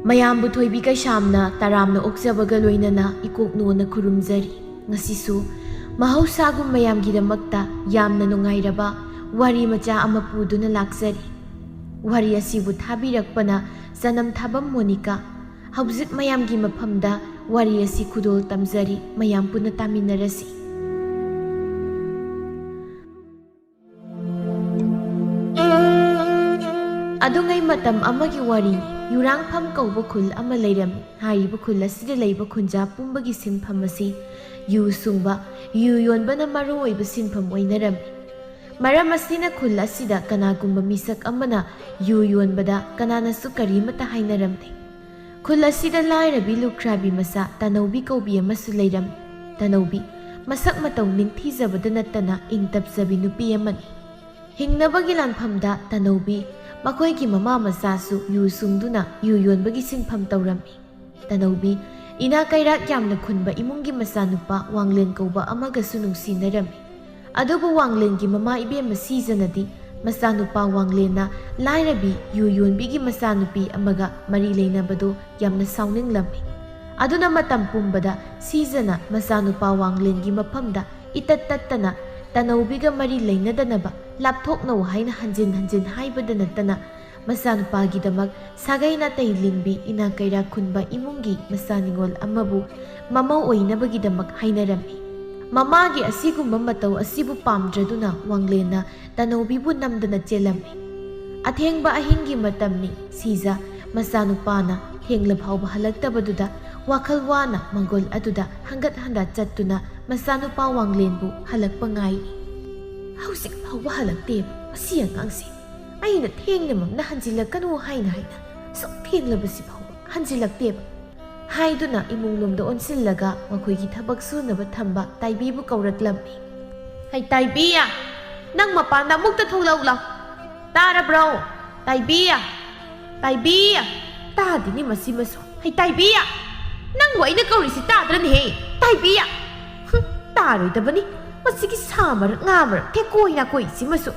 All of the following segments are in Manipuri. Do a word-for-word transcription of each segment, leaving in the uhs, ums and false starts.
ꯃꯌꯥꯝꯕꯨ ꯊꯣꯏꯕꯤ ꯀꯩꯁꯥꯝꯅ ꯇꯔꯥꯝꯅ ꯑꯣꯛꯆꯕꯒ ꯂꯣꯏꯅꯅ ꯏꯀꯣꯛ ꯅꯣꯟꯅ ꯈꯨꯔꯨꯝꯖꯔꯤ꯫ ꯉꯁꯤꯁꯨ ꯃꯍꯧꯁꯥꯒꯨꯝ ꯃꯌꯥꯝꯒꯤꯗꯃꯛꯇ ꯌꯥꯝꯅ ꯅꯨꯡꯉꯥꯏꯔꯕ ꯋꯥꯔꯤ ꯃꯆꯥ ꯑꯃ ꯄꯨꯗꯨꯅ ꯂꯥꯛꯆꯔꯤ꯫ ꯋꯥꯔꯤ ꯑꯁꯤꯕꯨ ꯊꯥꯕꯤꯔꯛꯄꯅ ꯆꯅꯝ ꯊꯥꯕꯝ ꯃꯣꯅꯤꯀꯥ꯫ ꯍꯧꯖꯤꯛ ꯃꯌꯥꯝꯒꯤ ꯃꯐꯝꯗ ꯋꯥꯔꯤ ꯑꯁꯤ ꯈꯨꯗꯣꯜ ꯇꯝꯖꯔꯤ, ꯃꯌꯥꯝ ꯄꯨꯟꯅ ꯇꯥꯃꯤꯟꯅꯔꯁꯤ꯫ ꯑꯗꯨꯉꯩ ꯃꯇꯝ ꯑꯃꯒꯤ ꯋꯥꯔꯤꯅꯤ꯫ ꯌꯨꯔꯥꯡꯐꯝ ꯀꯧꯕ ꯈꯨꯜ ꯑꯃ ꯂꯩꯔꯝꯃꯤ꯫ ꯍꯥꯏꯔꯤꯕ ꯈꯨꯜ ꯑꯁꯤꯗ ꯂꯩꯕ ꯈꯨꯟꯖꯥ ꯄꯨꯝꯕꯒꯤ ꯁꯤꯟꯐꯝ ꯑꯁꯤ ꯌꯨ ꯁꯨꯡꯕ, ꯌꯨ ꯌꯣꯟꯕꯅ ꯃꯔꯨ ꯑꯣꯏꯕ ꯁꯤꯟꯐꯝ ꯑꯣꯏꯅꯔꯝꯃꯤ꯫ ꯃꯔꯝ ꯑꯁꯤꯅ ꯈꯨꯜ ꯑꯁꯤꯗ ꯀꯅꯥꯒꯨꯝꯕ ꯃꯤꯁꯛ ꯑꯃꯅ ꯌꯨ ꯌꯣꯟꯕꯗ ꯀꯅꯥꯅꯁꯨ ꯀꯔꯤꯃꯠꯇ ꯍꯥꯏꯅꯔꯝꯗꯦ꯫ ꯈꯨꯜ ꯑꯁꯤꯗ ꯂꯥꯏꯔꯕꯤ ꯂꯨꯈ꯭ꯔꯥꯕꯤ ꯃꯆꯥ ꯇꯅꯧꯕꯤ ꯀꯧꯕꯤ ꯑꯃꯁꯨ ꯂꯩꯔꯝꯃꯤ꯫ ꯇꯅꯧꯕꯤ ꯃꯁꯛ ꯃꯇꯧ ꯅꯤꯡꯊꯤꯖꯕꯗ ꯅꯠꯇꯅ ꯏꯪ ꯇꯞꯆꯕꯤ ꯅꯨꯄꯤ ꯑꯃꯅꯤ꯫ ꯍꯤꯡꯅꯕꯒꯤ ꯂꯥꯟꯐꯝꯗ ꯇꯅꯧꯕꯤ ꯃꯈꯣꯏꯒꯤ ꯃꯃꯥ ꯃꯆꯥꯁꯨ ꯌꯨ ꯁꯨꯡꯗꯨꯅ ꯌꯨ ꯌꯣꯟꯕꯒꯤ ꯁꯤꯟꯐꯝ ꯇꯧꯔꯝꯃꯤ꯫ ꯇꯅꯧꯕꯤ ꯏꯅꯥ ꯀꯩꯔꯥꯛ ꯌꯥꯝꯅ ꯈꯨꯟꯕ ꯏꯃꯨꯡꯒꯤ ꯃꯆꯥꯅꯨꯄꯥ ꯋꯥꯡꯂꯦꯟ ꯀꯧꯕ ꯑꯃꯒꯁꯨ ꯅꯨꯡꯁꯤꯅꯔꯝꯃꯤ꯫ ꯑꯗꯨꯕꯨ ꯋꯥꯡꯂꯦꯟꯒꯤ ꯃꯃꯥ ꯏꯕꯦꯝꯃ ꯁꯤꯖꯅꯗꯤ ꯃꯆꯥꯅꯨꯄꯥ ꯋꯥꯡꯂꯦꯟꯅ ꯂꯥꯏꯔꯕꯤ ꯌꯨ ꯌꯣꯟꯕꯤꯒꯤ ꯃꯆꯥꯅꯨꯄꯤ ꯑꯃꯒ ꯃꯔꯤ ꯂꯩꯅꯕꯗꯨ ꯌꯥꯝꯅ ꯁꯥꯎꯅꯤꯡꯂꯝꯃꯤ꯫ ꯑꯗꯨꯅ ꯃꯇꯝ ꯄꯨꯝꯕꯗ ꯁꯤꯖꯅ ꯃꯆꯥꯅꯨꯄꯥ ꯋꯥꯡꯂꯦꯟꯒꯤ ꯃꯐꯝꯗ ꯏꯇꯠ ꯇꯠꯇꯅ ꯇꯅꯧꯕꯤꯒ ꯃꯔꯤ ꯂꯩꯅꯗꯅꯕ ꯂꯥꯞꯊꯣꯛꯅꯧ ꯍꯥꯏꯅ ꯍꯟꯖꯤꯟ ꯍꯟꯖꯤꯟ ꯍꯥꯏꯕꯗ ꯅꯠꯇꯅ ꯃꯆꯥꯅꯨꯄꯥꯒꯤꯗꯃꯛ ꯁꯥꯒꯩ ꯅꯥꯇꯩ ꯂꯤꯡꯕꯤ ꯏꯅꯥ ꯀꯩꯔꯥꯛ ꯈꯨꯟꯕ ꯏꯃꯨꯡꯒꯤ ꯃꯆꯥ ꯅꯤꯉꯣꯜ ꯑꯃꯕꯨ ꯃꯃꯧ ꯑꯣꯏꯅꯕꯒꯤꯗꯃꯛ ꯍꯥꯏꯅꯔꯝꯃꯤ꯫ ꯃꯃꯥꯒꯤ ꯑꯁꯤꯒꯨꯝꯕ ꯃꯇꯧ ꯑꯁꯤꯕꯨ ꯄꯥꯝꯗ꯭ꯔꯗꯨꯅ ꯋꯥꯡꯂꯦꯟꯅ ꯇꯅꯧꯕꯤꯕꯨ ꯅꯝꯗꯅ ꯆꯦꯜꯂꯝꯃꯤ꯫ ꯑꯊꯦꯡꯕ ꯑꯍꯤꯡꯒꯤ ꯃꯇꯝꯅꯤ꯫ ꯁꯤꯖ ꯃꯆꯥꯅꯨꯄꯥꯅ ꯊꯦꯡꯂ ꯐꯥꯎꯕ ꯍꯜꯂꯛꯇꯕꯗꯨꯗ ꯋꯥꯈꯜ ꯋꯥꯅ ꯃꯪꯒꯣꯜ ꯑꯗꯨꯗ ꯍꯪꯒꯠ ꯍꯟꯗ ꯆꯠꯇꯨꯅ ꯃꯆꯥꯅꯨꯄꯥ ꯋꯥꯡꯂꯦꯟꯕꯨ ꯍꯜꯂꯛꯄ ꯉꯥꯏꯔꯤ꯫ "ꯍꯧꯖꯤꯛ ꯐꯥꯎꯕ ꯍꯜꯂꯛꯇꯦꯕ ꯃꯁꯤ ꯑꯉꯥꯡꯁꯦ꯫ ꯑꯩꯅ ꯊꯦꯡꯅꯃꯛꯅ ꯍꯟꯖꯤꯜꯂꯛꯀꯅꯨ ꯍꯥꯏꯅ ꯍꯥꯏꯅ ꯁꯨꯝ ꯊꯦꯡꯂꯕꯁꯤ ꯐꯥꯎꯕ ꯍꯟꯖꯤꯜꯂꯛꯇꯦꯕ" ꯍꯥꯏꯗꯨꯅ ꯏꯃꯨꯡꯂꯣꯝꯗ ꯑꯣꯟꯁꯤꯜꯂꯒ ꯃꯈꯣꯏꯒꯤ ꯊꯕꯛ ꯁꯨꯅꯕ ꯊꯝꯕ ꯇꯥꯏꯕꯤꯕꯨ ꯀꯧꯔꯛꯂꯝꯃꯤ꯫ "ꯍꯩ ꯇꯥꯏꯕꯤ, ꯅꯪ ꯃꯄꯥꯟꯗ ꯑꯃꯨꯛꯇ ꯊꯣꯛꯂꯛꯎ ꯂꯥꯎ꯫ ꯇꯥꯔꯕ꯭ꯔꯣ? ꯇꯥꯏꯕꯤ! ꯇꯥꯏꯕꯤ!" ꯇꯥꯗꯦꯅꯦ ꯃꯁꯤꯃꯁꯨ꯫ "ꯍꯩ ꯇꯥꯏꯕꯤ! ꯅꯪꯕꯨ ꯑꯩꯅ ꯀꯧꯔꯤꯁꯤ ꯇꯥꯗ꯭ꯔꯅꯦꯍꯦ? ꯇꯥꯏꯕꯤ!" ꯍꯨꯝ꯫ ꯌꯥꯔꯣꯏꯗꯕꯅꯤ꯫ ꯃꯁꯤꯒꯤ ꯁꯥ ꯃꯔꯛ ꯉꯥ ꯃꯔꯛ ꯊꯦꯛꯀꯣꯏ ꯅꯥꯀꯣꯏꯁꯤꯃꯁꯨ꯫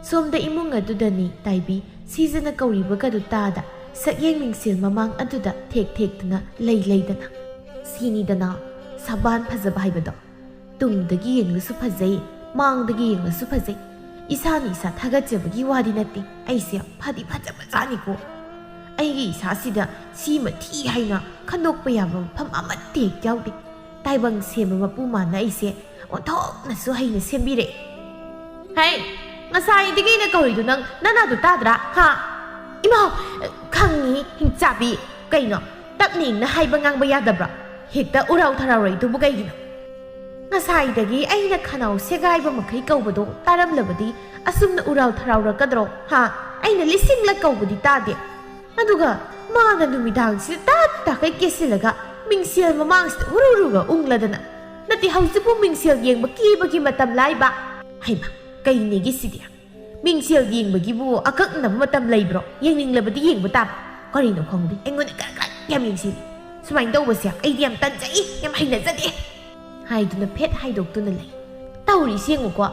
ꯁꯣꯝꯗ ꯏꯃꯨꯡ ꯑꯗꯨꯗꯅꯤ ꯇꯥꯏꯕꯤ ꯁꯤꯖꯅ ꯀꯧꯔꯤꯕꯒꯗꯨ ꯇꯥꯗ ꯁꯛꯌꯦꯡ ꯃꯤꯡꯁꯦꯜ ꯃꯃꯥꯡ ꯑꯗꯨꯗ ꯊꯦꯛ ꯊꯦꯛꯇꯨꯅ ꯂꯩ ꯂꯩꯗꯅ꯫ ꯁꯤꯅꯤꯗꯅ ꯁꯕꯥꯟ ꯐꯖꯕ ꯍꯥꯏꯕꯗꯣ꯫ ꯇꯨꯡꯗꯒꯤ ꯌꯦꯡꯂꯁꯨ ꯐꯖꯩ, ꯃꯥꯡꯗꯒꯤ ꯌꯦꯡꯂꯁꯨ ꯐꯖꯩ꯫ ꯏꯁꯥꯅ ꯏꯁꯥ ꯊꯥꯒꯠꯆꯕꯒꯤ ꯋꯥꯗꯤ ꯅꯠꯇꯦ, ꯑꯩꯁꯦ ꯐꯗꯤ ꯐꯖꯕꯖꯥꯠꯅꯤꯀꯣ꯫ ꯑꯩꯒꯤ ꯏꯁꯥꯁꯤꯗ ꯁꯤꯃ ꯊꯤ ꯍꯥꯏꯅ ꯈꯟꯗꯣꯛꯄ ꯌꯥꯕ ꯃꯐꯝ ꯑꯃꯠꯇ ꯍꯦꯛ ꯌꯥꯎꯗꯦ꯫ ꯇꯥꯏꯕꯪ ꯁꯦꯝꯕ ꯃꯄꯨ ꯃꯥꯅ ꯑꯩꯁꯦ ꯑꯣꯟꯊꯣꯛꯅꯁꯨ ꯍꯩꯅ ꯁꯦꯝꯕꯤꯔꯛꯑꯦ꯫ ꯍꯩ, ꯉꯁꯥꯏꯗꯒꯤ ꯑꯩꯅ ꯀꯧꯔꯤꯗꯨ ꯅꯪ ꯅꯅꯥꯗꯨ ꯇꯥꯗ꯭ꯔꯥ? ꯍꯥ? ꯏꯃꯥꯎ, ꯈꯪꯉꯤ, ꯍꯤꯡꯆꯥꯕꯤ꯫ ꯀꯩꯅꯣ, ꯇꯞꯅ ꯏꯪꯅ ꯍꯥꯏꯕ ꯉꯥꯡꯕ ꯌꯥꯗꯕ꯭ꯔꯥ? ꯍꯦꯛꯇ ꯎꯔꯥꯎ ꯊꯔꯥꯎꯔꯛꯏꯗꯨꯕꯨ ꯀꯩꯒꯤꯅꯣ? ꯉꯁꯥꯏꯗꯒꯤ ꯑꯩꯅ ꯈꯅꯥꯎ ꯁꯦꯒꯥꯏꯕ ꯃꯈꯩ ꯀꯧꯕꯗꯣ ꯇꯥꯔꯝꯂꯕꯗꯤ ꯑꯁꯨꯝꯅ ꯎꯔꯥꯎ ꯊꯔꯥꯎꯔꯛꯀꯗ꯭ꯔꯣ? ꯍꯥ? ꯑꯩꯅ ꯂꯤꯁꯤꯡꯂꯛ ꯀꯧꯕꯗꯤ ꯇꯥꯗꯦ꯫ ꯑꯗꯨꯒ ꯃꯥꯅ ꯅꯨꯃꯤꯗꯥꯡꯁꯤꯗ ꯇꯞ ꯇꯥꯈꯩ ꯀꯦꯁꯤꯜꯂꯒ ꯃꯤꯡꯁꯦꯜ ꯃꯃꯥꯡꯁꯤꯗ ꯎꯔꯨ ꯎꯔꯨꯒ ꯎꯪꯂꯗꯅ꯫ ꯅꯠꯇꯦ, ꯍꯧꯖꯤꯛꯄꯨ ꯃꯤꯡꯁꯦꯜ ꯌꯦꯡꯕ ꯀꯦꯕꯒꯤ ꯃꯇꯝ ꯂꯥꯏꯕ? ꯍꯩꯃ, ꯀꯩꯅꯦꯒꯤ ꯁꯤꯗꯤ? ꯃꯤꯡꯁꯦꯜ ꯌꯦꯡꯕꯒꯤꯕꯨ ꯑꯀꯛꯅꯕ ꯃꯇꯝ ꯂꯩꯕ꯭ꯔꯣ? ꯌꯦꯡꯅꯤꯡꯂꯕꯗꯤ ꯌꯦꯡꯕ ꯇꯥꯕ꯫ ꯀꯔꯤꯅꯣ ꯈꯪꯗꯦ, ꯑꯩꯉꯣꯟꯗ ꯀꯔꯛ ꯀꯔꯛ ꯌꯥꯝ ꯌꯦꯡꯁꯤꯜꯂꯤ꯫ ꯁꯨꯃꯥꯏꯅ ꯇꯧꯕꯁꯦ ꯑꯩꯗꯤ ꯌꯥꯝ ꯇꯟꯖꯩ, ꯌꯥꯝ ꯍꯩꯅꯖꯗꯦ꯫ ꯍꯥꯏꯗꯨꯅ ꯐꯦꯠ ꯍꯥꯏꯗꯣꯛꯇꯨꯅ ꯂꯩ꯫ ꯇꯧꯔꯤꯁꯤ ꯌꯦꯡꯉꯨꯀꯣ,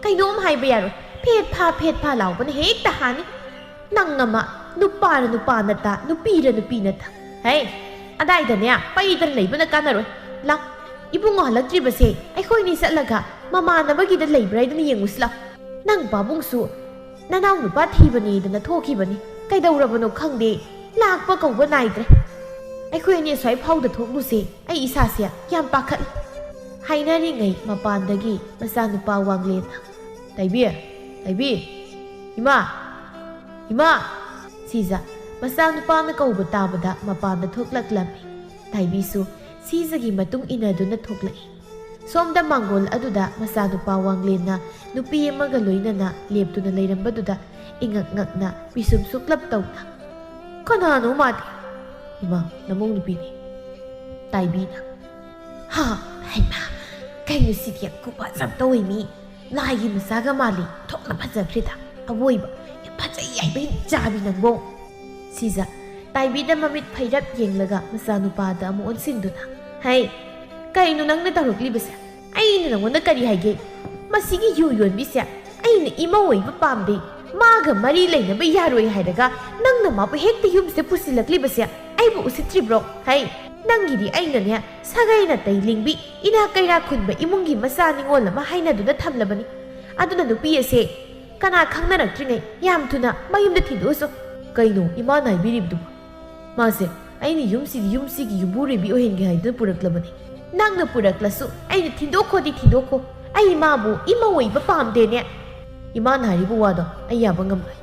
ꯀꯩꯅꯣꯝ ꯍꯥꯏꯕ ꯌꯥꯔꯣꯏ, ꯐꯦꯠ ꯐꯥ ꯐꯦꯠ ꯐꯥ ꯂꯥꯎꯕꯅ ꯍꯦꯛꯇ ꯍꯥꯅꯤ꯫ ꯅꯪ ꯑꯃ, ꯅꯨꯄꯥꯔ ꯅꯨꯄꯥ ꯅꯠꯇ, ꯅꯨꯄꯤꯔ ꯅꯨꯄꯤ ꯅꯠꯇ꯫ ꯍꯦ, ꯑꯗꯥꯏꯗꯅꯦ ꯄꯩꯗꯅ ꯂꯩꯕꯅ ꯀꯥꯟꯅꯔꯣꯏ꯫ ꯂꯥꯎ, ꯏꯕꯨꯡꯉꯣ ꯍꯜꯂꯛꯇ꯭ꯔꯤꯕꯁꯦ ꯑꯩꯈꯣꯏꯅꯤ ꯆꯠꯂꯒ ꯃꯃꯥꯟꯅꯕꯒꯤꯗ ꯂꯩꯕ꯭ꯔꯥ ꯍꯥꯏꯗꯅ ꯌꯦꯡꯉꯨꯁꯤ ꯂꯥꯎ꯫ ꯅꯪ ꯄꯥꯕꯨꯡꯁꯨ ꯅꯅꯥꯎ ꯅꯨꯄꯥ ꯊꯤꯕꯅꯦꯗꯅ ꯊꯣꯛꯈꯤꯕꯅꯤ꯫ ꯀꯩꯗꯧꯔꯕꯅꯣ ꯈꯪꯗꯦ, ꯂꯥꯛꯄ ꯀꯧꯕ ꯅꯥꯏꯗ꯭ꯔꯦ꯫ ꯑꯩꯈꯣꯏ ꯑꯅꯤ ꯑꯁ꯭ꯋꯥꯏ ꯐꯥꯎꯗ ꯊꯣꯛꯂꯨꯁꯦ, ꯑꯩ ꯏꯁꯥꯁꯦ ꯌꯥꯝ ꯄꯥꯈꯠꯂꯤ꯫ ꯍꯥꯏꯅꯔꯤꯉꯩ ꯃꯄꯥꯟꯗꯒꯤ ꯃꯆꯥꯅꯨꯄꯥ ꯋꯥꯡꯂꯦꯟꯅ, "ꯇꯥꯏꯕꯤ, ꯇꯥꯏꯕꯤ, ꯏꯃꯥ, ꯏꯃꯥ!" ꯁꯤꯖ ꯃꯆꯥꯅꯨꯄꯥꯅ ꯀꯧꯕ ꯇꯥꯕꯗ ꯃꯄꯥꯟꯗ ꯊꯣꯛꯂꯛꯂꯝꯃꯤ꯫ ꯇꯥꯏꯕꯤꯁꯨ ꯁꯤꯖꯒꯤ ꯃꯇꯨꯡ ꯏꯟꯅꯗꯨꯅ ꯊꯣꯛꯂꯛꯏ꯫ ꯁꯣꯝꯗ ꯃꯥꯡꯒꯣꯜ ꯑꯗꯨꯗ ꯃꯆꯥꯅꯨꯄꯥ ꯋꯥꯡꯂꯦꯟꯅ ꯅꯨꯄꯤ ꯑꯃꯒ ꯂꯣꯏꯅꯅ ꯂꯦꯞꯇꯨꯅ ꯂꯩꯔꯝꯕꯗꯨꯗ ꯏꯉꯛ ꯉꯛꯅ ꯄꯤꯁꯨꯝ ꯁꯨꯛꯂꯞ ꯇꯧꯅ, "ꯀꯅꯥꯅꯣ ꯃꯥꯗꯤ?" "ꯏꯃꯥ, ꯅꯃꯧ ꯅꯨꯄꯤꯅꯤ꯫" ꯇꯥꯏꯕꯤꯅ, "ꯍꯥ, ꯍꯩꯃꯥ, ꯀꯩꯅꯣ ꯁꯤꯗꯤ ꯌꯥꯝ ꯈꯨꯐꯖ ꯑꯃ ꯇꯧꯋꯤ ꯃꯤ꯫ ꯂꯥꯏꯒꯤ ꯃꯆꯥꯒ ꯃꯥꯜꯂꯤ, ꯊꯣꯛꯅ ꯐꯖꯈ꯭ꯔꯦꯗ꯫ ꯑꯋꯣꯏꯕ, ꯌꯥꯝ ꯐꯖꯩ ꯍꯥꯏꯕ ꯍꯤꯡꯆꯥꯕꯤ ꯅꯪꯕꯣ꯫" ꯁꯤꯖ ꯇꯥꯏꯕꯤꯗ ꯃꯃꯤꯠ ꯐꯩꯔꯞ ꯌꯦꯡꯂꯒ ꯃꯆꯥꯅꯨꯄꯥꯗ ꯑꯃꯨꯛ ꯑꯣꯟꯁꯤꯟꯗꯨꯅ, "ꯍꯩ, ꯀꯩꯅꯣ ꯅꯪꯅ ꯇꯧꯔꯛꯂꯤꯕꯁꯦ? ꯑꯩꯅ ꯅꯉꯣꯟꯗ ꯀꯔꯤ ꯍꯥꯏꯒꯦ? ꯃꯁꯤꯒꯤ ꯌꯨ ꯌꯣꯟꯕꯤꯁꯦ ꯑꯩꯅ ꯏꯃꯧ ꯑꯣꯏꯕ ꯄꯥꯝꯗꯦ, ꯃꯥꯒ ꯃꯔꯤ ꯂꯩꯅꯕ ꯌꯥꯔꯣꯏ ꯍꯥꯏꯔꯒ ꯅꯪꯅ ꯃꯥꯕꯨ ꯍꯦꯛꯇ ꯌꯨꯝꯁꯤꯗ ꯄꯨꯁꯤꯜꯂꯛꯂꯤꯕꯁꯦ ꯑꯩꯕꯨ ꯎꯁꯤꯠꯇ꯭ꯔꯤꯕ꯭ꯔꯣ? ꯍꯩ, ꯅꯪꯒꯤꯗꯤ ꯑꯩꯅꯅꯦ ꯁꯥꯒꯩ ꯅꯥꯇꯩ ꯂꯤꯡꯕꯤ ꯏꯅꯥꯛ ꯀꯩꯔꯥꯛ ꯈꯨꯟꯕ ꯏꯃꯨꯡꯒꯤ ꯃꯆꯥ ꯅꯤꯉꯣꯜ ꯑꯃ ꯍꯥꯏꯅꯗꯨꯅ ꯊꯝꯂꯕꯅꯤ꯫ ꯑꯗꯨꯅ ꯅꯨꯄꯤ ꯑꯁꯦ ꯀꯅꯥ ꯈꯪꯅꯔꯛꯇ꯭ꯔꯤꯉꯩ ꯌꯥꯝ ꯊꯨꯅ ꯃꯌꯨꯝꯗ ꯊꯤꯟꯗꯣꯛꯎꯁꯨ꯫ ꯀꯩꯅꯣ ꯏꯃꯥꯅ ꯍꯥꯏꯕꯤꯔꯤꯕꯗꯨꯕꯨ? ꯃꯥꯁꯦ ꯑꯩꯅ ꯌꯨꯝꯁꯤꯒꯤ ꯌꯨꯝꯁꯤꯒꯤ ꯌꯨꯝꯕꯨꯔꯦꯝꯕꯤ ꯑꯣꯏꯍꯟꯒꯦ ꯍꯥꯏꯗꯨꯅ ꯄꯨꯔꯛꯂꯕꯅꯤ꯫ ꯅꯪꯅ ꯄꯨꯔꯛꯂꯁꯨ ꯑꯩꯅ ꯊꯤꯟꯗꯣꯛꯈꯣꯗꯤ ꯊꯤꯟꯗꯣꯛꯈꯣ꯫ ꯑꯩ ꯃꯥꯕꯨ ꯏꯃꯧ ꯑꯣꯏꯕ ꯄꯥꯝꯗꯦꯅꯦ꯫ ꯏꯃꯥꯅ ꯍꯥꯏꯔꯤꯕ ꯋꯥꯗꯣ ꯑꯩ ꯌꯥꯕ ꯉꯝꯂꯣꯏ꯫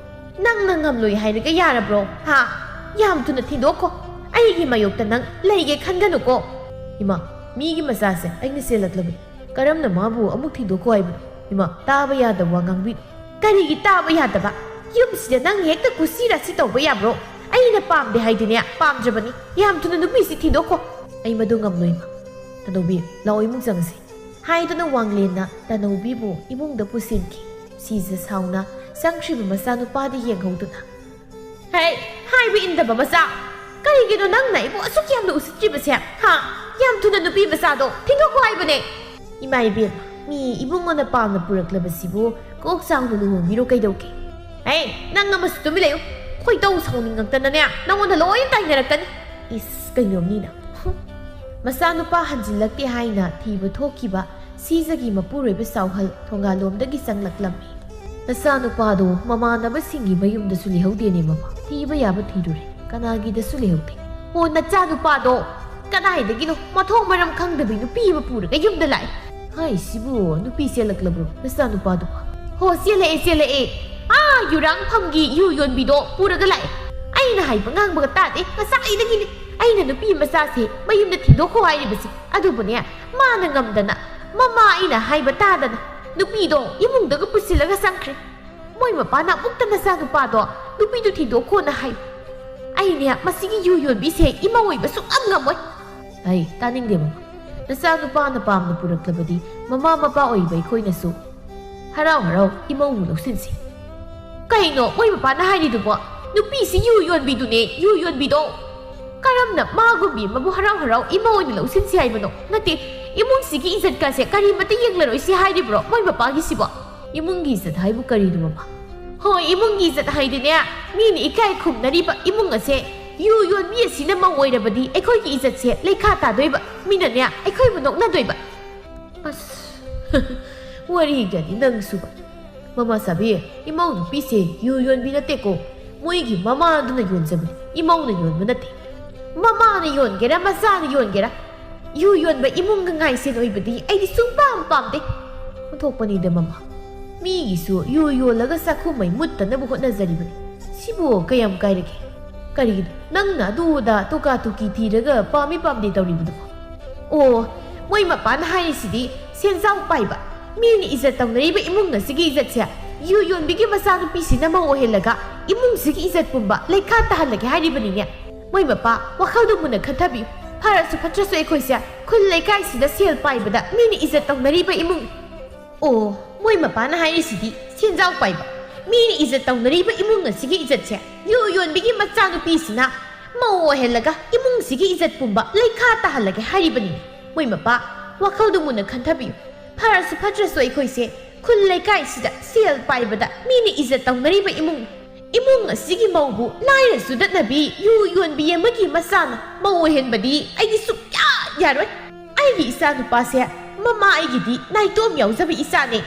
ꯅꯪꯅ ꯉꯝꯂꯣꯏ ꯍꯥꯏꯔꯒ ꯌꯥꯔꯕ꯭ꯔꯣ? ꯍꯥ? ꯌꯥꯝ ꯊꯨꯅ ꯊꯤꯟꯗꯣꯛꯈꯣ꯫ ꯑꯩꯒꯤ ꯃꯥꯌꯣꯛꯇ ꯅꯪ ꯂꯩꯒꯦ ꯈꯟꯒꯅꯨꯀꯣ꯫ ꯏꯃꯥ, ꯃꯤꯒꯤ ꯃꯆꯥꯁꯦ ꯑꯩꯅ ꯆꯦꯜꯂꯛꯂꯕꯅꯤ꯫ ꯀꯔꯝꯅ ꯃꯥꯕꯨ ꯑꯃꯨꯛ ꯊꯤꯟꯗꯣꯛꯈꯣ ꯍꯥꯏꯕꯅꯣ? ꯏꯃꯥ, ꯇꯥꯕ ꯌꯥꯗꯕ ꯋꯥ ꯉꯥꯡꯕꯤꯅꯨ꯫ ꯀꯔꯤꯒꯤ ꯇꯥꯕ ꯌꯥꯗꯕ? ꯌꯨꯝꯁꯤꯗ ꯅꯪ ꯍꯦꯛꯇ ꯀꯨꯁꯤ ꯔꯥꯁꯤ ꯇꯧꯕ ꯌꯥꯕ꯭ꯔꯣ? ꯑꯩꯅ ꯄꯥꯝꯗꯦ ꯍꯥꯏꯗꯤꯅꯦ ꯄꯥꯝꯗ꯭ꯔꯕꯅꯤ꯫ ꯌꯥꯝ ꯊꯨꯅ ꯅꯨꯄꯤꯁꯤ ꯊꯤꯟꯗꯣꯛꯈꯣ꯫ ꯑꯩ ꯃꯗꯨ ꯉꯝꯂꯣꯏ, ꯏꯃꯥ꯫ ꯇꯅꯧꯕꯤ, ꯂꯥꯛꯑꯣ, ꯏꯃꯨꯡ ꯆꯪꯉꯁꯤ꯫ ꯍꯥꯏꯗꯨꯅ ꯋꯥꯡꯂꯦꯟꯅ ꯇꯅꯧꯕꯤꯕꯨ ꯏꯃꯨꯡꯗ ꯄꯨꯁꯤꯟꯈꯤ꯫ ꯁꯤꯖ ꯁꯥꯎꯅ ꯆꯪꯈ꯭ꯔꯤꯕ ꯃꯆꯥꯅꯨꯄꯥꯗ ꯌꯦꯡꯍꯧꯗꯨꯅ, "ꯍꯦ, ꯍꯥꯏꯕ ꯏꯟꯗꯕ ꯃꯆꯥ! ꯀꯔꯤꯒꯤꯅꯣ ꯅꯪꯅ ꯑꯩꯕꯨ ꯑꯁꯨꯛ ꯌꯥꯝꯅ ꯎꯁꯤꯠꯇ꯭ꯔꯤꯕꯁꯦ? ꯍꯥ? ꯌꯥꯝ ꯊꯨꯅ ꯅꯨꯄꯤ ꯃꯆꯥꯗꯣ ꯊꯤꯟꯗꯣꯛꯈꯣ ꯍꯥꯏꯕꯅꯦ!" "ꯏꯃꯥ ꯏꯕꯦꯝꯃ, ꯃꯤ ꯏꯕꯨꯡꯉꯣꯅ ꯄꯥꯝꯅ ꯄꯨꯔꯛꯂꯕꯁꯤꯕꯨ ꯀꯣꯛ ꯆꯥꯎꯅ ꯂꯨꯍꯣꯡꯕꯤꯔꯣ ꯀꯩꯗꯧꯒꯦ?" "ꯍꯦ, ꯅꯪ ꯑꯃꯁꯨ ꯇꯨꯃꯤꯟ ꯂꯩꯌꯨ꯫ ꯈꯣꯏꯗꯧ ꯁꯥꯎꯅꯤꯡꯉꯛꯇꯅꯅꯦ ꯅꯪꯉꯣꯟꯗ ꯂꯣꯏ ꯇꯥꯏꯅꯔꯛꯀꯅꯤ꯫ ꯏꯁ, ꯀꯩꯅꯣ ꯃꯤꯅ?" ꯍꯨꯝ꯫ ꯃꯆꯥꯅꯨꯄꯥ ꯍꯟꯖꯤꯜꯂꯛꯇꯦ ꯍꯥꯏꯅ ꯊꯤꯕ ꯊꯣꯛꯈꯤꯕ ꯁꯤꯖꯒꯤ ꯃꯄꯨꯔꯣꯏꯕ ꯁꯥꯎꯍꯜ ꯊꯣꯡꯒꯥꯜꯂꯣꯝꯗꯒꯤ ꯆꯪꯂꯛꯂꯝꯃꯤ꯫ ꯃꯆꯥꯅꯨꯄꯥꯗꯣ ꯃꯃꯥꯟꯅꯕꯁꯤꯡꯒꯤ ꯃꯌꯨꯝꯗꯁꯨ ꯂꯩꯍꯧꯗꯦꯅꯦ ꯃꯃꯥ꯫ ꯊꯤꯕ ꯌꯥꯕ ꯊꯤꯔꯨꯔꯦ, ꯀꯅꯥꯒꯤꯗꯁꯨ ꯂꯩꯍꯧꯗꯦ꯫ ꯑꯣ, ꯅꯆꯥꯅꯨꯄꯥꯗꯣ ꯀꯗꯥꯏꯗꯒꯤꯅꯣ ꯃꯊꯣꯡ ꯃꯔꯝ ꯈꯪꯗꯕꯤ ꯅꯨꯄꯤ ꯑꯃ ꯄꯨꯔꯒ ꯌꯨꯝꯗ ꯂꯥꯛꯑꯦ꯫ ꯍꯥꯏꯁꯤꯕꯨ, ꯅꯨꯄꯤ ꯆꯦꯜꯂꯛꯂꯕ꯭ꯔꯣ ꯅꯆꯥꯅꯨꯄꯥꯗꯨꯕꯣ? ꯍꯣ, ꯆꯦꯜꯂꯛꯑꯦ, ꯆꯦꯜꯂꯛꯑꯦ꯫ ꯑꯥ, ꯌꯨꯔꯥꯡꯐꯝꯒꯤ ꯌꯨ ꯌꯣꯟꯕꯤꯗꯣ ꯄꯨꯔꯒ ꯂꯥꯛꯑꯦ꯫ ꯑꯩꯅ ꯍꯥꯏꯕ ꯉꯥꯡꯕꯒ ꯇꯥꯗꯦ ꯉꯁꯥꯏꯗꯒꯤꯅꯦ꯫ ꯑꯩꯅ ꯅꯨꯄꯤ ꯃꯆꯥꯁꯦ ꯃꯌꯨꯝꯗ ꯊꯤꯟꯗꯣꯛꯈꯣ ꯍꯥꯏꯔꯤꯕꯁꯦ꯫ ꯑꯗꯨꯕꯨꯅꯦ, ꯃꯥꯅ ꯉꯝꯗꯅ ꯃꯃꯥ ꯑꯩꯅ ꯍꯥꯏꯕ ꯇꯥꯗꯅ ꯅꯨꯄꯤꯗꯣ ꯏꯃꯨꯡꯗꯒ ꯄꯨꯁꯤꯜꯂꯒ ꯆꯪꯈ꯭ꯔꯦ꯫ ꯃꯣꯏ ꯃꯄꯥꯅ ꯑꯃꯨꯛꯇ ꯅꯆꯥꯅꯨꯄꯥꯗꯣ ꯅꯨꯄꯤꯗꯨ ꯊꯤꯟꯗꯣꯛꯈꯣꯅ ꯍꯥꯏ꯫ ꯑꯩꯅꯦ ꯃꯁꯤꯒꯤ ꯌꯨ ꯌꯣꯟꯕꯤꯁꯦ ꯏꯃꯧ ꯑꯣꯏꯕ ꯁꯨꯛꯉꯝ ꯉꯝꯃꯣꯏ꯫ ꯑꯩ ꯇꯥꯅꯤꯡꯗꯦ ꯃꯃꯥ꯫ ꯅꯆꯥꯅꯨꯄꯥꯅ ꯄꯥꯝꯅ ꯄꯨꯔꯛꯂꯕꯗꯤ ꯃꯃꯥ ꯃꯄꯥ ꯑꯣꯏꯕ ꯑꯩꯈꯣꯏꯅꯁꯨ ꯍꯔꯥꯎ ꯍꯔꯥꯎ ꯏꯃꯧꯕꯨ ꯂꯧꯁꯤꯟꯁꯤ꯫ ꯀꯩꯅꯣ ꯃꯣꯏ ꯃꯄꯥꯅ ꯍꯥꯏꯔꯤꯗꯨꯕꯣ? ꯅꯨꯄꯤꯁꯤ ꯌꯨ ꯌꯣꯟꯕꯤꯗꯨꯅꯦ, ꯌꯨ ꯌꯣꯟꯕꯤꯗꯣ꯫ ꯀꯔꯝꯅ ꯃꯥꯒꯨꯝꯕꯤ ꯑꯃꯕꯨ ꯍꯔꯥꯎ ꯍꯔꯥꯎ ꯏꯃꯧ ꯑꯣꯏꯅ ꯂꯧꯁꯤꯟꯁꯤ ꯍꯥꯏꯕꯅꯣ? ꯅꯠꯇꯦ, ꯏꯃꯨꯡꯁꯤꯒꯤ ꯏꯖꯠꯀꯁꯦ ꯀꯔꯤꯃꯠꯇ ꯌꯦꯡꯂꯔꯣꯏꯁꯤ ꯍꯥꯏꯔꯤꯕ꯭ꯔꯣ ꯃꯣꯏ ꯃꯄꯥꯒꯤꯁꯤꯕꯣ? ꯏꯃꯨꯡꯒꯤ ꯏꯖꯠ ꯍꯥꯏꯕꯨ ꯀꯔꯤꯅꯣ, ꯃꯃꯥ? ꯍꯣꯏ, ꯏꯃꯨꯡꯒꯤ ꯏꯖꯠ ꯍꯥꯏꯗꯤꯅꯦ, ꯃꯤꯅ ꯏꯀꯥꯏ ꯈꯨꯝꯅꯔꯤꯕ ꯏꯃꯨꯡ ꯑꯁꯦ ꯌꯨ ꯌꯣꯟꯕꯤ ꯑꯁꯤꯅ ꯃꯧ ꯑꯣꯏꯔꯕꯗꯤ ꯑꯩꯈꯣꯏꯒꯤ ꯏꯖꯠꯁꯦ ꯂꯩꯈꯥ ꯇꯥꯗꯣꯏꯕ, ꯃꯤꯅꯅꯦ ꯑꯩꯈꯣꯏꯕꯨ ꯅꯣꯛꯅꯗꯣꯏꯕ꯫ ꯑꯁ, ꯋꯥꯔꯤꯒꯗꯤ ꯅꯪꯁꯨꯕ꯫ ꯃꯃꯥ ꯁꯥꯕꯤ, ꯏꯃꯧ ꯅꯨꯄꯤꯁꯦ ꯌꯨ ꯌꯣꯟꯕꯤ ꯅꯠꯇꯦꯀꯣ꯫ ꯃꯣꯏꯒꯤ ꯃꯃꯥꯗꯨꯅ ꯌꯣꯟꯖꯕꯅꯤ, ꯏꯃꯧꯅ ꯌꯣꯟꯕ ꯅꯠꯇꯦ꯫ ꯃꯃꯥꯅ ꯌꯣꯟꯒꯦꯔꯥ, ꯃꯆꯥꯅ ꯌꯣꯟꯒꯦꯔꯥ, ꯌꯨ ꯌꯣꯟꯕ ꯏꯃꯨꯡꯒ ꯉꯥꯏꯁꯦꯟ ꯑꯣꯏꯕꯗꯤ ꯑꯩꯗꯤ ꯁꯨꯡꯄꯥꯝ ꯄꯥꯝꯗꯦ꯫ ꯑꯣꯟꯊꯣꯛꯄꯅꯤꯗ ꯃꯃꯥ꯫ ꯃꯤꯒꯤꯁꯨ ꯌꯨ ꯌꯣꯜꯂꯒ ꯆꯥꯛꯈꯨꯝ ꯃꯩ ꯃꯨꯠꯇꯅꯕ ꯍꯣꯠꯅꯖꯔꯤꯕꯅꯤ꯫ ꯁꯤꯕꯨ ꯀꯌꯥꯝ ꯀꯥꯏꯔꯒꯦ? ꯀꯔꯤꯒꯤꯅꯣ ꯅꯪꯅ ꯑꯗꯨ ꯑꯗꯥ ꯇꯣꯀꯥ ꯇꯨꯀꯤ ꯊꯤꯔꯒ ꯄꯥꯝꯃꯤ ꯄꯥꯝꯗꯦ ꯇꯧꯔꯤꯕꯗꯨꯕꯣ? ꯑꯣ, ꯃꯣꯏ ꯃꯄꯥꯅ ꯍꯥꯏꯔꯤꯁꯤꯗꯤ ꯁꯦꯟꯖꯥꯎ ꯄꯥꯏꯕ, ꯃꯤꯅ ꯏꯖꯠ ꯇꯧꯅꯔꯤꯕ ꯏꯃꯨꯡ ꯑꯁꯤꯒꯤ ꯏꯖꯠꯁꯦ ꯌꯨ ꯌꯣꯟꯕꯤꯒꯤ ꯃꯆꯥꯅꯨꯄꯤꯁꯤꯅ ꯃꯧ ꯑꯣꯏꯍꯜꯂꯒ ꯏꯃꯨꯡꯁꯤꯒꯤ ꯏꯖꯠ ꯄꯨꯝꯕ ꯂꯩꯈꯥ ꯇꯥꯍꯜꯂꯒꯦ ꯍꯥꯏꯔꯤꯕꯅꯤꯅꯦ꯫ ꯃꯣꯏ ꯃꯄꯥ, ꯋꯥꯈꯜꯗꯨ ꯃꯨꯟꯅ ꯈꯟꯊꯕꯤꯌꯨ꯫ ꯐꯔꯁꯨ ꯐꯠꯇ꯭ꯔꯁꯨ ꯑꯩꯈꯣꯏꯁꯦ ꯈꯨꯜ ꯂꯩꯀꯥꯏꯁꯤꯗ ꯁꯦꯜ ꯄꯥꯏꯕꯗ ꯃꯤꯅ ꯏꯖꯠ ꯇꯧꯅꯔꯤꯕ ꯏꯃꯨꯡ꯫ ꯑꯣ, ꯃꯣꯏ ꯃꯄꯥꯅ ꯍꯥꯏꯔꯤꯁꯤꯗꯤ ꯁꯦꯟꯖꯥꯎ ꯄꯥꯏꯕ, ꯃꯤꯅ ꯏꯖꯠ ꯇꯧꯅꯔꯤꯕ ꯏꯃꯨꯡ ꯑꯁꯤꯒꯤ ꯏꯖꯠꯁꯦ ꯌꯨ ꯌꯣꯟꯕꯤꯒꯤ ꯃꯆꯥꯅꯨꯄꯤꯁꯤꯅ ꯃꯧ ꯑꯣꯏꯍꯜꯂꯒ ꯏꯃꯨꯡꯁꯤꯒꯤ ꯏꯖꯠ ꯄꯨꯝꯕ ꯂꯩꯈꯥ ꯇꯥꯍꯜꯂꯒꯦ ꯍꯥꯏꯔꯤꯕꯅꯤ꯫ ꯃꯣꯏ ꯃꯄꯥ, ꯋꯥꯈꯜꯗꯨ ꯃꯨꯟꯅ ꯈꯟꯊꯕꯤꯌꯨ꯫ ꯐꯔꯁꯨ ꯐꯠꯇ꯭ꯔꯁꯨ ꯑꯩꯈꯣꯏꯁꯦ ꯈꯨꯜ ꯂꯩꯀꯥꯏꯁꯤꯗ ꯁꯦꯜ ꯄꯥꯏꯕꯗ ꯃꯤꯅ ꯏꯖꯠ ꯇꯧꯅꯔꯤꯕ ꯏꯃꯨꯡ꯫ ꯏꯃꯨꯡ ꯑꯁꯤꯒꯤ ꯃꯧꯕꯨ ꯂꯥꯏꯔ ꯆꯨꯗꯠꯅꯕꯤ ꯌꯨ ꯌꯣꯟꯕꯤ ꯑꯃꯒꯤ ꯃꯆꯥꯅ ꯃꯧ ꯑꯣꯏꯍꯟꯕꯗꯤ ꯑꯩꯗꯤ ꯁꯨꯛꯌꯥ ꯌꯥꯔꯣꯏ꯫ ꯑꯩꯒꯤ ꯏꯆꯥ ꯅꯨꯄꯥꯁꯦ ꯃꯃꯥ ꯑꯩꯒꯤꯗꯤ ꯅꯥꯏꯇꯣꯝ ꯌꯥꯎꯖꯕ ꯏꯆꯥꯅꯦ꯫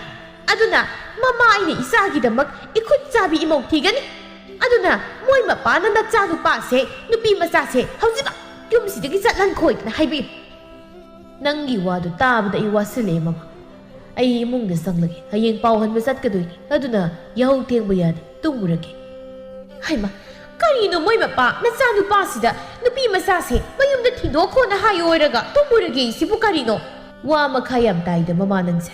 ꯑꯗꯨꯅ ꯃꯃꯥ ꯑꯩꯅ ꯏꯆꯥꯒꯤꯗꯃꯛ ꯏꯈꯨꯠ ꯆꯥꯕꯤ ꯏꯃꯧ ꯊꯤꯒꯅꯤ꯫ ꯑꯗꯨꯅ ꯃꯣꯏ ꯃꯄꯥꯅ ꯅꯆꯥ ꯅꯨꯄꯥꯁꯦ, ꯅꯨꯄꯤ ꯃꯆꯥꯁꯦ ꯍꯧꯖꯤꯛꯃꯛ ꯌꯨꯝꯁꯤꯗꯒꯤ ꯆꯠꯍꯟꯈꯣꯏꯗꯅ ꯍꯥꯏꯕꯤꯌꯨ꯫ ꯅꯪꯒꯤ ꯋꯥꯗꯨ ꯇꯥꯕꯗ ꯑꯩ ꯋꯥꯁꯤꯜꯂꯛꯑꯦ, ꯃꯃꯥ꯫ ꯑꯩ ꯏꯃꯨꯡꯗ ꯆꯪꯂꯒꯦ꯫ ꯍꯌꯦꯡ ꯄꯥꯎ ꯍꯟꯕ ꯆꯠꯀꯗꯣꯏꯅꯤ꯫ ꯑꯗꯨꯅ ꯌꯥꯍꯧ ꯊꯦꯡꯕ ꯌꯥꯗꯦ꯫ ꯇꯨꯝꯃꯨꯔꯒꯦ꯫ ꯍꯩꯃꯥ, ꯀꯔꯤꯅꯣ ꯃꯣꯏ ꯃꯄꯥ ꯃꯆꯥꯅꯨꯄꯥꯁꯤꯗ ꯅꯨꯄꯤ ꯃꯆꯥꯁꯦ ꯃꯌꯨꯝꯗ ꯊꯤꯟꯗꯣꯛꯈꯣꯅ ꯍꯥꯏꯌꯣ ꯍꯥꯏꯔꯒ ꯇꯨꯝꯃꯨꯔꯒꯦ ꯁꯤꯕꯨ ꯀꯔꯤꯅꯣ? ꯋꯥ ꯃꯈꯥ ꯌꯥꯝ ꯇꯥꯏꯗ ꯃꯃꯥ ꯅꯪꯁꯦ꯫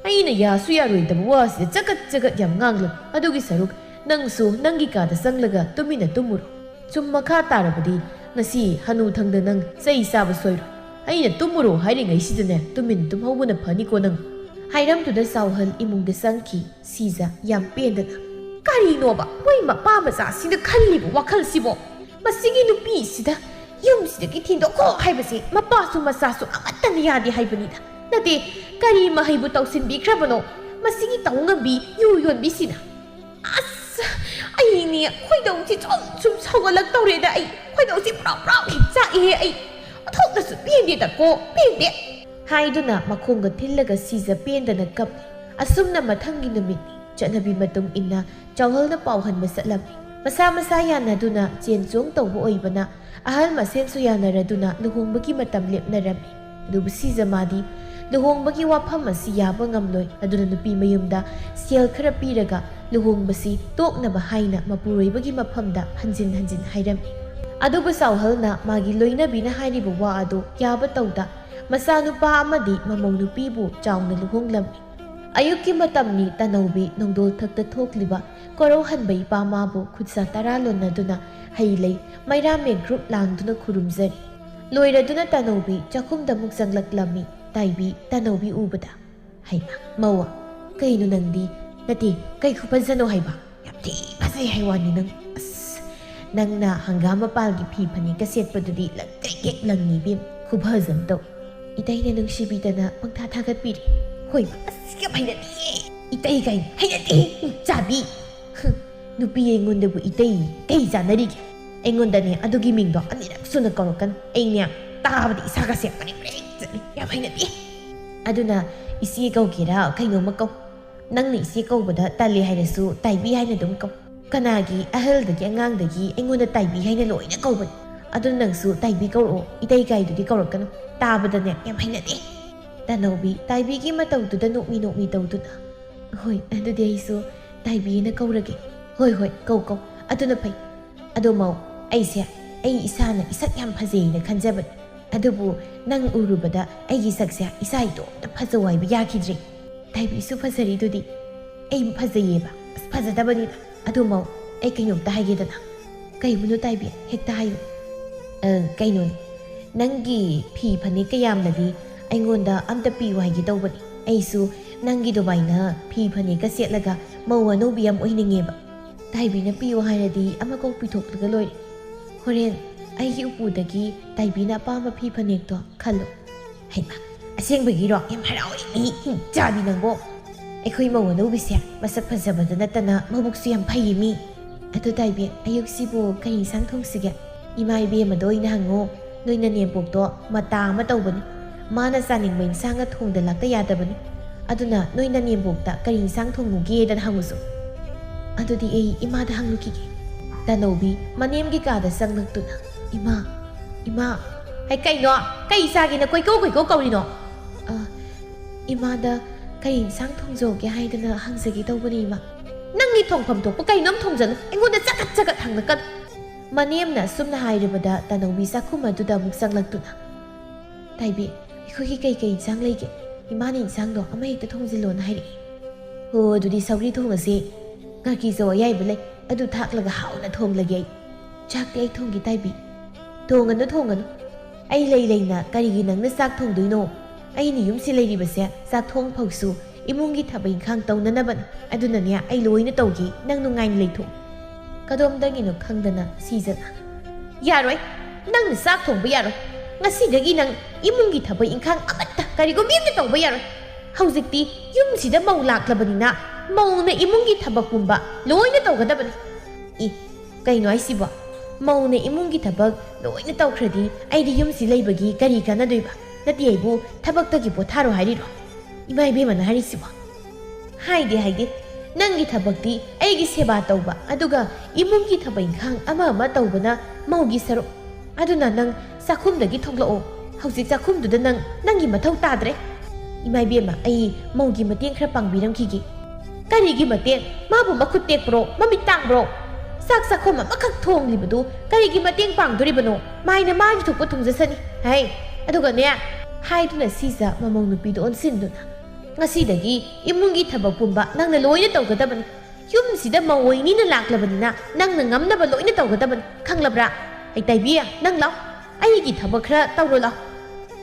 ꯑꯩꯅ ꯌꯥꯁꯨ ꯌꯥꯔꯣꯏꯗꯕ ꯋꯥꯁꯤꯗ ꯆꯒꯠ ꯆꯒꯠ ꯌꯥꯝ ꯉꯥꯡꯂꯝꯃꯤ꯫ ꯑꯗꯨꯒꯤ ꯁꯔꯨꯛ ꯅꯪꯁꯨ ꯅꯪꯒꯤ ꯀꯥꯗ ꯆꯪꯂꯒ ꯇꯨꯃꯤꯟꯅ ꯇꯨꯝꯃꯨꯔꯣ꯫ ꯁꯨꯝ ꯃꯈꯥ ꯇꯥꯔꯕꯗꯤ ꯉꯁꯤ ꯍꯅꯨꯊꯪꯗ ꯅꯪ ꯆꯩ ꯆꯥꯕ ꯁꯣꯏꯔꯣꯏ꯫ ꯑꯩꯅ ꯇꯨꯝꯃꯨꯔꯣ ꯍꯥꯏꯔꯤꯉꯩꯁꯤꯗꯅꯦ ꯇꯨꯃꯤꯟ ꯇꯨꯝꯍꯧꯕꯅ ꯐꯅꯤꯀꯣ ꯅꯪ꯫ ꯍꯥꯏꯔꯝꯗꯨꯅ ꯆꯥꯎꯍꯜ ꯏꯃꯨꯡꯗ ꯆꯪꯈꯤ꯫ ꯁꯤꯖ ꯌꯥꯝ ꯄꯦꯟꯗꯅ, "ꯀꯔꯤꯅꯣꯕ ꯃꯣꯏ ꯃꯄꯥ ꯃꯆꯥꯁꯤꯡꯅ ꯈꯜꯂꯤꯕ ꯋꯥꯈꯜꯁꯤꯕꯣ? ꯃꯁꯤꯒꯤ ꯅꯨꯄꯤꯁꯤꯗ ꯌꯨꯝꯁꯤꯗꯒꯤ ꯊꯤꯟꯗꯣꯛꯈꯣ ꯍꯥꯏꯕꯁꯤ ꯃꯄꯥꯁꯨ ꯃꯆꯥꯁꯨ ꯑꯃꯠꯇꯅ ꯌꯥꯗꯦ ꯍꯥꯏꯕꯅꯤꯗ꯫ ꯅꯠꯇꯦ, ꯀꯔꯤ ꯃꯍꯩꯕꯨ ꯇꯧꯁꯤꯟꯕꯤꯈ꯭ꯔꯕꯅꯣ ꯃꯁꯤꯒꯤ ꯇꯧ ꯉꯝꯕꯤ ꯌꯨ ꯌꯣꯟꯕꯤꯁꯤꯅ? ꯑꯁ, ꯑꯩꯅꯦ ꯈꯣꯏꯗꯧꯁꯤ ꯁꯨꯝ ꯁꯨꯝ ꯁꯧꯒꯠꯂꯛꯇꯧꯔꯦꯗ꯫ ꯑꯩ ꯈꯣꯏꯗꯧꯁꯤ ꯄ꯭ꯔꯥꯎ ꯄ꯭ꯔꯥꯎ ꯍꯦꯛ ꯆꯥꯛꯏꯍꯦ꯫ ꯑꯩ ꯑꯣꯟꯊꯣꯛꯅꯁꯨ ꯄꯦꯟꯗꯦꯗꯀꯣ, ꯄꯦꯟꯗꯦ꯫ ꯍꯥꯏꯗꯨꯅ ꯃꯈꯣꯡꯒ ꯊꯤꯜꯂꯒ ꯁꯤꯖ ꯄꯦꯟꯗꯅ ꯀꯞꯂꯤ꯫ ꯑꯁꯨꯝꯅ ꯃꯊꯪꯒꯤ ꯅꯨꯃꯤꯠ ꯆꯠꯅꯕꯤ ꯃꯇꯨꯡ ꯏꯟꯅ ꯆꯥꯎꯍꯜꯅ ꯄꯥꯎ ꯍꯟꯕ ꯆꯠꯂꯝꯃꯤ꯫ ꯃꯁꯥ ꯃꯁꯥ ꯌꯥꯅꯗꯨꯅ ꯆꯦꯟ ꯆꯣꯡ ꯇꯧꯕ ꯑꯣꯏꯕꯅ ꯑꯍꯜ ꯃꯁꯦꯟꯁꯨ ꯌꯥꯅꯔꯗꯨꯅ ꯂꯨꯍꯣꯡꯕꯒꯤ ꯃꯇꯝ ꯂꯦꯞꯅꯔꯝꯃꯤ꯫ ꯑꯗꯨꯕꯨ ꯁꯤꯖꯃꯥꯗꯤ ꯂꯨꯍꯣꯡꯕꯒꯤ ꯋꯥꯐꯝ ꯑꯁꯤ ꯌꯥꯕ ꯉꯝꯂꯣꯏ꯫ ꯑꯗꯨꯅ ꯅꯨꯄꯤ ꯃꯌꯨꯝꯗ ꯁꯦꯜ ꯈꯔ ꯄꯤꯔꯒ ꯂꯨꯍꯣꯡꯕꯁꯤ ꯇꯣꯛꯅꯕ ꯍꯥꯏꯅ ꯃꯄꯨꯔꯣꯏꯕꯒꯤ ꯃꯐꯝꯗ ꯍꯟꯖꯤꯟ ꯍꯟꯖꯤꯟ ꯍꯥꯏꯔꯝꯃꯤ꯫ ꯑꯗꯨꯕꯨ ꯆꯥꯎꯍꯜꯅ ꯃꯥꯒꯤ ꯂꯣꯏꯅꯕꯤꯅ ꯍꯥꯏꯔꯤꯕ ꯋꯥ ꯑꯗꯨ ꯌꯥꯕ ꯇꯧꯗ ꯃꯆꯥꯅꯨꯄꯥ ꯑꯃꯗꯤ ꯃꯃꯧ ꯅꯨꯄꯤꯕꯨ ꯆꯥꯎꯅ ꯂꯨꯍꯣꯡꯂꯝꯃꯤ꯫ ꯑꯌꯨꯛꯀꯤ ꯃꯇꯝꯅꯤ꯫ ꯇꯅꯧꯕꯤ ꯅꯣꯡꯗꯣꯜ ꯊꯛꯇ ꯊꯣꯛꯂꯤꯕ ꯀꯣꯔꯧꯍꯟꯕ ꯏꯄꯥ ꯃꯥꯕꯨ ꯈꯨꯠꯁꯥ ꯇꯔꯥ ꯂꯣꯟꯅꯗꯨꯅ ꯍꯩ ꯂꯩ ꯃꯩꯔꯥ ꯃꯦꯒ꯭ꯔꯨꯞ ꯂꯥꯡꯗꯨꯅ ꯈꯨꯔꯨꯝꯖꯔꯤ꯫ ꯂꯣꯏꯔꯗꯨꯅ ꯇꯅꯧꯕꯤ ꯆꯥꯛꯈꯨꯝꯗ ꯑꯃꯨꯛ ꯆꯪꯂꯛꯂꯝꯃꯤ꯫ ꯇꯥꯏꯕꯤ ꯇꯅꯧꯕꯤ ꯎꯕꯗ, "ꯍꯩꯃꯥ, ꯃꯧ, ꯀꯩꯅꯣ ꯅꯪꯗꯤ? ꯅꯠꯇꯦ, ꯀꯩ ꯈꯨꯐꯖꯅꯣ ꯍꯥꯏꯕ? ꯌꯥꯝ ꯊꯤ ꯐꯖꯩ ꯍꯥꯏ ꯋꯥꯅꯤ ꯅꯪ꯫ ꯑꯁ, ꯅꯪꯅ ꯍꯪꯒꯥꯝ ꯃꯄꯥꯜꯒꯤ ꯐꯤ ꯐꯅꯦꯛꯀ ꯁꯦꯠꯄꯗꯨꯗꯤ ꯂꯪꯇ꯭ꯔꯤꯛ ꯍꯦꯛ ꯂꯪꯉꯤ ꯏꯕꯦꯝ꯫ ꯈꯨꯐꯖ ꯑꯃ ꯇꯧ꯫ ꯏꯇꯩꯅ ꯅꯨꯡꯁꯤꯕꯤꯗꯅ ꯄꯪꯊꯥ ꯊꯥꯒꯠꯄꯤꯔꯦ꯫ ꯍꯣꯏ, ꯑꯁ, ꯌꯥꯝ ꯍꯩꯅꯗꯤꯌꯦ꯫ ꯏꯇꯩ ꯀꯥꯏꯅ ꯍꯩꯅꯗꯦ, ꯆꯥꯕꯤ꯫ ꯍꯨꯝ, ꯅꯨꯄꯤ ꯑꯩꯉꯣꯟꯗꯕꯨ ꯏꯇꯩ ꯀꯩ ꯆꯥꯟꯅꯔꯤꯒꯦ? ꯑꯩꯉꯣꯟꯗꯅꯦ ꯑꯗꯨꯒꯤ ꯃꯤꯡꯗꯣ ꯑꯅꯤꯔꯛ ꯁꯨꯅ ꯀꯧꯔꯛꯀꯅꯨ꯫ ꯑꯩꯅꯦ ꯇꯥꯕꯗ ꯏꯁꯥꯒꯁꯦ ꯃꯔꯤꯡ ꯃꯔꯤꯡ ꯆꯠꯂꯤ꯫ ꯌꯥꯝ ꯍꯩꯅꯗꯦ꯫ ꯑꯗꯨꯅ ꯏꯆꯦ ꯀꯧꯒꯦꯔꯥ ꯀꯩꯅꯣꯝꯃ ꯀꯧ꯫ ꯅꯪꯅ ꯏꯆꯦ ꯀꯧꯕꯗ ꯇꯜꯂꯦ ꯍꯥꯏꯔꯁꯨ ꯇꯥꯏꯕꯤ ꯍꯥꯏꯅ ꯑꯗꯨꯝ ꯀꯧ꯫ ꯀꯅꯥꯒꯤ ꯑꯍꯜꯗꯒꯤ ꯑꯉꯥꯡꯗꯒꯤ ꯑꯩꯉꯣꯟꯗ ꯇꯥꯏꯕꯤ ꯍꯥꯏꯅ ꯂꯣꯏꯅ ꯀꯧꯕꯅꯤ꯫ ꯑꯗꯨꯅ ꯅꯪꯁꯨ ꯇꯥꯏꯕꯤ ꯀꯧꯔꯛꯑꯣ, ꯏꯇꯩ ꯀꯥꯏꯗꯨꯗꯤ ꯀꯧꯔꯛꯀꯅꯨ꯫ ꯇꯥꯕꯗꯅꯦ ꯌꯥꯝ ꯍꯩꯅꯗꯦ꯫ ꯇꯅꯧꯕꯤ ꯇꯥꯏꯕꯤꯒꯤ ꯃꯇꯧꯗꯨꯗ ꯅꯣꯛꯃꯤ ꯅꯣꯛꯃꯤ ꯇꯧꯗꯨꯅ, "ꯍꯣꯏ, ꯑꯗꯨꯗꯤ ꯑꯩꯁꯨ ꯇꯥꯏꯕꯤꯅ ꯀꯧꯔꯒꯦ꯫ ꯍꯣꯏ, ꯍꯣꯏ, ꯀꯧ, ꯀꯧ꯫ ꯑꯗꯨꯅ ꯐꯩ꯫ ꯑꯗꯣ ꯃꯧ, ꯑꯩꯁꯦ ꯑꯩ ꯏꯁꯥꯅ ꯏꯁꯛ ꯌꯥꯝ ꯐꯖꯩꯅ ꯈꯟꯖꯕꯅꯤ꯫ ꯑꯗꯨꯕꯨ ꯅꯪ ꯎꯔꯨꯕꯗ ꯑꯩꯒꯤ ꯁꯛꯁꯦ ꯏꯁꯥ ꯏꯇꯣꯝꯇ ꯐꯖꯧ ꯍꯥꯏꯕ ꯌꯥꯈꯤꯗ꯭ꯔꯦ꯫ ꯇꯥꯏꯕꯤꯁꯨ ꯐꯖꯔꯤꯗꯨꯗꯤ꯫ ꯑꯩꯕꯨ ꯐꯖꯩꯌꯦꯕ? ꯑꯁ, ꯐꯖꯗꯕꯅꯤꯗ꯫ ꯑꯗꯣ ꯃꯧ, ꯑꯩ ꯀꯩꯅꯣꯝꯇ ꯍꯥꯏꯒꯦꯗꯅ꯫" "ꯀꯩꯕꯨꯅꯣ ꯇꯥꯏꯕꯤ? ꯍꯦꯛꯇ ꯍꯥꯏꯌꯨ꯫" "ꯑ, ꯀꯩꯅꯣꯅꯦ, ꯅꯪꯒꯤ ꯐꯤ ꯐꯅꯦꯛ ꯀꯌꯥꯝꯅꯗꯤ ꯑꯩꯉꯣꯟꯗ ꯑꯝꯇ ꯄꯤꯌꯨ ꯍꯥꯏꯒꯦ ꯇꯧꯕꯅꯤ꯫ ꯑꯩꯁꯨ ꯅꯪꯒꯤ ꯑꯗꯨꯃꯥꯏꯅ ꯐꯤ ꯐꯅꯦꯛꯀ ꯁꯦꯠꯂꯒ ꯃꯧ ꯑꯅꯧꯕꯤ ꯌꯥꯝ ꯑꯣꯏꯅꯤꯡꯉꯦꯕ꯫" "ꯇꯥꯏꯕꯤꯅ ꯄꯤꯌꯨ ꯍꯥꯏꯔꯗꯤ ꯑꯃ ꯀꯣꯛ ꯄꯤꯊꯣꯛꯂꯒ ꯂꯣꯏꯔꯦ꯫ ꯍꯣꯔꯦꯟ ꯑꯩꯒꯤ ꯎꯄꯨꯗꯒꯤ ꯇꯥꯏꯕꯤꯅ ꯑꯄꯥꯝꯕ ꯐꯤ ꯐꯅꯦꯛꯇꯣ ꯈꯜꯂꯨ꯫ ꯍꯩꯃꯥ, ꯑꯁꯦꯡꯕꯒꯤꯔꯣ? ꯌꯥꯝ ꯍꯔꯥꯎꯏ꯫ ꯃꯤ ꯍꯤꯡ ꯆꯥꯕꯤ ꯅꯪꯕꯣ꯫ ꯑꯩꯈꯣꯏ ꯃꯧ ꯑꯅꯧꯕꯤꯁꯦ ꯃꯁꯛ ꯐꯖꯕꯗ ꯅꯠꯇꯅ ꯃꯕꯨꯛꯁꯨ ꯌꯥꯝ ꯐꯩꯌꯦ ꯃꯤ꯫ ꯑꯗꯨ ꯇꯥꯏꯕꯤ, ꯑꯌꯨꯛꯁꯤꯕꯨ ꯀꯔꯤ ꯏꯟꯁꯥꯡ ꯊꯣꯡꯁꯤꯒꯦ? ꯏꯃꯥ ꯏꯕꯦꯝꯃꯗ ꯑꯣꯏꯅ ꯍꯪꯉꯣ꯫ ꯅꯣꯏ ꯅꯅꯦꯝꯄꯣꯛꯇꯣ ꯃꯇꯥ ꯑꯃ ꯇꯧꯕꯅꯤ꯫ ꯃꯥꯅ ꯆꯥꯅꯤꯡꯕ ꯏꯟꯁꯥꯡꯒ ꯊꯣꯡꯗ ꯂꯥꯛꯇ ꯌꯥꯗꯕꯅꯤ꯫ ꯑꯗꯨꯅ ꯅꯣꯏ ꯅꯅꯦꯝꯕꯣꯛꯇ ꯀꯔꯤ ꯏꯟꯁꯥꯡ ꯊꯣꯡꯉꯨꯒꯦꯗꯅ ꯍꯪꯉꯨꯁꯨ꯫ ꯑꯗꯨꯗꯤ ꯑꯩ ꯏꯃꯥꯗ ꯍꯪꯂꯨꯈꯤꯒꯦ꯫ ꯇꯅꯧꯕꯤ ꯃꯅꯦꯝꯒꯤ ꯀꯥꯗ ꯆꯪꯂꯛꯇꯨꯅ, "ꯏꯃꯥ, ꯏꯃꯥ!" "ꯍꯩ, ꯀꯩꯅꯣ? ꯀꯩ ꯆꯥꯒꯦꯅ ꯀꯣꯏꯀꯧ ꯀꯣꯏꯀꯧ ꯀꯧꯔꯤꯅꯣ?" "ꯑ, ꯏꯃꯥꯗ ꯀꯔꯤ ꯏꯟꯁꯥꯡ ꯊꯣꯡꯖꯧꯒꯦ ꯍꯥꯏꯗꯅ ꯍꯪꯖꯒꯦ ꯇꯧꯕꯅꯤ, ꯏꯃꯥ꯫" "ꯅꯪꯒꯤ ꯊꯣꯡꯐꯝ ꯊꯣꯛꯄ ꯀꯩꯅꯣꯝ ꯊꯣꯡꯖꯜꯂꯨ, ꯑꯩꯉꯣꯟꯗ ꯆꯒꯠ ꯆꯒꯠ ꯍꯪꯂꯛꯀꯅꯨ꯫" ꯃꯅꯦꯝꯅ ꯑꯁꯨꯝꯅ ꯍꯥꯏꯔꯕꯗ ꯇꯅꯧꯕꯤ ꯆꯥꯛꯈꯨꯝ ꯑꯗꯨꯗ ꯑꯃꯨꯛ ꯆꯪꯂꯛꯇꯨꯅ, "ꯇꯥꯏꯕꯤ, ꯑꯩꯈꯣꯏꯒꯤ ꯀꯩꯀꯩ ꯏꯟꯁꯥꯡ ꯂꯩꯒꯦ? ꯏꯃꯥꯅ ꯏꯟꯁꯥꯡꯗꯣ ꯑꯃꯍꯦꯛꯇ ꯊꯣꯡꯖꯤꯜꯂꯣꯅ ꯍꯥꯏꯔꯛꯏ꯫" "ꯍꯣ, ꯑꯗꯨꯗꯤ ꯁꯧꯒ꯭ꯔꯤ ꯊꯣꯡꯉꯁꯦ꯫ ꯉꯥꯀꯤꯖꯧ ꯑꯌꯥꯏꯕ ꯂꯩ, ꯑꯗꯨ ꯊꯥꯛꯂꯒ ꯍꯥꯎꯅ ꯊꯣꯡꯂꯒꯦ ꯑꯩ꯫ ꯆꯥꯛꯇꯤ ꯑꯩ ꯊꯣꯡꯒꯦ ꯇꯥꯏꯕꯤ꯫" "ꯊꯣꯡꯒꯅꯨ, ꯊꯣꯡꯒꯅꯨ꯫ ꯑꯩ ꯂꯩ ꯂꯩꯅ ꯀꯔꯤꯒꯤ ꯅꯪꯅ ꯆꯥꯛ ꯊꯣꯡꯗꯣꯏꯅꯣ? ꯑꯩꯅ ꯌꯨꯝꯁꯤ ꯂꯩꯔꯤꯕꯁꯦ ꯆꯥꯛ ꯊꯣꯡ ꯐꯥꯎꯁꯨ ꯏꯃꯨꯡꯒꯤ ꯊꯕꯛ ꯏꯪꯈꯥꯡ ꯇꯧꯅꯅꯕꯅꯤ꯫ ꯑꯗꯨꯅꯅꯦ, ꯑꯩ ꯂꯣꯏꯅ ꯇꯧꯒꯦ, ꯅꯪ ꯅꯨꯡꯉꯥꯏꯅ ꯂꯩꯊꯣꯛꯎ꯫" ꯀꯗꯣꯝꯗꯒꯤꯅꯣ ꯈꯪꯗꯅ ꯁꯤꯖꯅ, "ꯌꯥꯔꯣꯏ, ꯅꯪꯅ ꯆꯥꯛ ꯊꯣꯡꯕ ꯌꯥꯔꯣꯏ꯫ ꯉꯁꯤꯗꯒꯤ ꯅꯪ ꯏꯃꯨꯡꯒꯤ ꯊꯕꯛ ꯏꯪꯈꯥꯡ ꯑꯃꯠꯇ ꯀꯔꯤꯒꯨꯝꯕ ꯑꯃꯠꯇ ꯇꯧꯕ ꯌꯥꯔꯣꯏ꯫ ꯍꯧꯖꯤꯛꯇꯤ ꯌꯨꯝꯁꯤꯗ ꯃꯧ ꯂꯥꯛꯂꯕꯅꯤꯅ ꯃꯧꯅ ꯏꯃꯨꯡꯒꯤ ꯊꯕꯛ ꯄꯨꯝꯕ ꯂꯣꯏꯅ ꯇꯧꯒꯗꯕꯅꯤ꯫" "ꯏ, ꯀꯩꯅꯣ ꯍꯥꯏꯁꯤꯕꯣ? ꯃꯧꯅ ꯏꯃꯨꯡꯒꯤ ꯊꯕꯛ ꯂꯣꯏꯅ ꯇꯧꯈ꯭ꯔꯗꯤ ꯑꯩꯗꯤ ꯌꯨꯝꯁꯤ ꯂꯩꯕꯒꯤ ꯀꯔꯤ ꯀꯥꯟꯅꯗꯣꯏꯕ? ꯅꯠꯇꯦ, ꯑꯩꯕꯨ ꯊꯕꯛꯇꯒꯤ ꯄꯣꯊꯥꯔꯣ ꯍꯥꯏꯔꯤꯔꯣ? ꯏꯃꯥ ꯏꯕꯦꯝꯃꯅ ꯍꯥꯏꯔꯤꯁꯤꯕꯣ?" "ꯍꯥꯏꯗꯦ, ꯍꯥꯏꯗꯦ꯫ ꯅꯪꯒꯤ ꯊꯕꯛꯇꯤ ꯑꯩꯒꯤ ꯁꯦꯕꯥ ꯇꯧꯕ, ꯑꯗꯨꯒ ꯏꯃꯨꯡꯒꯤ ꯊꯕꯛ ꯏꯪꯈꯥꯡ ꯑꯃ ꯑꯃ ꯇꯧꯕꯅ ꯃꯧꯒꯤ ꯁꯔꯨꯛ꯫ ꯑꯗꯨꯅ ꯅꯪ ꯆꯥꯛꯈꯨꯝꯗꯒꯤ ꯊꯣꯛꯂꯛꯑꯣ꯫ ꯍꯧꯖꯤꯛ ꯆꯥꯛꯈꯨꯝꯗꯨꯗ ꯅꯪ ꯅꯪꯒꯤ ꯃꯊꯧ ꯇꯥꯗ꯭ꯔꯦ꯫" "ꯏꯃꯥ ꯏꯕꯦꯝꯃ, ꯑꯩ ꯃꯧꯒꯤ ꯃꯇꯦꯡ ꯈꯔ ꯄꯥꯡꯕꯤꯔꯝꯈꯤꯒꯦ꯫" "ꯀꯔꯤꯒꯤ ꯃꯇꯦꯡ? ꯃꯥꯕꯨ ꯃꯈꯨꯠ ꯇꯦꯛꯄ꯭ꯔꯣ, ꯃꯃꯤꯠ ꯇꯥꯡꯕ꯭ꯔꯣ? ꯆꯥꯛ ꯆꯥꯛꯈꯨꯝ ꯑꯃꯈꯛ ꯊꯣꯡꯂꯤꯕꯗꯨ ꯀꯔꯤꯒꯤ ꯃꯇꯦꯡ ꯄꯥꯡꯗꯣꯔꯤꯕꯅꯣ? ꯃꯥꯏꯅ ꯃꯥꯒꯤ ꯊꯣꯛꯄ ꯊꯣꯡꯖꯁꯅꯤ꯫ ꯍꯩ, ꯑꯗꯨꯒꯅꯦ," ꯍꯥꯏꯗꯨꯅ ꯁꯤꯖ ꯃꯃꯧ ꯅꯨꯄꯤꯗꯨ ꯑꯣꯟꯁꯤꯟꯗꯨꯅ, "ꯉꯁꯤꯗꯒꯤ ꯏꯃꯨꯡꯒꯤ ꯊꯕꯛ ꯄꯨꯝꯕ ꯅꯪꯅ ꯂꯣꯏꯅ ꯇꯧꯒꯗꯕꯅꯤ꯫ ꯌꯨꯝꯁꯤꯗ ꯃꯧ ꯑꯣꯏꯅꯤꯅ ꯂꯥꯛꯂꯕꯅꯤꯅ ꯅꯪꯅ ꯉꯝꯅꯕ ꯂꯣꯏꯅ ꯇꯧꯒꯗꯕꯅꯤ꯫ ꯈꯪꯂꯕ꯭ꯔꯥ? ꯑꯩ ꯇꯥꯏꯕꯤ, ꯅꯪ ꯂꯥꯎ꯫ ꯑꯩꯒꯤ ꯊꯕꯛ ꯈꯔ ꯇꯧꯔꯣ ꯂꯥꯎ꯫"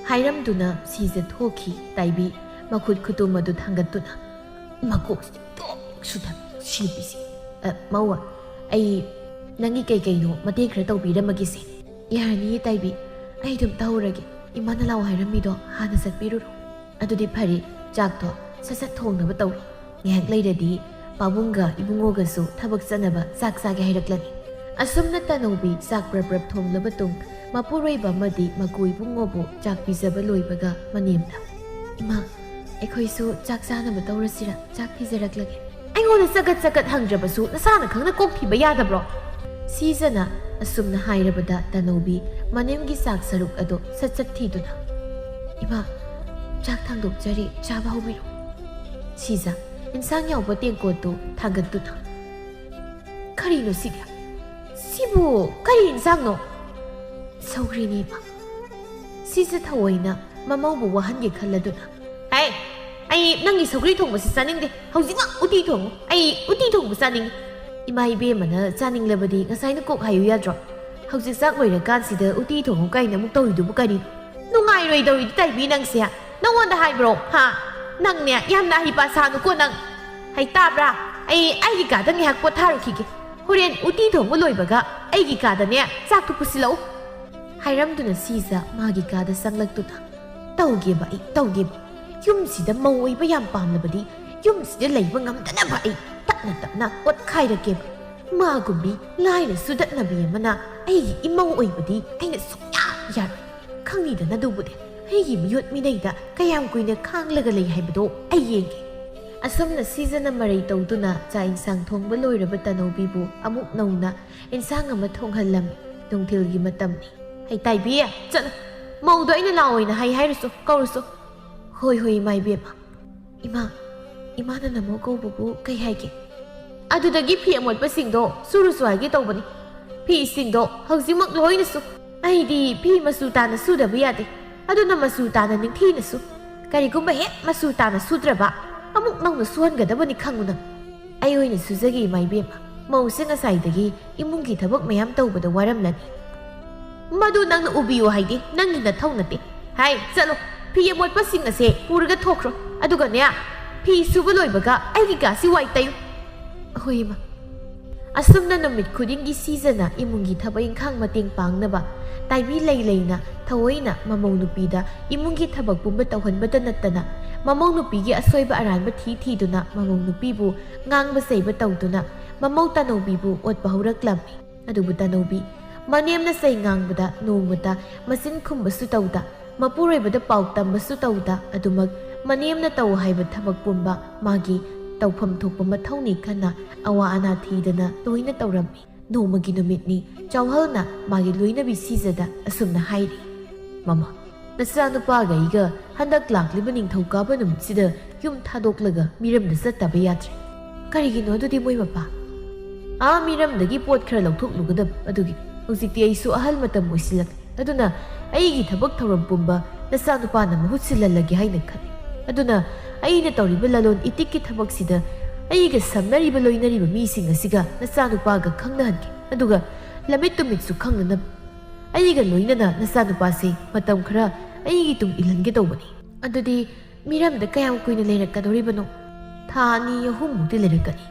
ꯍꯥꯏꯔꯝꯗꯨꯅ ꯁꯤꯖ ꯊꯣꯛꯈꯤ꯫ ꯇꯥꯏꯕꯤ ꯃꯈꯨꯠ ꯈꯨꯇꯨꯝ ꯑꯗꯨ ꯊꯥꯡꯒꯠꯇꯨꯅ, "ꯃꯀꯣꯛꯁꯤ ꯇꯣꯛ ꯁꯨꯊ ꯁꯤ ꯅꯨꯄꯤꯁꯦ꯫ ꯑ, ꯃꯧ, ꯑꯩ ꯅꯪꯒꯤ ꯀꯩ ꯀꯩꯅꯣ ꯃꯇꯦꯡ ꯈꯔ ꯇꯧꯕꯤꯔꯝꯃꯒꯦꯁꯦ꯫" "ꯌꯥꯔꯅꯤꯌꯦ ꯇꯥꯏꯕꯤ, ꯑꯩ ꯑꯗꯨꯝ ꯇꯧꯔꯒꯦ꯫ ꯏꯃꯥꯅ ꯂꯥꯛꯑꯣ ꯍꯥꯏꯔꯝꯃꯤꯗꯣ ꯍꯥꯟꯅ ꯆꯠꯄꯤꯔꯨꯔꯣ꯫ ꯑꯗꯨꯗꯤ ꯐꯔꯦ, ꯆꯥꯛꯇꯣ ꯁꯠ ꯁꯠ ꯊꯣꯡꯅꯕ ꯇꯧꯔꯣ꯫ ꯉꯥꯏꯍꯥꯛ ꯂꯩꯔꯗꯤ ꯄꯥꯕꯨꯡꯒ ꯏꯕꯨꯡꯉꯣꯒꯁꯨ ꯊꯕꯛ ꯆꯠꯅꯕ ꯆꯥꯛ ꯆꯥꯒꯦ ꯍꯥꯏꯔꯛꯂꯅꯤ"꯫ ꯑꯁꯨꯝꯅ ꯇꯅꯧꯕꯤ ꯆꯥꯛ ꯄ꯭ꯔꯞ ꯄ꯭ꯔꯞ ꯊꯣꯡꯂꯕ ꯇꯨꯡ, ꯃꯄꯨꯔꯣꯏꯕ ꯑꯃꯗꯤ ꯃꯀꯨ ꯏꯕꯨꯡꯉꯣꯕꯨ ꯆꯥꯛ ꯄꯤꯖꯕ ꯂꯣꯏꯕꯒ ꯃꯅꯦꯝꯅ, "ꯏꯃꯥ, ꯑꯩꯈꯣꯏꯁꯨ ꯆꯥꯛ ꯆꯥꯅꯕ ꯇꯧꯔꯁꯤꯔ? ꯆꯥꯛ ꯊꯤꯖꯔꯛꯂꯒꯦ"꯫ "ꯑꯩꯉꯣꯟꯗ ꯆꯒꯠ ꯆꯒꯠ ꯍꯪꯗ꯭ꯔꯕꯁꯨ ꯅꯁꯥꯅ ꯈꯪꯅ ꯀꯣꯛ ꯊꯤꯕ ꯌꯥꯗꯕ꯭ꯔꯣ?" ꯁꯤꯖꯅ ꯑꯁꯨꯝꯅ ꯍꯥꯏꯔꯕꯗ ꯇꯅꯧꯕꯤ ꯃꯅꯦꯝꯒꯤ ꯆꯥꯛ ꯁꯔꯨꯛ ꯑꯗꯨ ꯁꯠ ꯁꯠ ꯊꯤꯗꯨꯅ, "ꯏꯃꯥ, ꯆꯥꯛ ꯊꯥꯡꯗꯣꯛꯆꯔꯤ, ꯆꯥꯕ ꯍꯧꯕꯤꯔꯣ"꯫ ꯁꯤꯖ ꯏꯟꯁꯥꯡ ꯌꯥꯎꯕ ꯇꯦꯡꯀꯣꯠꯇꯨ ꯊꯥꯡꯒꯠꯇꯨꯅ, "ꯀꯔꯤꯅꯣ ꯁꯤꯗꯤ? ꯁꯤꯕꯨ ꯀꯔꯤ ꯏꯟꯁꯥꯡꯅꯣ?" "ꯁꯧꯒ꯭ꯔꯤꯅꯤ, ꯏꯃꯥ"꯫ ꯁꯤꯖ ꯊꯑꯣꯏꯅ ꯃꯃꯧꯕꯨ ꯋꯥꯍꯟꯒꯦ ꯈꯜꯂꯗꯨꯅ, "ꯍꯦ, ꯑꯩ ꯅꯪꯒꯤ ꯁꯧꯒ꯭ꯔꯤ ꯊꯣꯡꯕꯁꯤ ꯆꯥꯅꯤꯡꯗꯦ꯫ ꯍꯧꯖꯤꯛꯃꯛ ꯎꯇꯤ ꯊꯣꯡꯉꯨ꯫ ꯑꯩ ꯎꯇꯤ ꯊꯣꯡꯕ ꯆꯥꯅꯤꯡꯉꯤ"꯫ "ꯏꯃꯥ ꯏꯕꯦꯝꯃꯅ ꯆꯥꯅꯤꯡꯂꯕꯗꯤ ꯉꯁꯥꯏꯅ ꯀꯣꯛ ꯍꯥꯏꯌꯨ ꯌꯥꯗ꯭ꯔꯣ? ꯍꯧꯖꯤꯛ ꯆꯥꯛ ꯂꯣꯏꯔꯀꯥꯟꯁꯤꯗ ꯎꯇꯤ ꯊꯣꯡꯉꯨ ꯀꯥꯏꯅ ꯑꯃꯨꯛ ꯇꯧꯔꯤꯗꯨꯕꯨ ꯀꯔꯤꯅꯣ?" "ꯅꯨꯡꯉꯥꯏꯔꯣꯏꯗꯧꯔꯤꯗꯤ ꯇꯥꯏꯕꯤ ꯅꯪꯁꯦ꯫ ꯅꯪꯉꯣꯟꯗ ꯍꯥꯏꯕ꯭ꯔꯣ? ꯍꯥ? ꯅꯪꯅꯦ ꯌꯥꯝꯅ ꯑꯍꯩꯄꯥ ꯁꯥꯅꯨꯀꯣ ꯅꯪ꯫ ꯍꯩ ꯇꯥꯕ꯭ꯔꯥ? ꯑꯩ ꯑꯩꯒꯤ ꯀꯥꯗ ꯉꯥꯏꯍꯥꯛ ꯄꯣꯊꯥꯔꯨꯈꯤꯒꯦ꯫ ꯍꯣꯔꯦꯟ ꯎꯇꯤ ꯊꯣꯡꯕ ꯂꯣꯏꯕꯒ ꯑꯩꯒꯤ ꯀꯥꯗꯅꯦ ꯆꯥꯛꯇꯨ ꯄꯨꯁꯤꯜꯂꯛꯎ"꯫ ꯍꯥꯏꯔꯝꯗꯨꯅ ꯁꯤꯖ ꯃꯥꯒꯤ ꯀꯥꯗ ꯆꯪꯂꯛꯇꯨꯅ, "ꯇꯧꯒꯦꯕ ꯑꯩ, ꯇꯧꯒꯦꯕ꯫ ꯌꯨꯝꯁꯤꯗ ꯃꯧ ꯑꯣꯏꯕ ꯌꯥꯝ ꯄꯥꯝꯂꯕꯗꯤ ꯌꯨꯝꯁꯤꯗ ꯂꯩꯕ ꯉꯝꯗꯅꯕ ꯑꯩ ꯇꯞꯅ ꯇꯞꯅ ꯑꯣꯠꯈꯥꯏꯔꯛꯀꯦꯕ꯫ ꯃꯥꯒꯨꯝꯕꯤ ꯂꯥꯏꯔ ꯁꯨꯗꯠꯅꯕꯤ ꯑꯃꯅ ꯑꯩꯒꯤ ꯏꯃꯧ ꯑꯣꯏꯕꯗꯤ ꯑꯩꯅ ꯁꯨꯡꯌꯥ ꯌꯥꯔꯣꯏ꯫ ꯈꯪꯉꯤꯗꯅ ꯑꯗꯨꯕꯨꯗꯤ꯫ ꯑꯩꯒꯤ ꯃꯤꯑꯣꯠ ꯃꯤꯅꯩꯗ ꯀꯌꯥꯝ ꯀꯨꯏꯅ ꯈꯥꯡꯂꯒ ꯂꯩ ꯍꯥꯏꯕꯗꯣ ꯑꯩ ꯌꯦꯡꯒꯦ"꯫ ꯑꯁꯨꯝꯅ ꯁꯤꯖꯅ ꯃꯔꯩ ꯇꯧꯗꯨꯅ ꯆꯥꯛ ꯏꯟꯁꯥꯡ ꯊꯣꯡꯕ ꯂꯣꯏꯔꯕ ꯇꯅꯧꯕꯤꯕꯨ ꯑꯃꯨꯛ ꯅꯧꯅ ꯏꯟꯁꯥꯡ ꯑꯃ ꯊꯣꯡꯍꯜꯂꯝꯃꯤ꯫ ꯅꯨꯡꯊꯤꯜꯒꯤ ꯃꯇꯝꯅꯤ꯫ "ꯍꯩ ꯇꯥꯏꯕꯤ, ꯆꯠꯂꯨ꯫ ꯃꯧꯗꯣ ꯑꯩꯅ ꯂꯥꯛꯑꯣꯏꯅ ꯍꯥꯏ ꯍꯥꯏꯔꯨꯁꯨ, ꯀꯧꯔꯨꯁꯨ"꯫ "ꯍꯣꯏ, ꯍꯣꯏ, ꯏꯃꯥ ꯏꯕꯦꯝꯃ"꯫ "ꯏꯃꯥ, ꯏꯃꯥꯅ ꯅꯃꯧ ꯀꯧꯕꯕꯨ ꯀꯩ ꯍꯥꯏꯒꯦ?" "ꯑꯗꯨꯗꯒꯤ ꯐꯤ ꯑꯃꯣꯠꯄꯁꯤꯡꯗꯣ ꯁꯨꯔꯨꯁꯨ ꯍꯥꯏꯒꯦ ꯇꯧꯕꯅꯤ꯫ ꯐꯤꯁꯤꯡꯗꯣ ꯍꯧꯖꯤꯛꯃꯛ ꯂꯣꯏꯅ ꯁꯨ꯫ ꯑꯩꯗꯤ ꯐꯤ ꯃꯆꯨ ꯇꯥꯅ ꯁꯨꯗꯕ ꯌꯥꯗꯦ꯫ ꯑꯗꯨꯅ ꯃꯆꯨ ꯇꯥꯅ ꯅꯤꯡꯊꯤꯅ ꯁꯨ꯫ ꯀꯔꯤꯒꯨꯝꯕ ꯍꯦꯛ ꯃꯆꯨ ꯇꯥꯅ ꯁꯨꯗ꯭ꯔꯕ, ꯑꯃꯨꯛ ꯅꯧꯅ ꯁꯨꯍꯟꯒꯗꯕꯅꯤ ꯈꯪꯉꯨ ꯅꯪ"꯫ "ꯑꯩ ꯑꯣꯏꯅ ꯁꯨꯖꯒꯦ, ꯏꯃꯥ ꯏꯕꯦꯝꯃ꯫ ꯃꯧꯁꯦ ꯉꯁꯥꯏꯗꯒꯤ ꯏꯃꯨꯡꯒꯤ ꯊꯕꯛ ꯃꯌꯥꯝ ꯇꯧꯕꯗ ꯋꯥꯔꯝꯂꯅꯤ"꯫ "ꯃꯗꯨ ꯅꯪꯅ ꯎꯕꯤꯌꯨ ꯍꯥꯏꯗꯦ, ꯅꯪꯒꯤ ꯅꯊꯧ ꯅꯠꯇꯦ꯫ ꯍꯥꯏ, ꯆꯠꯂꯣ, ꯐꯤ ꯑꯃꯣꯠꯄꯁꯤꯡ ꯑꯁꯦ ꯄꯨꯔꯒ ꯊꯣꯛꯈ꯭ꯔꯣ꯫ ꯑꯗꯨꯒꯅꯦ, ꯐꯤ ꯁꯨꯕ ꯂꯣꯏꯕꯒ ꯑꯩꯒꯤ ꯀꯥꯁꯤ ꯋꯥꯏ ꯇꯩꯌꯨ"꯫ "ꯍꯣꯏ, ꯏꯃꯥ"꯫ ꯑꯁꯨꯝꯅ ꯅꯨꯃꯤꯠ ꯈꯨꯗꯤꯡꯒꯤ ꯁꯤꯖꯅ ꯏꯃꯨꯡꯒꯤ ꯊꯕꯛ ꯏꯪꯈꯥꯡ ꯃꯇꯦꯡ ꯄꯥꯡꯅꯕ ꯇꯥꯏꯕꯤ ꯂꯩ ꯂꯩꯅ ꯊꯑꯣꯏꯅ ꯃꯃꯧ ꯅꯨꯄꯤꯗ ꯏꯃꯨꯡꯒꯤ ꯊꯕꯛ ꯄꯨꯝꯕ ꯇꯧꯍꯟꯕꯇ ꯅꯠꯇꯅ, ꯃꯃꯧ ꯅꯨꯄꯤꯒꯤ ꯑꯁꯣꯏꯕ ꯑꯔꯥꯟꯕ ꯊꯤ ꯊꯤꯗꯨꯅ ꯃꯃꯧ ꯅꯨꯄꯤꯕꯨ ꯉꯥꯡꯕ ꯆꯩꯕ ꯇꯧꯗꯨꯅ ꯃꯃꯧ ꯇꯥꯅꯧꯕꯤꯕꯨ ꯑꯣꯠꯄ ꯍꯧꯔꯛꯂꯝꯃꯤ꯫ ꯑꯗꯨꯕꯨ ꯇꯥꯅꯧꯕꯤ ꯃꯅꯦꯝꯅ ꯆꯩ ꯉꯥꯡꯕꯗ ꯅꯣꯡꯃꯇ ꯃꯆꯤꯟ ꯈꯨꯝꯕꯁꯨ ꯇꯧꯗ, ꯃꯄꯨꯔꯣꯏꯕꯗ ꯄꯥꯎ ꯇꯝꯕꯁꯨ ꯇꯧꯗ, ꯑꯗꯨꯃꯛ ꯃꯅꯦꯝꯅ ꯇꯧ ꯍꯥꯏꯕ ꯊꯕꯛ ꯄꯨꯝꯕ ꯃꯥꯒꯤ ꯇꯧꯐꯝ ꯊꯣꯛꯄ ꯃꯊꯧꯅꯤ ꯈꯟꯅ ꯑꯋꯥ ꯑꯅꯥ ꯊꯤꯗꯅ ꯂꯣꯏꯅ ꯇꯧꯔꯝꯃꯤ꯫ ꯅꯣꯡꯃꯒꯤ ꯅꯨꯃꯤꯠꯅꯤ꯫ ꯆꯥꯎꯍꯜꯅ ꯃꯥꯒꯤ ꯂꯣꯏꯅꯕꯤ ꯁꯤꯖꯗ ꯑꯁꯨꯝꯅ ꯍꯥꯏꯔꯤ, "ꯃꯃꯥ, ꯅꯆꯥꯅꯨꯄꯥꯒ ꯑꯩꯒ ꯍꯟꯗꯛ ꯂꯥꯛꯂꯤꯕ ꯅꯤꯡꯊꯧꯀꯥꯕ ꯅꯨꯃꯤꯠꯁꯤꯗ ꯌꯨꯝ ꯊꯥꯗꯣꯛꯂꯒ ꯃꯤꯔꯝꯗ ꯆꯠꯇꯕ ꯌꯥꯗ꯭ꯔꯦ꯫ ꯀꯔꯤꯒꯤꯅꯣ ꯑꯗꯨꯗꯤ ꯃꯣꯏ ꯃꯄꯥ?" "ꯑꯥ ꯃꯤꯔꯝꯗꯒꯤ ꯄꯣꯠ ꯈꯔ ꯂꯧꯊꯣꯛꯂꯨꯒꯗꯕ ꯑꯗꯨꯒꯤ꯫ ꯍꯧꯖꯤꯛꯇꯤ ꯑꯩꯁꯨ ꯑꯍꯜ ꯃꯇꯝ ꯑꯣꯏꯁꯤꯜꯂꯛꯂꯦ꯫ ꯑꯗꯨꯅ ꯑꯩꯒꯤ ꯊꯕꯛ ꯊꯧꯔꯝ ꯄꯨꯝꯕ ꯅꯆꯥꯅꯨꯄꯥꯅ ꯃꯍꯨꯠ ꯁꯤꯜꯍꯜꯂꯒꯦ ꯍꯥꯏꯅ ꯈꯜꯂꯤ꯫ ꯑꯗꯨꯅ ꯑꯩꯅ ꯇꯧꯔꯤꯕ ꯂꯂꯣꯟ ꯏꯇꯤꯛꯀꯤ ꯊꯕꯛꯁꯤꯗ ꯑꯩꯒ ꯁꯝꯅꯔꯤꯕ ꯂꯣꯏꯅꯔꯤꯕ ꯃꯤꯁꯤꯡ ꯑꯁꯤꯒ ꯅꯆꯥꯅꯨꯄꯥꯒ ꯈꯪꯅꯍꯟꯒꯦ꯫ ꯑꯗꯨꯒ ꯂꯝꯃꯤꯠ ꯇꯨꯃꯤꯠꯁꯨ ꯈꯪꯅꯅꯕ ꯑꯩꯒ ꯂꯣꯏꯅꯅ ꯅꯆꯥꯅꯨꯄꯥꯁꯦ ꯃꯇꯝ ꯈꯔ ꯑꯩꯒꯤ ꯇꯨꯡ ꯏꯜꯍꯟꯒꯦ ꯇꯧꯕꯅꯤ꯫" "ꯑꯗꯨꯗꯤ ꯃꯤꯔꯝꯗ ꯀꯌꯥꯝ ꯀꯨꯏꯅ ꯂꯩꯔꯛꯀꯗꯧꯔꯤꯕꯅꯣ?" "ꯊꯥ ꯑꯅꯤ ꯑꯍꯨꯝꯃꯨꯛꯇꯤ ꯂꯩꯔꯛꯀꯅꯤ꯫"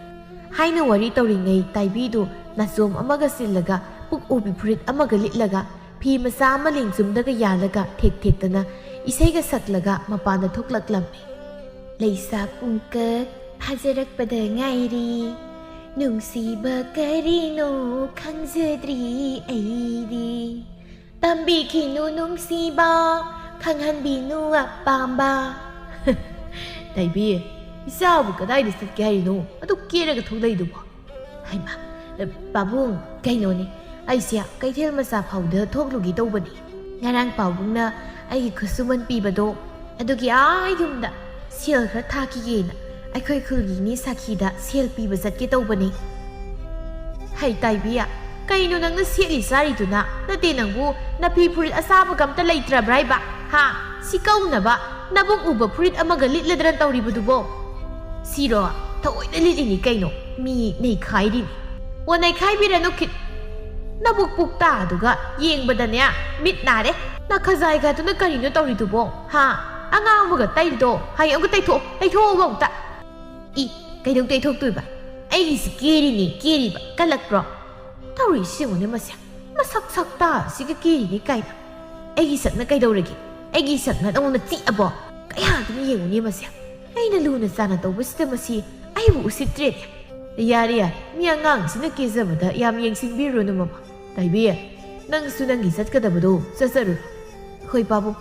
ꯍꯥꯏꯅ ꯋꯥꯔꯤ ꯇꯧꯔꯤꯉꯩ ꯇꯥꯏꯕꯤꯗꯨ ꯅꯥꯆꯣꯝ ꯑꯃꯒ ꯆꯤꯜꯂꯒ, ꯄꯨꯛ ꯎꯕꯤ ꯐꯨꯔꯤꯠ ꯑꯃꯒ ꯂꯤꯠꯂꯒ, ꯐꯤ ꯃꯆꯥ ꯑꯃ ꯂꯦꯡꯖꯨꯝꯗꯒ ꯌꯥꯜꯂꯒ ꯊꯦꯛ ꯊꯦꯛꯇꯅ ꯏꯁꯩꯒ ꯁꯛꯂꯒ ꯃꯄꯥꯟꯗ ꯊꯣꯛꯂꯛꯂꯝꯃꯤ꯫ "ꯂꯩꯁꯥ ꯄꯨꯡꯀꯛ ꯐꯥꯖꯔꯛꯄꯗ ꯉꯥꯏꯔꯤ, ꯅꯨꯡꯁꯤꯕ ꯀꯔꯤꯅꯣ ꯈꯪꯖꯗ꯭ꯔꯤ ꯑꯩꯗꯤ꯫ ꯇꯝꯕꯤꯈꯤꯅꯨ ꯅꯨꯡꯁꯤꯕ, ꯈꯪꯍꯟꯕꯤꯅꯨ ꯑꯄꯥꯝꯕ꯫" "ꯇꯥꯏꯕꯤ, ꯏꯆꯥꯕꯨ ꯀꯗꯥꯏꯗ ꯆꯠꯀꯦ ꯍꯥꯏꯔꯤꯅꯣ? ꯑꯗꯨꯛ ꯀꯦꯔꯒ ꯊꯣꯛꯂꯛꯏꯗꯨꯕꯣ?" "ꯍꯩꯃꯥ, ꯄꯥꯕꯨꯡ, ꯀꯩꯅꯣꯅꯦ, ꯑꯩꯁꯦ ꯀꯩꯊꯦꯜ ꯃꯆꯥ ꯐꯥꯎꯗ ꯊꯣꯛꯂꯨꯒꯦ ꯇꯧꯕꯅꯤ꯫ ꯉꯔꯥꯡ ꯄꯥꯕꯨꯡꯅ ꯑꯩꯒꯤ ꯈꯨꯠꯁꯨꯃꯟ ꯄꯤꯕꯗꯣ, ꯑꯗꯨꯒꯤ ꯑꯥ ꯌꯨꯝꯗ ꯁꯦꯜ ꯈꯔ ꯊꯥꯈꯤꯒꯦꯅ ꯑꯩꯈꯣꯏ ꯈꯨꯜꯒꯤ ꯏꯅꯦ ꯁꯥꯈꯤꯗ ꯁꯦꯜ ꯄꯤꯕ ꯆꯠꯀꯦ ꯇꯧꯕꯅꯤ꯫" "ꯍꯩ ꯇꯥꯏꯕꯤ, ꯀꯩꯅꯣ ꯅꯪꯅ ꯁꯦꯠꯂꯤ ꯆꯥꯔꯤꯗꯨꯅ? ꯅꯠꯇꯦ ꯅꯪꯕꯨ ꯅꯐꯤ ꯐꯨꯔꯤꯠ ꯑꯆꯥꯕꯒ ꯑꯝꯇ ꯂꯩꯇ꯭ꯔꯕ꯭ꯔꯥ ꯍꯥꯏꯕ? ꯍꯥ? ꯁꯤ ꯀꯧꯅꯕ ꯅꯕꯨꯛ ꯎꯕ ꯐꯨꯔꯤꯠ ꯑꯃꯒ ꯂꯤꯠꯂꯗꯅ ꯇꯧꯔꯤꯕꯗꯨꯕꯣ?" "ꯁꯤꯔꯣ? ꯊꯑꯣꯏꯅ ꯂꯤꯠꯂꯤꯅꯤ ꯀꯩꯅꯣ, ꯃꯤ ꯅꯩꯈꯥꯏꯔꯤꯅꯤ꯫" "ꯑꯣ, ꯅꯩꯈꯥꯏꯕꯤꯔꯅꯨ ꯈꯤꯠ꯫ ꯅꯕꯨꯛ ꯄꯨꯛꯇꯥꯗꯨꯒ ꯌꯦꯡꯕꯗꯅꯦ ꯃꯤꯠ ꯅꯥꯔꯦ꯫ ꯅꯈꯖꯥꯏꯒꯗꯨꯅ ꯀꯔꯤꯅꯣ ꯇꯧꯔꯤꯗꯨꯕꯣ? ꯍꯥ? ꯑꯉꯥꯡꯕꯒ ꯇꯩꯔꯤꯗꯣ ꯍꯌꯦꯡ ꯑꯃꯨꯛꯀ ꯇꯩꯊꯣꯛꯑꯣ, ꯇꯩꯊꯣꯛꯑꯣꯕ ꯑꯃꯨꯛꯇ꯫" "ꯏ, ꯀꯩꯗꯧ ꯇꯩꯊꯣꯛꯇꯣꯏꯕ? ꯑꯩꯒꯤꯁꯤ ꯀꯦꯔꯤꯅꯤ, ꯀꯦꯔꯤꯕ, ꯀꯜꯂꯛꯄ꯭ꯔꯣ? ꯇꯧꯔꯤꯁꯤ ꯌꯦꯡꯉꯨꯅꯦ ꯃꯁꯦ, ꯃꯁꯛ ꯁꯛꯇꯥꯁꯤꯒ ꯀꯦꯔꯤꯅꯤ ꯀꯥꯏꯅ꯫ ꯑꯩꯒꯤ ꯁꯛꯅ ꯀꯩꯗꯧꯔꯒꯦ? ꯑꯩꯒꯤ ꯁꯛꯅ ꯅꯉꯣꯟꯗ ꯆꯤꯛꯑꯕꯣ? ꯀꯌꯥꯗꯨꯅ ꯌꯦꯡꯉꯨꯅꯦ ꯃꯁꯦ, ꯑꯩꯅ ꯂꯨꯅ ꯆꯥꯅ ꯇꯧꯕꯁꯤꯗ ꯃꯁꯤ ꯑꯩꯕꯨ ꯎꯁꯤꯠꯇ꯭ꯔꯦꯅꯦ꯫ ꯌꯥꯔꯦ ꯌꯥꯔꯦ, ꯃꯤ ꯑꯉꯥꯡꯁꯤꯅ ꯀꯦꯖꯕꯗ ꯌꯥꯝ ꯌꯦꯡꯁꯤꯟꯕꯤꯔꯨꯅꯨ ꯃꯃꯥ꯫ ꯇꯥꯏꯕꯤ, ꯅꯪꯁꯨ ꯅꯪꯒꯤ ꯆꯠꯀꯗꯕꯗꯣ ꯆꯠꯆꯔꯨꯔꯣ꯫ ꯍꯣꯏ ꯄꯥꯕꯨꯡ꯫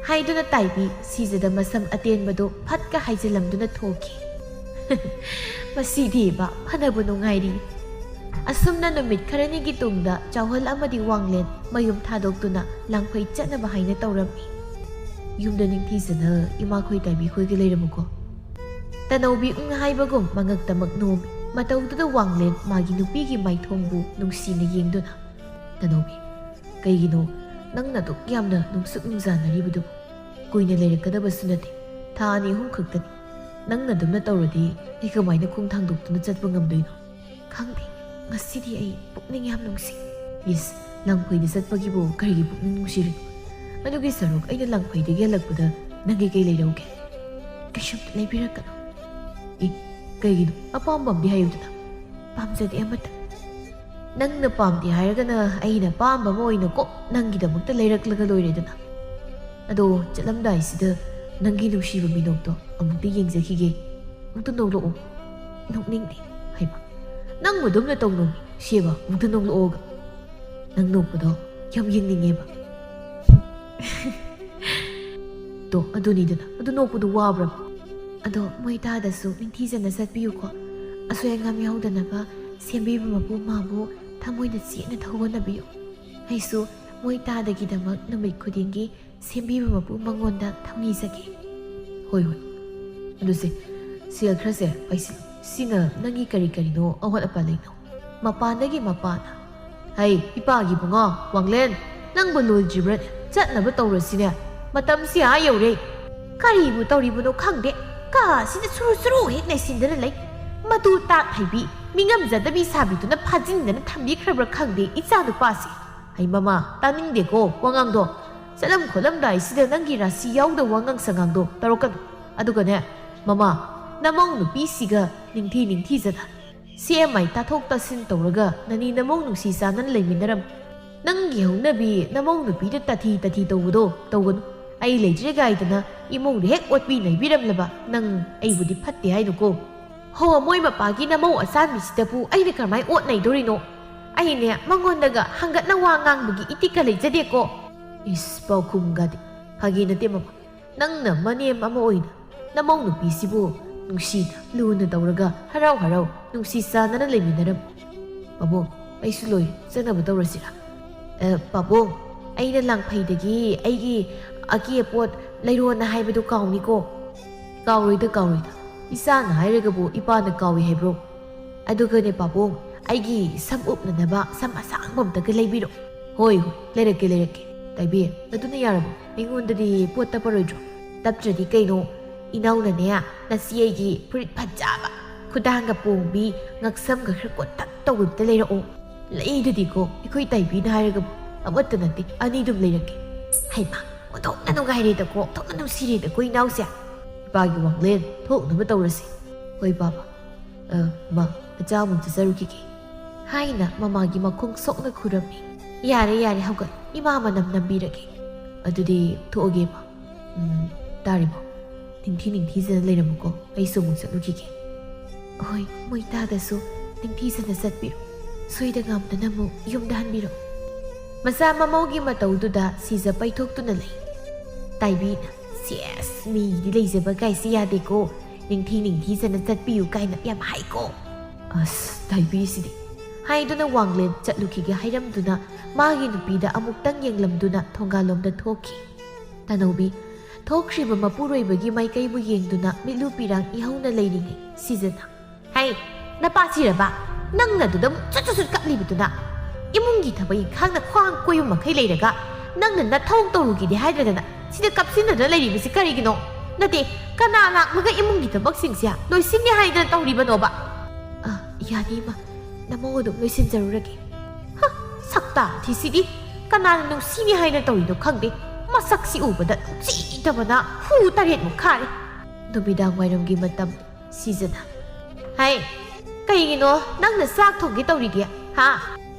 ꯍꯥꯏꯗꯨꯅ ꯇꯥꯏꯕꯤ ꯁꯤꯖꯗ ꯃꯁꯝ ꯑꯇꯦꯟꯕꯗꯨ ꯐꯠꯀ ꯍꯥꯏꯖꯤꯜꯂꯝꯗꯨꯅ ꯊꯣꯛꯈꯤ꯫ ꯃꯁꯤꯗꯤꯕ ꯐꯅꯕꯨ ꯅꯨꯡꯉꯥꯏꯔꯤ꯫ ꯑꯁꯨꯝꯅ ꯅꯨꯃꯤꯠ ꯈꯔꯅꯤꯒꯤ ꯇꯨꯡꯗ ꯆꯥꯎꯍꯜ ꯑꯃꯗꯤ ꯋꯥꯡꯂꯦꯟ ꯃꯌꯨꯝ ꯊꯥꯗꯣꯛꯇꯨꯅ ꯂꯥꯡꯐꯩ ꯆꯠꯅꯕ ꯍꯥꯏꯅ ꯇꯧꯔꯝꯃꯤ꯫ ꯌꯨꯝꯗ ꯅꯤꯡꯊꯤꯖꯅ ꯏꯃꯥꯈꯣꯏ ꯇꯥꯏꯕꯤꯈꯣꯏꯒ ꯂꯩꯔꯝꯃꯨꯀꯣ꯫ ꯇꯅꯧꯕꯤ ꯎꯪ ꯍꯥꯏꯕꯒꯨꯝ ꯃꯉꯛꯇꯃꯛ ꯅꯣꯝꯃꯤ꯫ ꯃꯇꯧꯗꯨꯗ ꯋꯥꯡꯂꯦꯟ ꯃꯥꯒꯤ ꯅꯨꯄꯤꯒꯤ ꯃꯥꯏꯊꯣꯡꯕꯨ ꯅꯨꯡꯁꯤꯅ ꯌꯦꯡꯗꯨꯅ, "ꯇꯅꯧꯕꯤ, ꯀꯩꯒꯤꯅꯣ ꯅꯪꯅ ꯑꯗꯨꯛ ꯌꯥꯝꯅ ꯅꯨꯡꯁꯨꯛ ꯅꯨꯡꯖꯥꯅꯔꯤꯕꯗꯨ? ꯀꯨꯏꯅ ꯂꯩꯔꯛꯀꯗꯕꯁꯨ ꯅꯠꯇꯦ, ꯊꯥ ꯑꯅꯤ ꯑꯍꯨꯝ ꯈꯛꯇꯅꯤ꯫ ꯅꯪꯅ ꯑꯗꯨꯝꯅ ꯇꯧꯔꯗꯤ ꯑꯩ ꯀꯃꯥꯏꯅ ꯈꯣꯡ ꯊꯥꯡꯗꯣꯛꯇꯨꯅ ꯆꯠꯄ ꯉꯝꯗꯣꯏꯅꯣ? ꯈꯪꯗꯦ, ꯉꯁꯤꯗꯤ ꯑꯩ ꯄꯨꯛꯅꯤꯡ ꯌꯥꯝ ꯅꯨꯡꯁꯤ꯫" "ꯏꯁ, ꯂꯥꯡꯐꯩꯗ ꯆꯠꯄꯒꯤꯕꯨ ꯀꯔꯤꯒꯤ ꯄꯨꯛꯅꯤꯡ ꯅꯨꯡꯁꯤꯔꯤꯅꯣ? ꯑꯗꯨꯒꯤ ꯁꯔꯨꯛ ꯑꯩꯅ ꯂꯥꯡꯐꯩꯗꯒꯤ ꯍꯜꯂꯛꯄꯗ ꯅꯪꯒꯤ ꯀꯩ ꯂꯩꯔꯧꯒꯦ?" "ꯀꯩꯁꯨꯝꯇ ꯂꯩꯕꯤꯔꯛꯀꯅꯨ꯫" "ꯑꯦ, ꯀꯩꯒꯤꯅꯣ? ꯑꯄꯥꯝꯕ ꯑꯃꯗꯤ ꯍꯥꯏꯌꯨꯗꯅ꯫" "ꯄꯥꯝꯖꯗꯦ ꯑꯃꯠꯇ꯫" "ꯅꯪꯅ ꯄꯥꯝꯗꯦ ꯍꯥꯏꯔꯒꯅ ꯑꯩꯅ ꯑꯄꯥꯝꯕ ꯑꯃ ꯑꯣꯏꯅ ꯀꯣꯛ ꯅꯪꯒꯤꯗꯃꯛꯇ ꯂꯩꯔꯛꯂꯒ ꯂꯣꯏꯔꯦꯗꯅ꯫ ꯑꯗꯣ ꯆꯠꯂꯝꯗꯥꯏꯁꯤꯗ ꯅꯪꯒꯤ ꯅꯨꯡꯁꯤꯕ ꯃꯤꯅꯣꯛꯇꯣ ꯑꯃꯨꯛꯇ ꯌꯦꯡꯖꯈꯤꯒꯦ꯫ ꯑꯃꯨꯛꯇ ꯅꯣꯛꯂꯛꯑꯣ꯫" "ꯅꯣꯛꯅꯤꯡꯗꯦ꯫" "ꯍꯩꯃꯥ, ꯅꯪꯕꯨ ꯑꯗꯨꯝꯅ ꯇꯧꯅꯣꯃꯤ, ꯁꯦꯕ, ꯑꯃꯨꯛꯇ ꯅꯣꯛꯂꯛꯑꯣꯒ꯫ ꯅꯪ ꯅꯣꯛꯄꯗꯣ ꯌꯥꯝ ꯌꯦꯡꯅꯤꯡꯉꯦꯕ꯫" "ꯇꯣ, ꯑꯗꯨꯅꯤꯗꯅ, ꯑꯗꯨ ꯅꯣꯛꯄꯗꯨ ꯋꯥꯕ꯭ꯔꯕ?" "ꯑꯗꯣ ꯃꯣꯏ ꯇꯥꯗꯁꯨ ꯅꯤꯡꯊꯤꯖꯅ ꯆꯠꯄꯤꯌꯨꯀꯣ꯫ ꯑꯁꯣꯏ ꯑꯉꯥꯝ ꯌꯥꯎꯗꯅꯕ ꯁꯦꯝꯕꯤꯕ ꯃꯄꯨ ꯃꯥꯕꯨ ꯊꯃꯣꯏꯅ ꯆꯦꯠꯅ ꯊꯧꯒꯠꯅꯕꯤꯌꯨ꯫ ꯑꯩꯁꯨ ꯃꯣꯏ ꯇꯥꯗꯒꯤꯗꯃꯛ ꯅꯨꯃꯤꯠ ꯈꯨꯗꯤꯡꯒꯤ ꯁꯦꯝꯕꯤꯕ ꯃꯄꯨ ꯃꯉꯣꯟꯗ ꯊꯧꯅꯤꯖꯒꯦ꯫" "ꯍꯣꯏ, ꯍꯣꯏ꯫ ꯑꯗꯨꯁꯦ, ꯁꯦꯜ ꯈꯔꯁꯦ ꯄꯥꯏꯁꯤꯜꯂꯨ꯫ ꯁꯤꯅ ꯅꯪꯒꯤ ꯀꯔꯤ ꯀꯔꯤꯅꯣ ꯑꯋꯥꯠ ꯑꯄꯥ ꯂꯩꯅꯧ꯫" ꯃꯄꯥꯟꯗꯒꯤ ꯃꯄꯥꯅ, "ꯍꯩ, ꯏꯄꯥꯒꯤ ꯏꯕꯨꯡꯉꯣ, ꯋꯥꯡꯂꯦꯟ, ꯅꯪꯕꯨ ꯂꯣꯏꯗ꯭ꯔꯤꯕ꯭ꯔꯥꯅꯦ? ꯆꯠꯅꯕ ꯇꯧꯔꯁꯤꯅꯦ꯫ ꯃꯇꯝꯁꯤ ꯑꯥ ꯌꯧꯔꯦ꯫" "ꯀꯔꯤꯕꯨ ꯇꯧꯔꯤꯕꯅꯣ ꯈꯪꯗꯦ, ꯀꯥꯁꯤꯗ ꯁꯨꯔꯨ ꯁꯨꯔꯨ ꯍꯦꯛ ꯂꯩꯁꯤꯟꯗꯅ ꯂꯩ꯫ ꯃꯇꯨ ꯇꯥꯠ ꯍꯩꯕꯤ, ꯃꯤꯉꯝꯖꯗꯕꯤ ꯁꯥꯕꯤꯗꯨꯅ ꯐꯥꯖꯤꯟꯗꯅ ꯊꯝꯕꯤꯈ꯭ꯔꯕ꯭ꯔꯥ ꯈꯪꯗꯦ ꯏꯆꯥ ꯅꯨꯄꯥꯁꯦ꯫ ꯍꯩ ꯃꯃꯥ, ꯇꯥꯅꯤꯡꯗꯦꯀꯣ ꯋꯥꯉꯥꯡꯗꯣ꯫ ꯆꯠꯂꯝ ꯈꯣꯠꯂꯝꯗꯥꯏꯁꯤꯗ ꯅꯪꯒꯤ ꯔꯥꯁꯤ ꯌꯥꯎꯗꯕ ꯋꯥꯉꯥꯡ ꯁꯉꯥꯡꯗꯣ ꯇꯧꯔꯛꯀꯅꯨ꯫ ꯑꯗꯨꯒꯅꯦ, ꯃꯃꯥ, ꯅꯃꯧ ꯅꯨꯄꯤꯁꯤꯒ ꯅꯤꯡꯊꯤ ꯅꯤꯡꯊꯤꯖꯅ ꯁꯤ ꯑꯦꯝ ꯑꯥꯏ ꯇꯥꯊꯣꯛ ꯇꯥꯁꯤꯟ ꯇꯧꯔꯒ ꯅꯅꯤ ꯅꯃꯧ ꯅꯨꯡꯁꯤ ꯆꯥꯟꯅꯅ ꯂꯩꯃꯤꯟꯅꯔꯝ꯫ ꯅꯪꯒꯤ ꯍꯧꯅꯕꯤ ꯅꯃꯧ ꯅꯨꯄꯤꯗ ꯇꯥꯊꯤ ꯇꯥꯊꯤ ꯇꯧꯕꯗꯣ ꯇꯧꯒꯅꯨ꯫ ꯑꯩ ꯂꯩꯇ꯭ꯔꯦ ꯀꯥꯏꯗꯅ ꯏꯃꯧꯗ ꯍꯦꯛ ꯑꯣꯠꯄꯤ ꯅꯩꯕꯤꯔꯝꯂꯕ ꯅꯪ ꯑꯩꯕꯨꯗꯤ ꯐꯠꯇꯦ ꯍꯥꯏꯅꯨꯀꯣ꯫ ꯍꯣ, ꯃꯣꯏ ꯃꯄꯥꯒꯤ ꯅꯃꯧ ꯑꯆꯥꯟꯕꯤꯁꯤꯗꯕꯨ ꯑꯩꯅ ꯀꯔꯝꯍꯥꯏ ꯑꯣꯠ ꯅꯩꯗꯣꯔꯤꯅꯣ? ꯑꯩꯅꯦ ꯃꯉꯣꯟꯗꯒ ꯍꯪꯒꯠꯅ ꯋꯥ ꯉꯥꯡꯕꯒꯤ ꯏꯇꯤꯛꯀ ꯂꯩꯖꯗꯦꯀꯣ꯫ ꯏꯁ, ꯄꯥꯎꯈꯨꯝꯒꯗꯤ꯫ ꯐꯥꯒꯤ ꯅꯠꯇꯦ ꯃꯃꯥ꯫ ꯅꯪꯅ ꯃꯅꯦꯝ ꯑꯃ ꯑꯣꯏꯅ ꯅꯃꯧ ꯅꯨꯄꯤꯁꯤꯕꯨ ꯅꯨꯡꯁꯤꯅ ꯂꯨꯅ ꯇꯧꯔꯒ ꯍꯔꯥꯎ ꯍꯔꯥꯎ ꯅꯨꯡꯁꯤ ꯆꯥꯟꯅꯅ ꯂꯩꯃꯤꯟꯅꯔꯝ꯫ ꯄꯥꯕꯨꯡ, ꯑꯩꯁꯨ ꯂꯣꯏꯔꯦ, ꯆꯠꯅꯕ ꯇꯧꯔꯁꯤꯔꯥ? ꯑ, ꯄꯥꯕꯨꯡ, ꯑꯩꯅ ꯂꯥꯡꯐꯩꯗꯒꯤ ꯑꯩꯒꯤ ꯑꯀꯦ ꯑꯄꯣꯠ ꯂꯩꯔꯣꯅ ꯍꯥꯏꯕꯗꯨ ꯀꯥꯎꯅꯤꯀꯣ꯫ ꯀꯥꯎꯔꯣꯏꯗ, ꯀꯥꯎꯔꯣꯏꯗ꯫ ꯏꯆꯥꯅ ꯍꯥꯏꯔꯒꯕꯨ ꯏꯄꯥꯅ ꯀꯥꯎꯏ ꯍꯥꯏꯕ꯭ꯔꯣ? ꯑꯗꯨꯒꯅꯦ ꯄꯥꯕꯨꯡ, ꯑꯩꯒꯤ ꯁꯝ ꯎꯞꯅꯅꯕ ꯁꯝ ꯑꯁꯥꯡꯕ ꯑꯝꯇꯒ ꯂꯩꯕꯤꯔꯣ꯫ ꯍꯣꯏ, ꯍꯣꯏ, ꯂꯩꯔꯛꯀꯦ, ꯂꯩꯔꯛꯀꯦ꯫ ꯇꯥꯏꯕꯤ, ꯑꯗꯨꯅ ꯌꯥꯔꯕꯣ? ꯑꯩꯉꯣꯟꯗꯗꯤ ꯄꯣꯠ ꯇꯞꯄꯔꯣꯏꯗ꯭ꯔꯣ? ꯇꯞꯇ꯭ꯔꯗꯤ ꯀꯩꯅꯣ? ꯏꯅꯥꯎꯅꯅꯦ, ꯅꯆꯦ ꯑꯩꯒꯤ ꯐꯨꯔꯤꯠ ꯐꯖꯕ, ꯈꯨꯗꯥꯡꯒ ꯄꯣꯝꯕꯤ, ꯉꯛꯁꯝꯒ ꯈꯔ ꯀꯣꯠꯇꯛ ꯇꯧꯕ ꯑꯝꯇ ꯂꯩꯔꯛꯑꯣ꯫ ꯂꯩꯗꯨꯗꯤꯀꯣ, ꯑꯩꯈꯣꯏ ꯇꯥꯏꯕꯤꯅ ꯍꯥꯏꯔꯒꯕꯨ ꯑꯃꯠꯇ ꯅꯠꯇꯦ, ꯑꯅꯤ ꯑꯗꯨꯝ ꯂꯩꯔꯛꯀꯦ꯫ ꯍꯩꯃꯥ, ꯑꯣꯟꯊꯣꯛꯅ ꯅꯨꯡꯉꯥꯏꯔꯦꯗꯀꯣ, ꯑꯣꯟꯊꯣꯛꯅ ꯅꯨꯡꯁꯤꯔꯦꯗꯀꯣ ꯏꯅꯥꯎꯁꯦ꯫ ꯏꯄꯥꯒꯤ ꯋꯥꯡꯂꯦꯟ ꯊꯣꯛꯅꯕ ꯇꯧꯔꯁꯤ꯫ ꯍꯣꯏ ꯕꯥꯕꯥ꯫ ꯑ, ꯃꯥ, ꯑꯆꯥ ꯑꯃꯨꯛ ꯆꯥꯖꯔꯨꯈꯤꯒꯦ꯫ ꯍꯥꯏꯅ ꯃꯃꯥꯒꯤ ꯃꯈꯣꯡ ꯁꯣꯛꯅ ꯈꯨꯔꯝꯃꯤ꯫ ꯌꯥꯔꯦ, ꯌꯥꯔꯦ, ꯍꯧꯒꯠ, ꯏꯃꯥ ꯃꯅꯝ ꯅꯝꯕꯤꯔꯒꯦ꯫ ꯑꯗꯨꯗꯤ ꯊꯣꯛꯑꯒꯦ ꯃꯥ꯫ ꯎꯝ, ꯇꯥꯔꯤꯕꯣ? ꯅꯤꯡꯊꯤ ꯅꯤꯡꯊꯤꯖꯅ ꯂꯩꯔꯝꯃꯨꯀꯣ, ꯑꯩꯁꯨ ꯑꯃꯨꯛ ꯆꯠꯂꯨꯈꯤꯒꯦ꯫ ꯍꯣꯏ, ꯃꯣꯏ ꯇꯥꯗꯁꯨ ꯅꯤꯡꯊꯤꯖꯅ ꯆꯠꯄꯤꯔꯣ꯫ ꯁꯣꯏꯗ ꯉꯥꯝꯗꯅ ꯑꯃꯨꯛ ꯌꯨꯝꯗ ꯍꯟꯕꯤꯔꯣ꯫ ꯃꯆꯥ ꯃꯃꯧꯒꯤ ꯃꯇꯧꯗꯨꯗ ꯁꯤꯖ ꯄꯩꯊꯣꯛꯇꯨꯅ ꯂꯩ꯫ ꯇꯥꯏꯕꯤꯅ, "ꯁꯦꯁ, ꯃꯤꯒꯤꯗꯤ ꯂꯩꯖꯕ ꯀꯥꯏꯁꯤ ꯌꯥꯗꯦꯀꯣ, ꯅꯤꯡꯊꯤ ꯅꯤꯡꯊꯤꯖꯅ ꯆꯠꯄꯤꯌꯨ" ꯀꯥꯏꯅ ꯌꯥꯝ ꯍꯥꯏꯀꯣ꯫ ꯑꯁ, ꯇꯥꯏꯕꯤꯁꯤꯗꯤ꯫ ꯍꯥꯏꯗꯨꯅ ꯋꯥꯡꯂꯦꯟ ꯆꯠꯂꯨꯈꯤꯒꯦ ꯍꯥꯏꯔꯝꯗꯨꯅ ꯃꯥꯒꯤ ꯅꯨꯄꯤꯗ ꯑꯃꯨꯛꯇꯪ ꯌꯦꯡꯂꯝꯗꯨꯅ ꯊꯣꯡꯒꯥꯜꯂꯣꯝꯗ ꯊꯣꯛꯈꯤ꯫ ꯇꯅꯧꯕꯤ, ꯊꯣꯛꯈ꯭ꯔꯤꯕ ꯃꯄꯨꯔꯣꯏꯕꯒꯤ ꯃꯥꯏꯀꯩꯕꯨ ꯌꯦꯡꯗꯨꯅ ꯃꯤꯠꯂꯨ ꯄꯤꯔꯥꯡ ꯏꯍꯧꯅ ꯂꯩꯔꯤꯉꯩ ꯁꯤꯖꯅ, "ꯍꯩ, ꯅꯄꯥ ꯁꯤꯔꯕ? ꯅꯪꯅ ꯑꯗꯨꯗ ꯑꯃꯨꯛ ꯆꯨꯠ ꯆꯨꯠ ꯆꯨꯠ ꯀꯞꯂꯤꯕꯗꯨꯅ? ꯏꯃꯨꯡꯒꯤ ꯊꯕꯛ ꯏꯪꯈꯥꯡꯅ ꯈ꯭ꯋꯥꯡ ꯀꯣꯏꯕ ꯃꯈꯩ ꯂꯩꯔꯒ ꯅꯪꯅ ꯅꯊꯧ ꯇꯧꯔꯨꯒꯦꯗꯤ ꯍꯥꯏꯗ꯭ꯔꯗꯅ ꯁꯤꯗ ꯀꯞꯁꯤꯟꯅꯗꯅ ꯂꯩꯔꯤꯕꯁꯤ ꯀꯔꯤꯒꯤꯅꯣ? ꯅꯠꯇꯦ, ꯀꯅꯥ ꯂꯥꯛꯂꯒ ꯏꯃꯨꯡꯒꯤ ꯊꯕꯛꯁꯤꯡꯁꯦ ꯂꯣꯏꯁꯤꯟꯒꯦ ꯍꯥꯏꯗꯅ ꯇꯧꯔꯤꯕꯅꯣꯕ?" "ꯑ, ꯌꯥꯅꯤ ꯏꯃꯥ, ꯅꯃꯧ ꯑꯗꯨꯝ ꯂꯣꯏꯁꯤꯟꯖꯔꯨꯔꯒꯦ꯫" ꯍ, ꯁꯛꯇꯥ ꯊꯤꯁꯤꯗꯤ! ꯀꯅꯥꯅ ꯅꯨꯡꯁꯤꯅꯤ ꯍꯥꯏꯅ ꯇꯧꯔꯤꯅꯣ ꯈꯪꯗꯦ꯫ ꯃꯁꯛꯁꯤ ꯎꯕꯗ ꯅꯨꯡꯁꯤꯗꯕꯅ ꯍꯨ ꯇꯔꯦꯠꯃꯨꯛ ꯈꯥꯔꯦ꯫ ꯅꯨꯃꯤꯗꯥꯡ ꯋꯥꯏꯔꯝꯒꯤ ꯃꯇꯝ ꯁꯤꯖꯅ꯫ "ꯍꯩ, ꯀꯩꯒꯤꯅꯣ ꯅꯪꯅ ꯆꯥꯛ ꯊꯣꯡꯒꯦ ꯇꯧꯔꯤꯗꯤ? ꯍꯥ?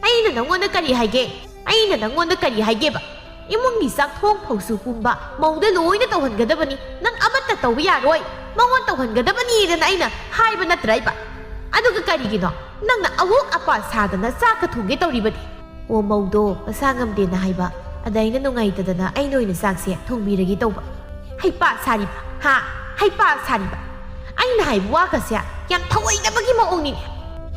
ꯑꯩꯅ ꯅꯪꯉꯣꯟꯗ ꯀꯔꯤ ꯍꯥꯏꯒꯦ? ꯑꯩꯅ ꯅꯪꯉꯣꯟꯗ ꯀꯔꯤ ꯍꯥꯏꯒꯦꯕ? ꯏꯃꯨꯡꯒꯤ ꯆꯥꯛ ꯊꯣꯡ ꯐꯧꯁꯨ ꯄꯨꯝꯕ ꯃꯧꯗ ꯂꯣꯏꯅ ꯇꯧꯍꯟꯒꯗꯕꯅꯤ꯫ ꯅꯪ ꯑꯃꯠꯇ ꯇꯧꯕ ꯌꯥꯔꯣꯏ꯫ ꯃꯉꯣꯟ ꯇꯧꯍꯟꯒꯗꯕꯅꯤꯗꯅ ꯑꯩꯅ ꯍꯥꯏꯕ ꯅꯠꯇ꯭ꯔꯥ ꯏꯕ? ꯑꯗꯨꯒ ꯀꯔꯤꯒꯤꯅꯣ ꯅꯪꯅ ꯑꯋꯣꯛ ꯑꯄꯥ ꯁꯥꯗꯅ ꯆꯥꯛꯀ ꯊꯣꯡꯒꯦ ꯇꯧꯔꯤꯕꯗꯤ? ꯑꯣ, ꯃꯧꯗꯣ ꯃꯁꯥ ꯉꯝꯗꯦꯅ ꯍꯥꯏꯕ, ꯑꯗ ꯑꯩꯅ ꯅꯨꯡꯉꯥꯏꯇꯗꯅ ꯑꯩꯅ ꯑꯣꯏꯅ ꯆꯥꯛꯁꯦ ꯊꯣꯡꯕꯤꯔꯒꯦ ꯇꯧꯕ꯫ ꯍꯩꯄꯥ ꯁꯥꯔꯤꯕ, ꯍꯥ? ꯍꯩꯄꯥ ꯁꯥꯔꯤꯕ? ꯑꯩꯅ ꯍꯥꯏꯕ ꯋꯥꯒꯁꯦ ꯌꯥꯝ ꯊꯧꯑꯣꯏꯗꯕꯒꯤ ꯃꯑꯣꯡꯅꯤꯅꯦ꯫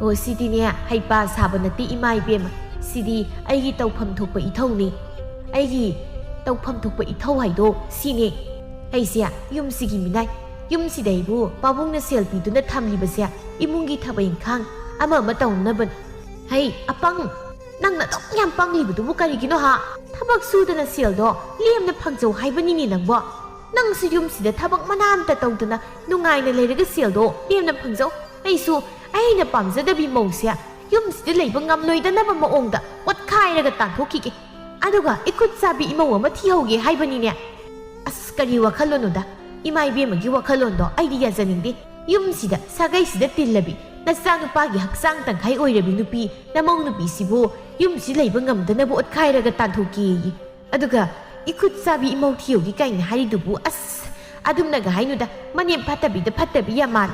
ꯑꯣ, ꯁꯤꯗꯤꯅꯦ ꯍꯩꯄꯥ ꯁꯥꯕ ꯅꯠꯇꯦ ꯏꯃꯥ ꯏꯕꯦꯝꯃ, ꯁꯤꯗꯤ ꯑꯩꯒꯤ ꯇꯧꯐꯝ ꯊꯣꯛꯄ ꯏꯊꯧꯅꯤ꯫ ꯑꯩꯒꯤ ꯇꯧꯐꯝ ꯊꯣꯛꯄ ꯏꯊꯧ ꯍꯥꯏꯗꯣ ꯁꯤꯅꯦ꯫ ꯑꯩꯁꯦ ꯌꯨꯝꯁꯤꯒꯤ ꯃꯤꯅꯥꯏ, ꯌꯨꯝꯁꯤꯗ ꯑꯩꯕꯨ ꯄꯥꯕꯨꯡꯅ ꯁꯦꯜ ꯄꯤꯗꯨꯅ ꯊꯝꯂꯤꯕꯁꯦ ꯏꯃꯨꯡꯒꯤ ꯊꯕꯛ ꯏꯪꯈꯥꯡ ꯑꯃ ꯑꯃ ꯇꯧꯅꯕꯅꯤ꯫ ꯍꯩ ꯑꯄꯪ, ꯅꯪꯅ ꯑꯗꯨꯛ ꯌꯥꯝ ꯄꯪꯂꯤꯕꯗꯨꯕꯨ ꯀꯔꯤꯒꯤꯅꯣ ꯍꯥ? ꯊꯕꯛ ꯁꯨꯗꯅ ꯁꯦꯜꯗꯣ ꯂꯦꯝꯅ ꯐꯪꯖꯧ ꯍꯥꯏꯕꯅꯤꯅꯦ ꯅꯪꯕꯣ꯫ ꯅꯪꯁꯨ ꯌꯨꯝꯁꯤꯗ ꯊꯕꯛ ꯃꯅꯥ ꯑꯝꯇ ꯇꯧꯗꯅ ꯅꯨꯡꯉꯥꯏꯅ ꯂꯩꯔꯒ ꯁꯦꯜꯗꯣ ꯂꯦꯝꯅ ꯐꯪꯖꯧ꯫ ꯑꯩꯁꯨ ꯑꯩꯅ ꯄꯥꯝꯖꯗꯕꯤ ꯃꯧꯁꯦ ꯌꯨꯝꯁꯤꯗ ꯂꯩꯕ ꯉꯝꯂꯣꯏꯗꯅꯕ ꯃꯑꯣꯡꯗ ꯑꯣꯠꯈꯥꯏꯔꯒ ꯇꯥꯟꯊꯣꯛꯈꯤꯒꯦ꯫ ꯑꯗꯨꯒ ꯏꯈꯨꯠ ꯆꯥꯕꯤ ꯏꯃꯧ ꯑꯃ ꯊꯤꯍꯧꯒꯦ ꯍꯥꯏꯕꯅꯤꯅꯦ꯫ ꯑꯁ, ꯀꯔꯤ ꯋꯥꯈꯜꯂꯣꯟꯅꯣꯗ? ꯏꯃꯥ ꯏꯕꯦꯝꯃꯒꯤ ꯋꯥꯈꯜꯂꯣꯟꯗꯣ ꯑꯩꯗꯤ ꯌꯥꯖꯅꯤꯡꯗꯦ꯫ ꯌꯨꯝꯁꯤꯗ ꯁꯥꯒꯩꯁꯤꯗ ꯇꯤꯜꯂꯕꯤ, ꯅꯆꯥꯅꯨꯄꯥꯒꯤ ꯍꯛꯆꯥꯡ ꯇꯪꯈꯥꯏ ꯑꯣꯏꯔꯕꯤ ꯅꯨꯄꯤ ꯅꯃꯧ ꯅꯨꯄꯤꯁꯤꯕꯨ ꯌꯨꯝꯁꯤ ꯂꯩꯕ ꯉꯝꯗꯅꯕ ꯑꯣꯠꯈꯥꯏꯔꯒ ꯇꯥꯟꯊꯣꯛꯀꯦꯌꯦ꯫ ꯑꯗꯨꯒ ꯏꯈꯨꯠ ꯆꯥꯕꯤ ꯏꯃꯧ ꯊꯤꯌꯧꯒꯤ ꯀꯥꯏꯅ ꯍꯥꯏꯔꯤꯗꯨꯕꯨ, ꯑꯁ, ꯑꯗꯨꯝꯅꯒ ꯍꯥꯏꯅꯨꯗ, ꯃꯅꯦꯝ ꯐꯠꯇꯕꯤꯗ ꯐꯠꯇꯕꯤ ꯌꯥꯝ ꯃꯥꯜꯂꯤ꯫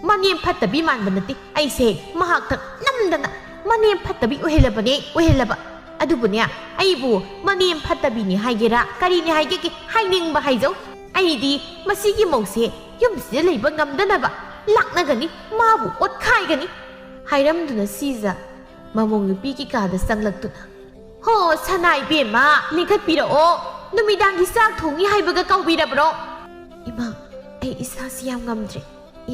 ꯃꯅꯦꯝ ꯐꯠꯇꯕꯤ ꯃꯥꯟꯕ ꯅꯠꯇꯦ, ꯑꯩꯁꯦ ꯃꯍꯥꯛꯇ ꯅꯝꯗꯅ ꯃꯅꯦꯝ ꯐꯠꯇꯕꯤ ꯑꯣꯏꯍꯜꯂꯕꯅꯦ, ꯑꯣꯏꯍꯜꯂꯕ꯫ ꯑꯗꯨꯕꯨꯅꯦ, ꯑꯩꯕꯨ ꯃꯅꯦꯝ ꯐꯠꯇꯕꯤꯅꯤ ꯍꯥꯏꯒꯦꯔꯥ, ꯀꯔꯤꯅꯤ ꯍꯥꯏꯒꯦꯒꯦ, ꯍꯥꯏꯅꯤꯡꯕ ꯍꯥꯏꯖꯧ꯫ ꯑꯩꯗꯤ ꯃꯁꯤꯒꯤ ꯃꯧꯁꯦ ꯌꯨꯝꯁꯤꯗ ꯂꯩꯕ ꯉꯝꯗꯅꯕ ꯂꯥꯛꯅꯒꯅꯤ, ꯃꯥꯕꯨ ꯑꯣꯠꯈꯥꯏꯒꯅꯤ꯫ ꯍꯥꯏꯔꯝꯗꯨꯅ ꯁꯤꯖ ꯃꯃꯧ ꯅꯨꯄꯤꯒꯤ ꯀꯥꯗ ꯆꯪꯂꯛꯇꯨꯅ, "ꯍꯣ, ꯁꯅꯥ ꯏꯕꯦꯝꯃ, ꯂꯦꯡꯈꯠꯄꯤꯔꯛꯑꯣ꯫ ꯅꯨꯃꯤꯗꯥꯡꯒꯤ ꯆꯥꯛ ꯊꯣꯡꯉꯤ ꯍꯥꯏꯕꯒ ꯀꯥꯎꯕꯤꯔꯕ꯭ꯔꯣ?" "ꯏꯃꯥ, ꯑꯩ ꯏꯁꯥꯁꯤ ꯌꯥꯝ ꯉꯝꯗ꯭ꯔꯦ꯫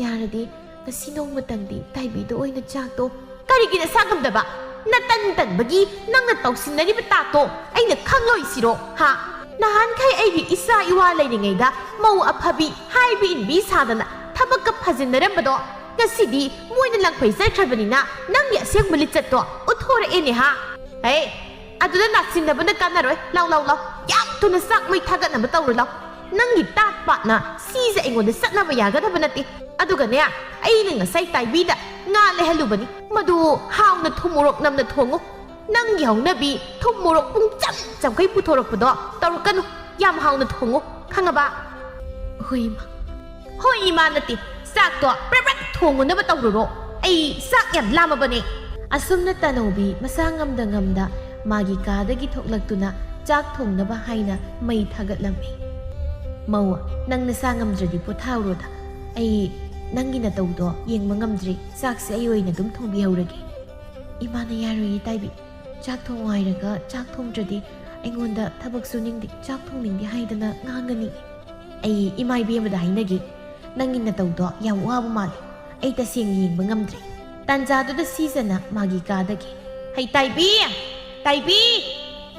ꯌꯥꯔꯗꯤ ꯉꯁꯤ ꯅꯣꯡꯃꯇꯪꯗꯤ ꯇꯥꯏꯕꯤꯗ ꯑꯣꯏꯅ ꯆꯥꯛꯇꯣ"꯫ "ꯀꯔꯤꯒꯤ ꯅꯁꯥ ꯉꯝꯗꯕ? ꯅꯇꯟ ꯇꯟꯕꯒꯤ ꯅꯪꯅ ꯇꯧꯁꯤꯟꯅꯔꯤꯕ ꯇꯥꯠꯇꯣ ꯑꯩꯅ ꯈꯪꯂꯣꯏꯁꯤꯔꯣ, ꯍꯥ? ꯅꯍꯥꯟꯈꯩ ꯑꯩꯒꯤ ꯏꯆꯥ ꯏꯋꯥ ꯂꯩꯔꯤꯉꯩꯗ ꯃꯧ ꯑꯐꯕꯤ, ꯍꯥꯏꯕ ꯏꯟꯕꯤ ꯁꯥꯗꯅ ꯊꯕꯛꯀ ꯐꯖꯤꯟꯅꯔꯝꯕꯗꯣ, ꯉꯁꯤꯗꯤ ꯃꯣꯏꯅ ꯂꯪꯐꯩ ꯆꯠꯈ꯭ꯔꯕꯅꯤꯅ ꯅꯪꯒꯤ ꯑꯁꯦꯡꯕ ꯂꯤꯆꯠꯇꯣ ꯎꯠꯊꯣꯔꯛꯑꯦꯅꯦ, ꯍꯥ? ꯍꯦ, ꯑꯗꯨꯗ ꯅꯥꯁꯤꯟꯅꯕꯅ ꯀꯥꯟꯅꯔꯣꯏ꯫ ꯂꯥꯎ, ꯂꯥꯎ, ꯂꯥꯎ꯫ ꯌꯥꯝ ꯊꯨꯅ ꯆꯥꯛ ꯃꯩ ꯊꯥꯒꯠꯅꯕ ꯇꯧꯔꯨ ꯂꯥꯎ꯫ ꯅꯪꯒꯤ ꯇꯥꯠ ꯄꯥꯠꯅ ꯁꯤꯁꯦ ꯑꯩꯉꯣꯟꯗ ꯆꯠꯅꯕ ꯌꯥꯒꯗꯕ ꯅꯠꯇꯦ꯫ ꯑꯗꯨꯒꯅꯦ, ꯑꯩꯅ ꯉꯁꯥꯏ ꯇꯥꯏꯕꯤꯗ ꯉꯥ ꯂꯩꯍꯜꯂꯨꯕꯅꯤ꯫ ꯃꯗꯨ ꯍꯥꯎꯅ ꯊꯨꯝ ꯃꯣꯔꯣꯛ ꯅꯝꯅ ꯊꯣꯡꯉꯨ꯫ ꯅꯪꯒꯤ ꯍꯧꯅꯕꯤ ꯊꯨꯝ ꯃꯣꯔꯣꯛ ꯄꯨꯡ ꯆꯝ ꯆꯝꯈꯩ ꯄꯨꯊꯣꯔꯛꯄꯗꯣ ꯇꯧꯔꯛꯀꯅꯨ꯫ ꯌꯥꯝ ꯍꯥꯎꯅ ꯊꯣꯡꯉꯨ, ꯈꯪꯉꯕ? ꯍꯣꯏ, ꯏꯃꯥ꯫ ꯍꯣꯏ, ꯏꯃꯥ ꯅꯠꯇꯦ꯫ ꯆꯥꯛꯇꯣ ꯄ꯭ꯔꯞ ꯄ꯭ꯔꯞ ꯊꯣꯡꯉꯨꯅꯕ ꯇꯧꯔꯨꯔꯣ꯫ ꯑꯩ ꯆꯥꯛ ꯌꯥꯝ ꯂꯥꯝꯃꯕꯅꯦ꯫ ꯑꯁꯨꯝꯅ ꯇꯅꯧꯕꯤ ꯃꯁꯥ ꯉꯝꯗ ꯉꯝꯗ ꯃꯥꯒꯤ ꯀꯥꯗꯒꯤ ꯊꯣꯛꯂꯛꯇꯨꯅ ꯆꯥꯛ ꯊꯣꯡꯅꯕ ꯍꯥꯏꯅ ꯃꯩ ꯊꯥꯒꯠꯂꯝꯃꯤ꯫ "ꯃꯧ, ꯅꯪ ꯅꯁꯥ ꯉꯝꯗ꯭ꯔꯗꯤ ꯄꯣꯊꯥꯔꯣꯗ꯫ ꯑꯩ ꯅꯪꯒꯤ ꯅꯇꯧꯗꯣ ꯌꯦꯡꯕ ꯉꯝꯗ꯭ꯔꯦ꯫ ꯆꯥꯛꯁꯦ ꯑꯩ ꯑꯣꯏꯅ ꯑꯗꯨꯝ ꯊꯣꯡꯕꯤꯍꯧꯔꯒꯦ꯫" "ꯏꯃꯥꯅ ꯌꯥꯔꯣꯏꯌꯦ ꯇꯥꯏꯕꯤ꯫ ꯆꯥꯛ ꯊꯣꯡꯉꯣ ꯍꯥꯏꯔꯒ ꯆꯥꯛ ꯊꯣꯡꯗ꯭ꯔꯗꯤ ꯑꯩꯉꯣꯟꯗ ꯊꯕꯛ ꯁꯨꯅꯤꯡꯗꯦ, ꯆꯥꯛ ꯊꯣꯡꯅꯤꯡꯗꯦ ꯍꯥꯏꯗꯅ ꯉꯥꯡꯒꯅꯤ꯫" "ꯑꯩ ꯏꯃꯥ ꯏꯕꯦꯝꯃꯗ ꯍꯥꯏꯅꯒꯦ꯫ ꯅꯪꯒꯤ ꯅꯇꯧꯗꯣ ꯌꯥꯝ ꯋꯥꯕ ꯃꯥꯜꯂꯦ꯫ ꯑꯩ ꯇꯁꯦꯡꯅ ꯌꯦꯡꯕ ꯉꯝꯗ꯭ꯔꯦ꯫" ꯇꯥꯟꯖꯥꯗꯨꯗ ꯁꯤꯖꯅ ꯃꯥꯒꯤ ꯀꯥꯗꯒꯤ, "ꯍꯩ ꯇꯥꯏꯕꯤ! ꯇꯥꯏꯕꯤ!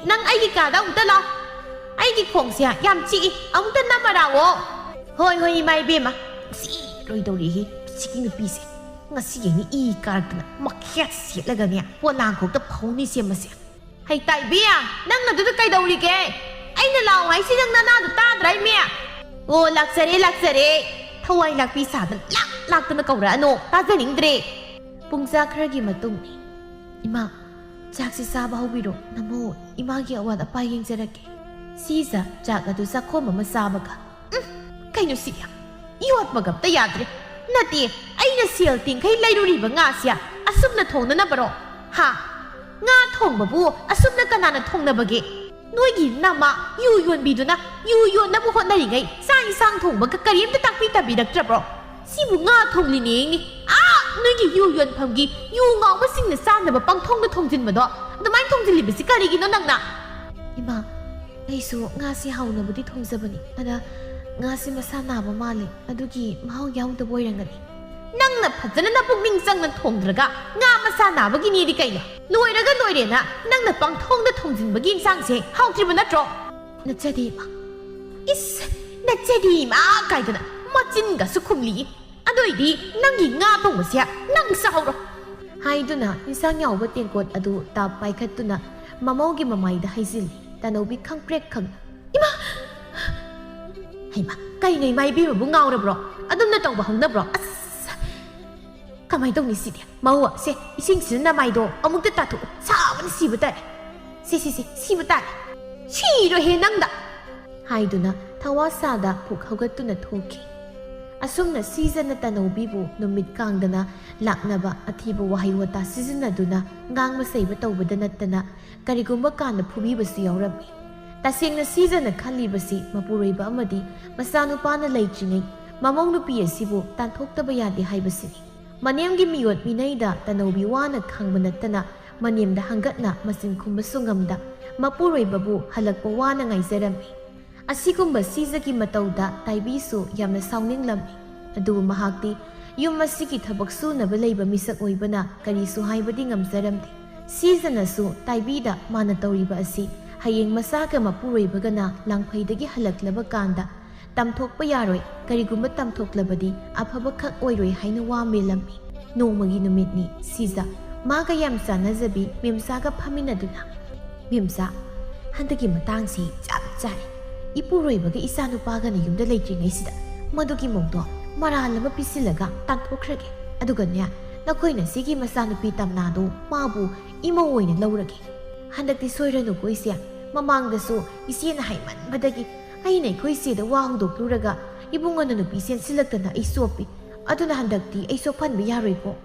ꯅꯪ ꯑꯩꯒꯤ ꯀꯥꯗ ꯑꯃꯨꯛꯇ ꯂꯥꯛꯑꯣ꯫ ꯑꯩꯒꯤ ꯈꯣꯡꯁꯦ ꯌꯥꯝ ꯆꯤꯛꯏ, ꯑꯃꯨꯛꯇ ꯅꯝꯃꯔꯥꯑꯣ꯫" "ꯍꯣꯏ, ꯍꯣꯏ, ꯏꯃꯥ ꯏꯕꯦꯝꯃ꯫" ꯁꯤ ꯂꯣꯏꯗꯧꯔꯤꯍꯤ ꯁꯤꯒꯤ ꯅꯨꯄꯤꯁꯦ꯫ ꯉꯁꯤ ꯌꯦꯡꯅꯤ ꯏ ꯀꯥꯔꯛꯇꯅ ꯃꯈꯦꯠ ꯁꯦꯠꯂꯒꯅꯦ ꯄꯣꯂꯥꯡꯈꯣꯛꯇ ꯐꯧꯅꯤ ꯁꯦꯝꯕꯁꯦ꯫ "ꯍꯩ ꯇꯥꯏꯕꯤ, ꯅꯪ ꯑꯗꯨꯗ ꯀꯩꯗꯧꯔꯤꯒꯦ? ꯑꯩꯅ ꯂꯥꯛꯑꯣ ꯍꯥꯏꯁꯤ ꯅꯪ ꯅꯅꯥꯗꯣ ꯇꯥꯗ꯭ꯔꯥ ꯏꯃꯤ?" "ꯑꯣ, ꯂꯥꯛꯆꯔꯦ, ꯂꯥꯛꯆꯔꯦ꯫" ꯊꯋꯥꯏ ꯂꯥꯛꯄꯤ ꯁꯥꯗꯅ ꯂꯥꯛ ꯂꯥꯛꯇꯅ ꯀꯧꯔꯛꯑꯅꯣ, ꯇꯥꯖꯅꯤꯡꯗ꯭ꯔꯦ꯫ ꯄꯨꯡꯖꯥ ꯈꯔꯒꯤ ꯃꯇꯨꯡ, "ꯏꯃꯥ, ꯆꯥꯛꯁꯤ ꯆꯥꯕ ꯍꯧꯕꯤꯔꯣ꯫ ꯅꯃꯣ, ꯏꯃꯥꯒꯤ ꯑꯋꯥꯠ ꯑꯄꯥ ꯌꯦꯡꯖꯔꯛꯀꯦ꯫" ꯁꯤꯖ ꯆꯥꯛ ꯑꯗꯨ ꯆꯥꯛꯈꯣꯝ ꯑꯃ ꯆꯥꯕꯒ, "ꯎꯝ, ꯀꯩꯅꯣ ꯁꯤꯗꯤ? ꯌꯣꯠꯄꯒ ꯑꯝꯇ ꯌꯥꯗ꯭ꯔꯦ꯫ ꯅꯠꯇꯦ, ꯑꯩꯅ ꯁꯦꯜ ꯇꯤꯡꯈꯩ ꯂꯩꯔꯨꯔꯤꯕ ꯉꯥꯁꯦ ꯑꯁꯨꯝꯅ ꯊꯣꯡꯅꯅꯕꯔꯣ? ꯍꯥ? ꯉꯥ ꯊꯣꯡꯕꯕꯨ ꯑꯁꯨꯝꯅ ꯀꯅꯥꯅ ꯊꯣꯡꯅꯕꯒꯦ? ꯅꯣꯏꯒꯤ ꯅꯃꯥ ꯌꯨ ꯌꯣꯟꯕꯤꯗꯨꯅ ꯌꯨ ꯌꯣꯟꯅꯕ ꯍꯣꯠꯅꯔꯤꯉꯩ ꯆꯥꯛ ꯏꯟꯁꯥꯡ ꯊꯣꯡꯕꯒ ꯀꯔꯤꯝꯇ ꯇꯥꯛꯄꯤ ꯇꯝꯕꯤꯔꯛꯇ꯭ꯔꯕ꯭ꯔꯣ? ꯁꯤꯕꯨ ꯉꯥ ꯊꯣꯡꯂꯤꯅꯦꯅꯤ꯫ ꯑꯥ, ꯅꯣꯏꯒꯤ ꯌꯨ ꯌꯣꯟꯐꯝꯒꯤ ꯌꯨ ꯉꯥꯎꯕꯁꯤꯡꯅ ꯆꯥꯅꯕ ꯄꯪꯊꯣꯡꯗ ꯊꯣꯡꯖꯤꯟꯕꯗꯣ ꯑꯗꯨꯃꯥꯏꯅ ꯊꯣꯡꯖꯤꯜꯂꯤꯕꯁꯤ ꯀꯔꯤꯒꯤꯅꯣ ꯅꯪꯅ?" "ꯏꯃꯥ, ꯑꯩꯁꯨ ꯉꯥꯁꯤ ꯍꯥꯎꯅꯕꯗꯤ ꯊꯣꯡꯖꯕꯅꯤ꯫ ꯑꯗ ꯉꯥꯁꯤ ꯃꯁꯥ ꯅꯥꯕ ꯃꯥꯜꯂꯦ꯫ ꯑꯗꯨꯒꯤ ꯃꯍꯥꯎ ꯌꯥꯎꯗꯕ ꯑꯣꯏꯔꯝꯒꯅꯤ꯫" "ꯅꯪꯅ ꯐꯖꯅ ꯅꯄꯨꯛꯅꯤꯡ ꯆꯪꯅ ꯊꯣꯡꯗ꯭ꯔꯒ ꯉꯥ ꯃꯁꯥ ꯅꯥꯕꯒꯤꯅꯦꯗꯤ ꯀꯩꯅꯣ? ꯂꯣꯏꯔꯒ ꯂꯣꯏꯔꯦꯅ ꯅꯪꯅ ꯄꯪꯊꯣꯡꯗ ꯊꯣꯡꯖꯤꯟꯕꯒꯤ ꯏꯟꯁꯥꯡꯁꯦ ꯍꯥꯎꯇ꯭ꯔꯤꯕ ꯅꯠꯇ꯭ꯔꯣ?" "ꯅꯠꯆꯗꯦ, ꯏꯃꯥ꯫" "ꯏꯁ, ꯅꯠꯆꯗꯦ, ꯏꯃꯥ ꯀꯥꯏꯗꯅ ꯃꯆꯤꯟꯒꯁꯨ ꯈꯨꯝꯂꯤꯌꯦ꯫ ꯑꯗꯨꯏꯗꯤ ꯅꯪꯒꯤ ꯉꯥ ꯊꯣꯡꯕꯁꯦ ꯅꯪ ꯆꯥꯍꯧꯔꯣ꯫" ꯍꯥꯏꯗꯨꯅ ꯏꯟꯁꯥꯡ ꯌꯥꯎꯕ ꯇꯦꯡꯀꯣꯠ ꯑꯗꯨ ꯇꯥꯞ ꯄꯥꯏꯈꯠꯇꯨꯅ ꯃꯃꯧꯒꯤ ꯃꯃꯥꯏꯗ ꯍꯩꯖꯤꯜꯂꯤ꯫ ꯇꯅꯧꯕꯤ ꯈꯪꯄ꯭ꯔꯦꯛ ꯈꯪ, "ꯏꯃꯥ!" "ꯍꯩꯃꯥ, ꯀꯩꯅꯣ ꯏꯃꯥ ꯏꯕꯦꯝꯃꯕꯨ ꯉꯥꯎꯔꯕ꯭ꯔꯣ? ꯑꯗꯨꯝꯅ ꯇꯧꯕ ꯍꯧꯅꯕ꯭ꯔꯣ? ꯑꯁ!" "ꯀꯃꯥꯏꯅ ꯇꯧꯅꯤ ꯁꯤꯗꯤ? ꯃꯧ, ꯁꯦ, ꯏꯁꯤꯡꯁꯤꯗ ꯅꯃꯥꯏꯗꯣ ꯑꯃꯨꯛꯇ ꯇꯥꯊꯣꯛꯑꯣ, ꯁꯥꯕꯅ ꯁꯤꯕ ꯇꯥꯔꯦ꯫ ꯁꯦ, ꯁꯦ, ꯁꯦ, ꯁꯤꯕ ꯇꯥꯔꯦ꯫ ꯁꯤꯔꯣꯏꯍꯦ ꯅꯪꯗ!" ꯍꯥꯏꯗꯨꯅ ꯊꯋꯥ ꯁꯥꯗ ꯄꯨꯛ ꯍꯧꯒꯠꯇꯨꯅ ꯊꯣꯛꯈꯤ꯫ ꯑꯁꯨꯝꯅ ꯁꯤꯖꯅ ꯇꯅꯧꯕꯤꯕꯨ ꯅꯨꯃꯤꯠ ꯀꯥꯡꯗꯅ ꯂꯥꯛꯅꯕ ꯑꯊꯤꯕ ꯋꯥꯍꯩ ꯋꯥꯇꯥ ꯁꯤꯖꯤꯟꯅꯗꯨꯅ ꯉꯥꯡꯕ ꯁꯩꯕ ꯇꯧꯕꯗ ꯅꯠꯇꯅ ꯀꯔꯤꯒꯨꯝꯕ ꯀꯥꯟꯗ ꯐꯨꯕꯤꯕꯁꯨ ꯌꯥꯎꯔꯝꯃꯤ꯫ ꯇꯁꯦꯡꯅ ꯁꯤꯖꯅ ꯈꯜꯂꯤꯕꯁꯤ ꯃꯄꯨꯔꯣꯏꯕ ꯑꯃꯗꯤ ꯃꯆꯥꯅꯨꯄꯥꯅ ꯂꯩꯇ꯭ꯔꯤꯉꯩ ꯃꯃꯧ ꯅꯨꯄꯤ ꯑꯁꯤꯕꯨ ꯇꯥꯟꯊꯣꯛꯇꯕ ꯌꯥꯗꯦ ꯍꯥꯏꯕꯁꯤꯅꯤ꯫ ꯃꯅꯦꯝꯒꯤ ꯃꯤꯑꯣꯠ ꯃꯤꯅꯩꯗ ꯇꯅꯧꯕꯤ ꯋꯥꯅ ꯈꯥꯡꯕ ꯅꯠꯇꯅ ꯃꯅꯦꯝꯗ ꯍꯪꯒꯠꯅ ꯃꯆꯤꯟ ꯈꯨꯝꯕꯁꯨ ꯉꯝꯗ ꯃꯄꯨꯔꯣꯏꯕꯕꯨ ꯍꯜꯂꯛꯄ ꯋꯥꯅ ꯉꯥꯏꯖꯔꯝꯃꯤ꯫ ꯑꯁꯤꯒꯨꯝꯕ ꯁꯤꯖꯒꯤ ꯃꯇꯧꯗ ꯇꯥꯏꯕꯤꯁꯨ ꯌꯥꯝꯅ ꯁꯥꯎꯅꯤꯡꯂꯝꯃꯤ꯫ ꯑꯗꯨꯕꯨ ꯃꯍꯥꯛꯇꯤ ꯌꯨꯝ ꯑꯁꯤꯒꯤ ꯊꯕꯛ ꯁꯨꯅꯕ ꯂꯩꯕ ꯃꯤꯁꯛ ꯑꯣꯏꯕꯅ ꯀꯔꯤꯁꯨ ꯍꯥꯏꯕꯗꯤ ꯉꯝꯖꯔꯝꯗꯦ꯫ ꯁꯤꯖꯅꯁꯨ ꯇꯥꯏꯕꯤꯗ ꯃꯥꯅ ꯇꯧꯔꯤꯕ ꯑꯁꯤ ꯍꯌꯦꯡ ꯃꯆꯥꯒ ꯃꯄꯨꯔꯣꯏꯕꯒꯅ ꯂꯥꯡꯐꯩꯗꯒꯤ ꯍꯜꯂꯛꯂꯕ ꯀꯥꯟꯗ ꯇꯝꯊꯣꯛꯄ ꯌꯥꯔꯣꯏ, ꯀꯔꯤꯒꯨꯝꯕ ꯇꯝꯊꯣꯛꯂꯕꯗꯤ ꯑꯐꯕ ꯈꯛ ꯑꯣꯏꯔꯣꯏ ꯍꯥꯏꯅ ꯋꯥ ꯃꯦꯜꯂꯝꯃꯤ꯫ ꯅꯣꯡꯃꯒꯤ ꯅꯨꯃꯤꯠꯅꯤ꯫ ꯁꯤꯖ ꯃꯥꯒ ꯌꯥꯝ ꯆꯥꯟꯅꯖꯕꯤ ꯃꯦꯝꯆꯥꯒ ꯐꯝꯃꯤꯟꯅꯗꯨꯅ, "ꯃꯦꯝꯆꯥ, ꯍꯟꯗꯛꯀꯤ ꯃꯇꯥꯡꯁꯤ ꯆꯞ ꯆꯥꯔꯦ꯫ ꯏꯄꯨꯔꯣꯏꯕꯒ ꯏꯆꯥꯅꯨꯄꯥꯒꯅ ꯌꯨꯝꯗ ꯂꯩꯇ꯭ꯔꯤꯉꯩꯁꯤꯗ ꯃꯗꯨꯒꯤ ꯃꯧꯗꯣ ꯃꯔꯥꯜ ꯑꯃ ꯄꯤꯁꯤꯜꯂꯒ ꯇꯥꯟꯊꯣꯛꯈ꯭ꯔꯒꯦ꯫ ꯑꯗꯨꯒꯅꯦ, ꯅꯈꯣꯏ ꯅꯆꯦꯒꯤ ꯃꯆꯥꯅꯨꯄꯤ ꯇꯝꯅꯥꯗꯣ ꯃꯥꯕꯨ ꯏꯃꯧ ꯑꯣꯏꯅ ꯂꯧꯔꯒꯦ꯫ ꯍꯟꯗꯛꯇꯤ ꯁꯣꯏꯔꯅꯨꯀꯣ ꯏꯆꯦ꯫ ꯃꯃꯥꯡꯗꯁꯨ ꯏꯆꯦꯅ ꯍꯥꯏꯃꯟꯕꯗꯒꯤ ꯑꯩꯅ ꯑꯩꯈꯣꯏ ꯏꯆꯦꯗ ꯋꯥ ꯍꯧꯗꯣꯛꯂꯨꯔꯒ ꯏꯕꯨꯡꯉꯣꯅ ꯅꯨꯄꯤ ꯆꯦꯟꯁꯤꯜꯂꯛꯇꯅ ꯑꯩ ꯆꯣꯞꯄꯤ꯫ ꯑꯗꯨꯅ ꯍꯟꯗꯛꯇꯤ ꯑꯩ ꯆꯣꯞꯍꯟꯕ ꯌꯥꯔꯣꯏꯀꯣ꯫"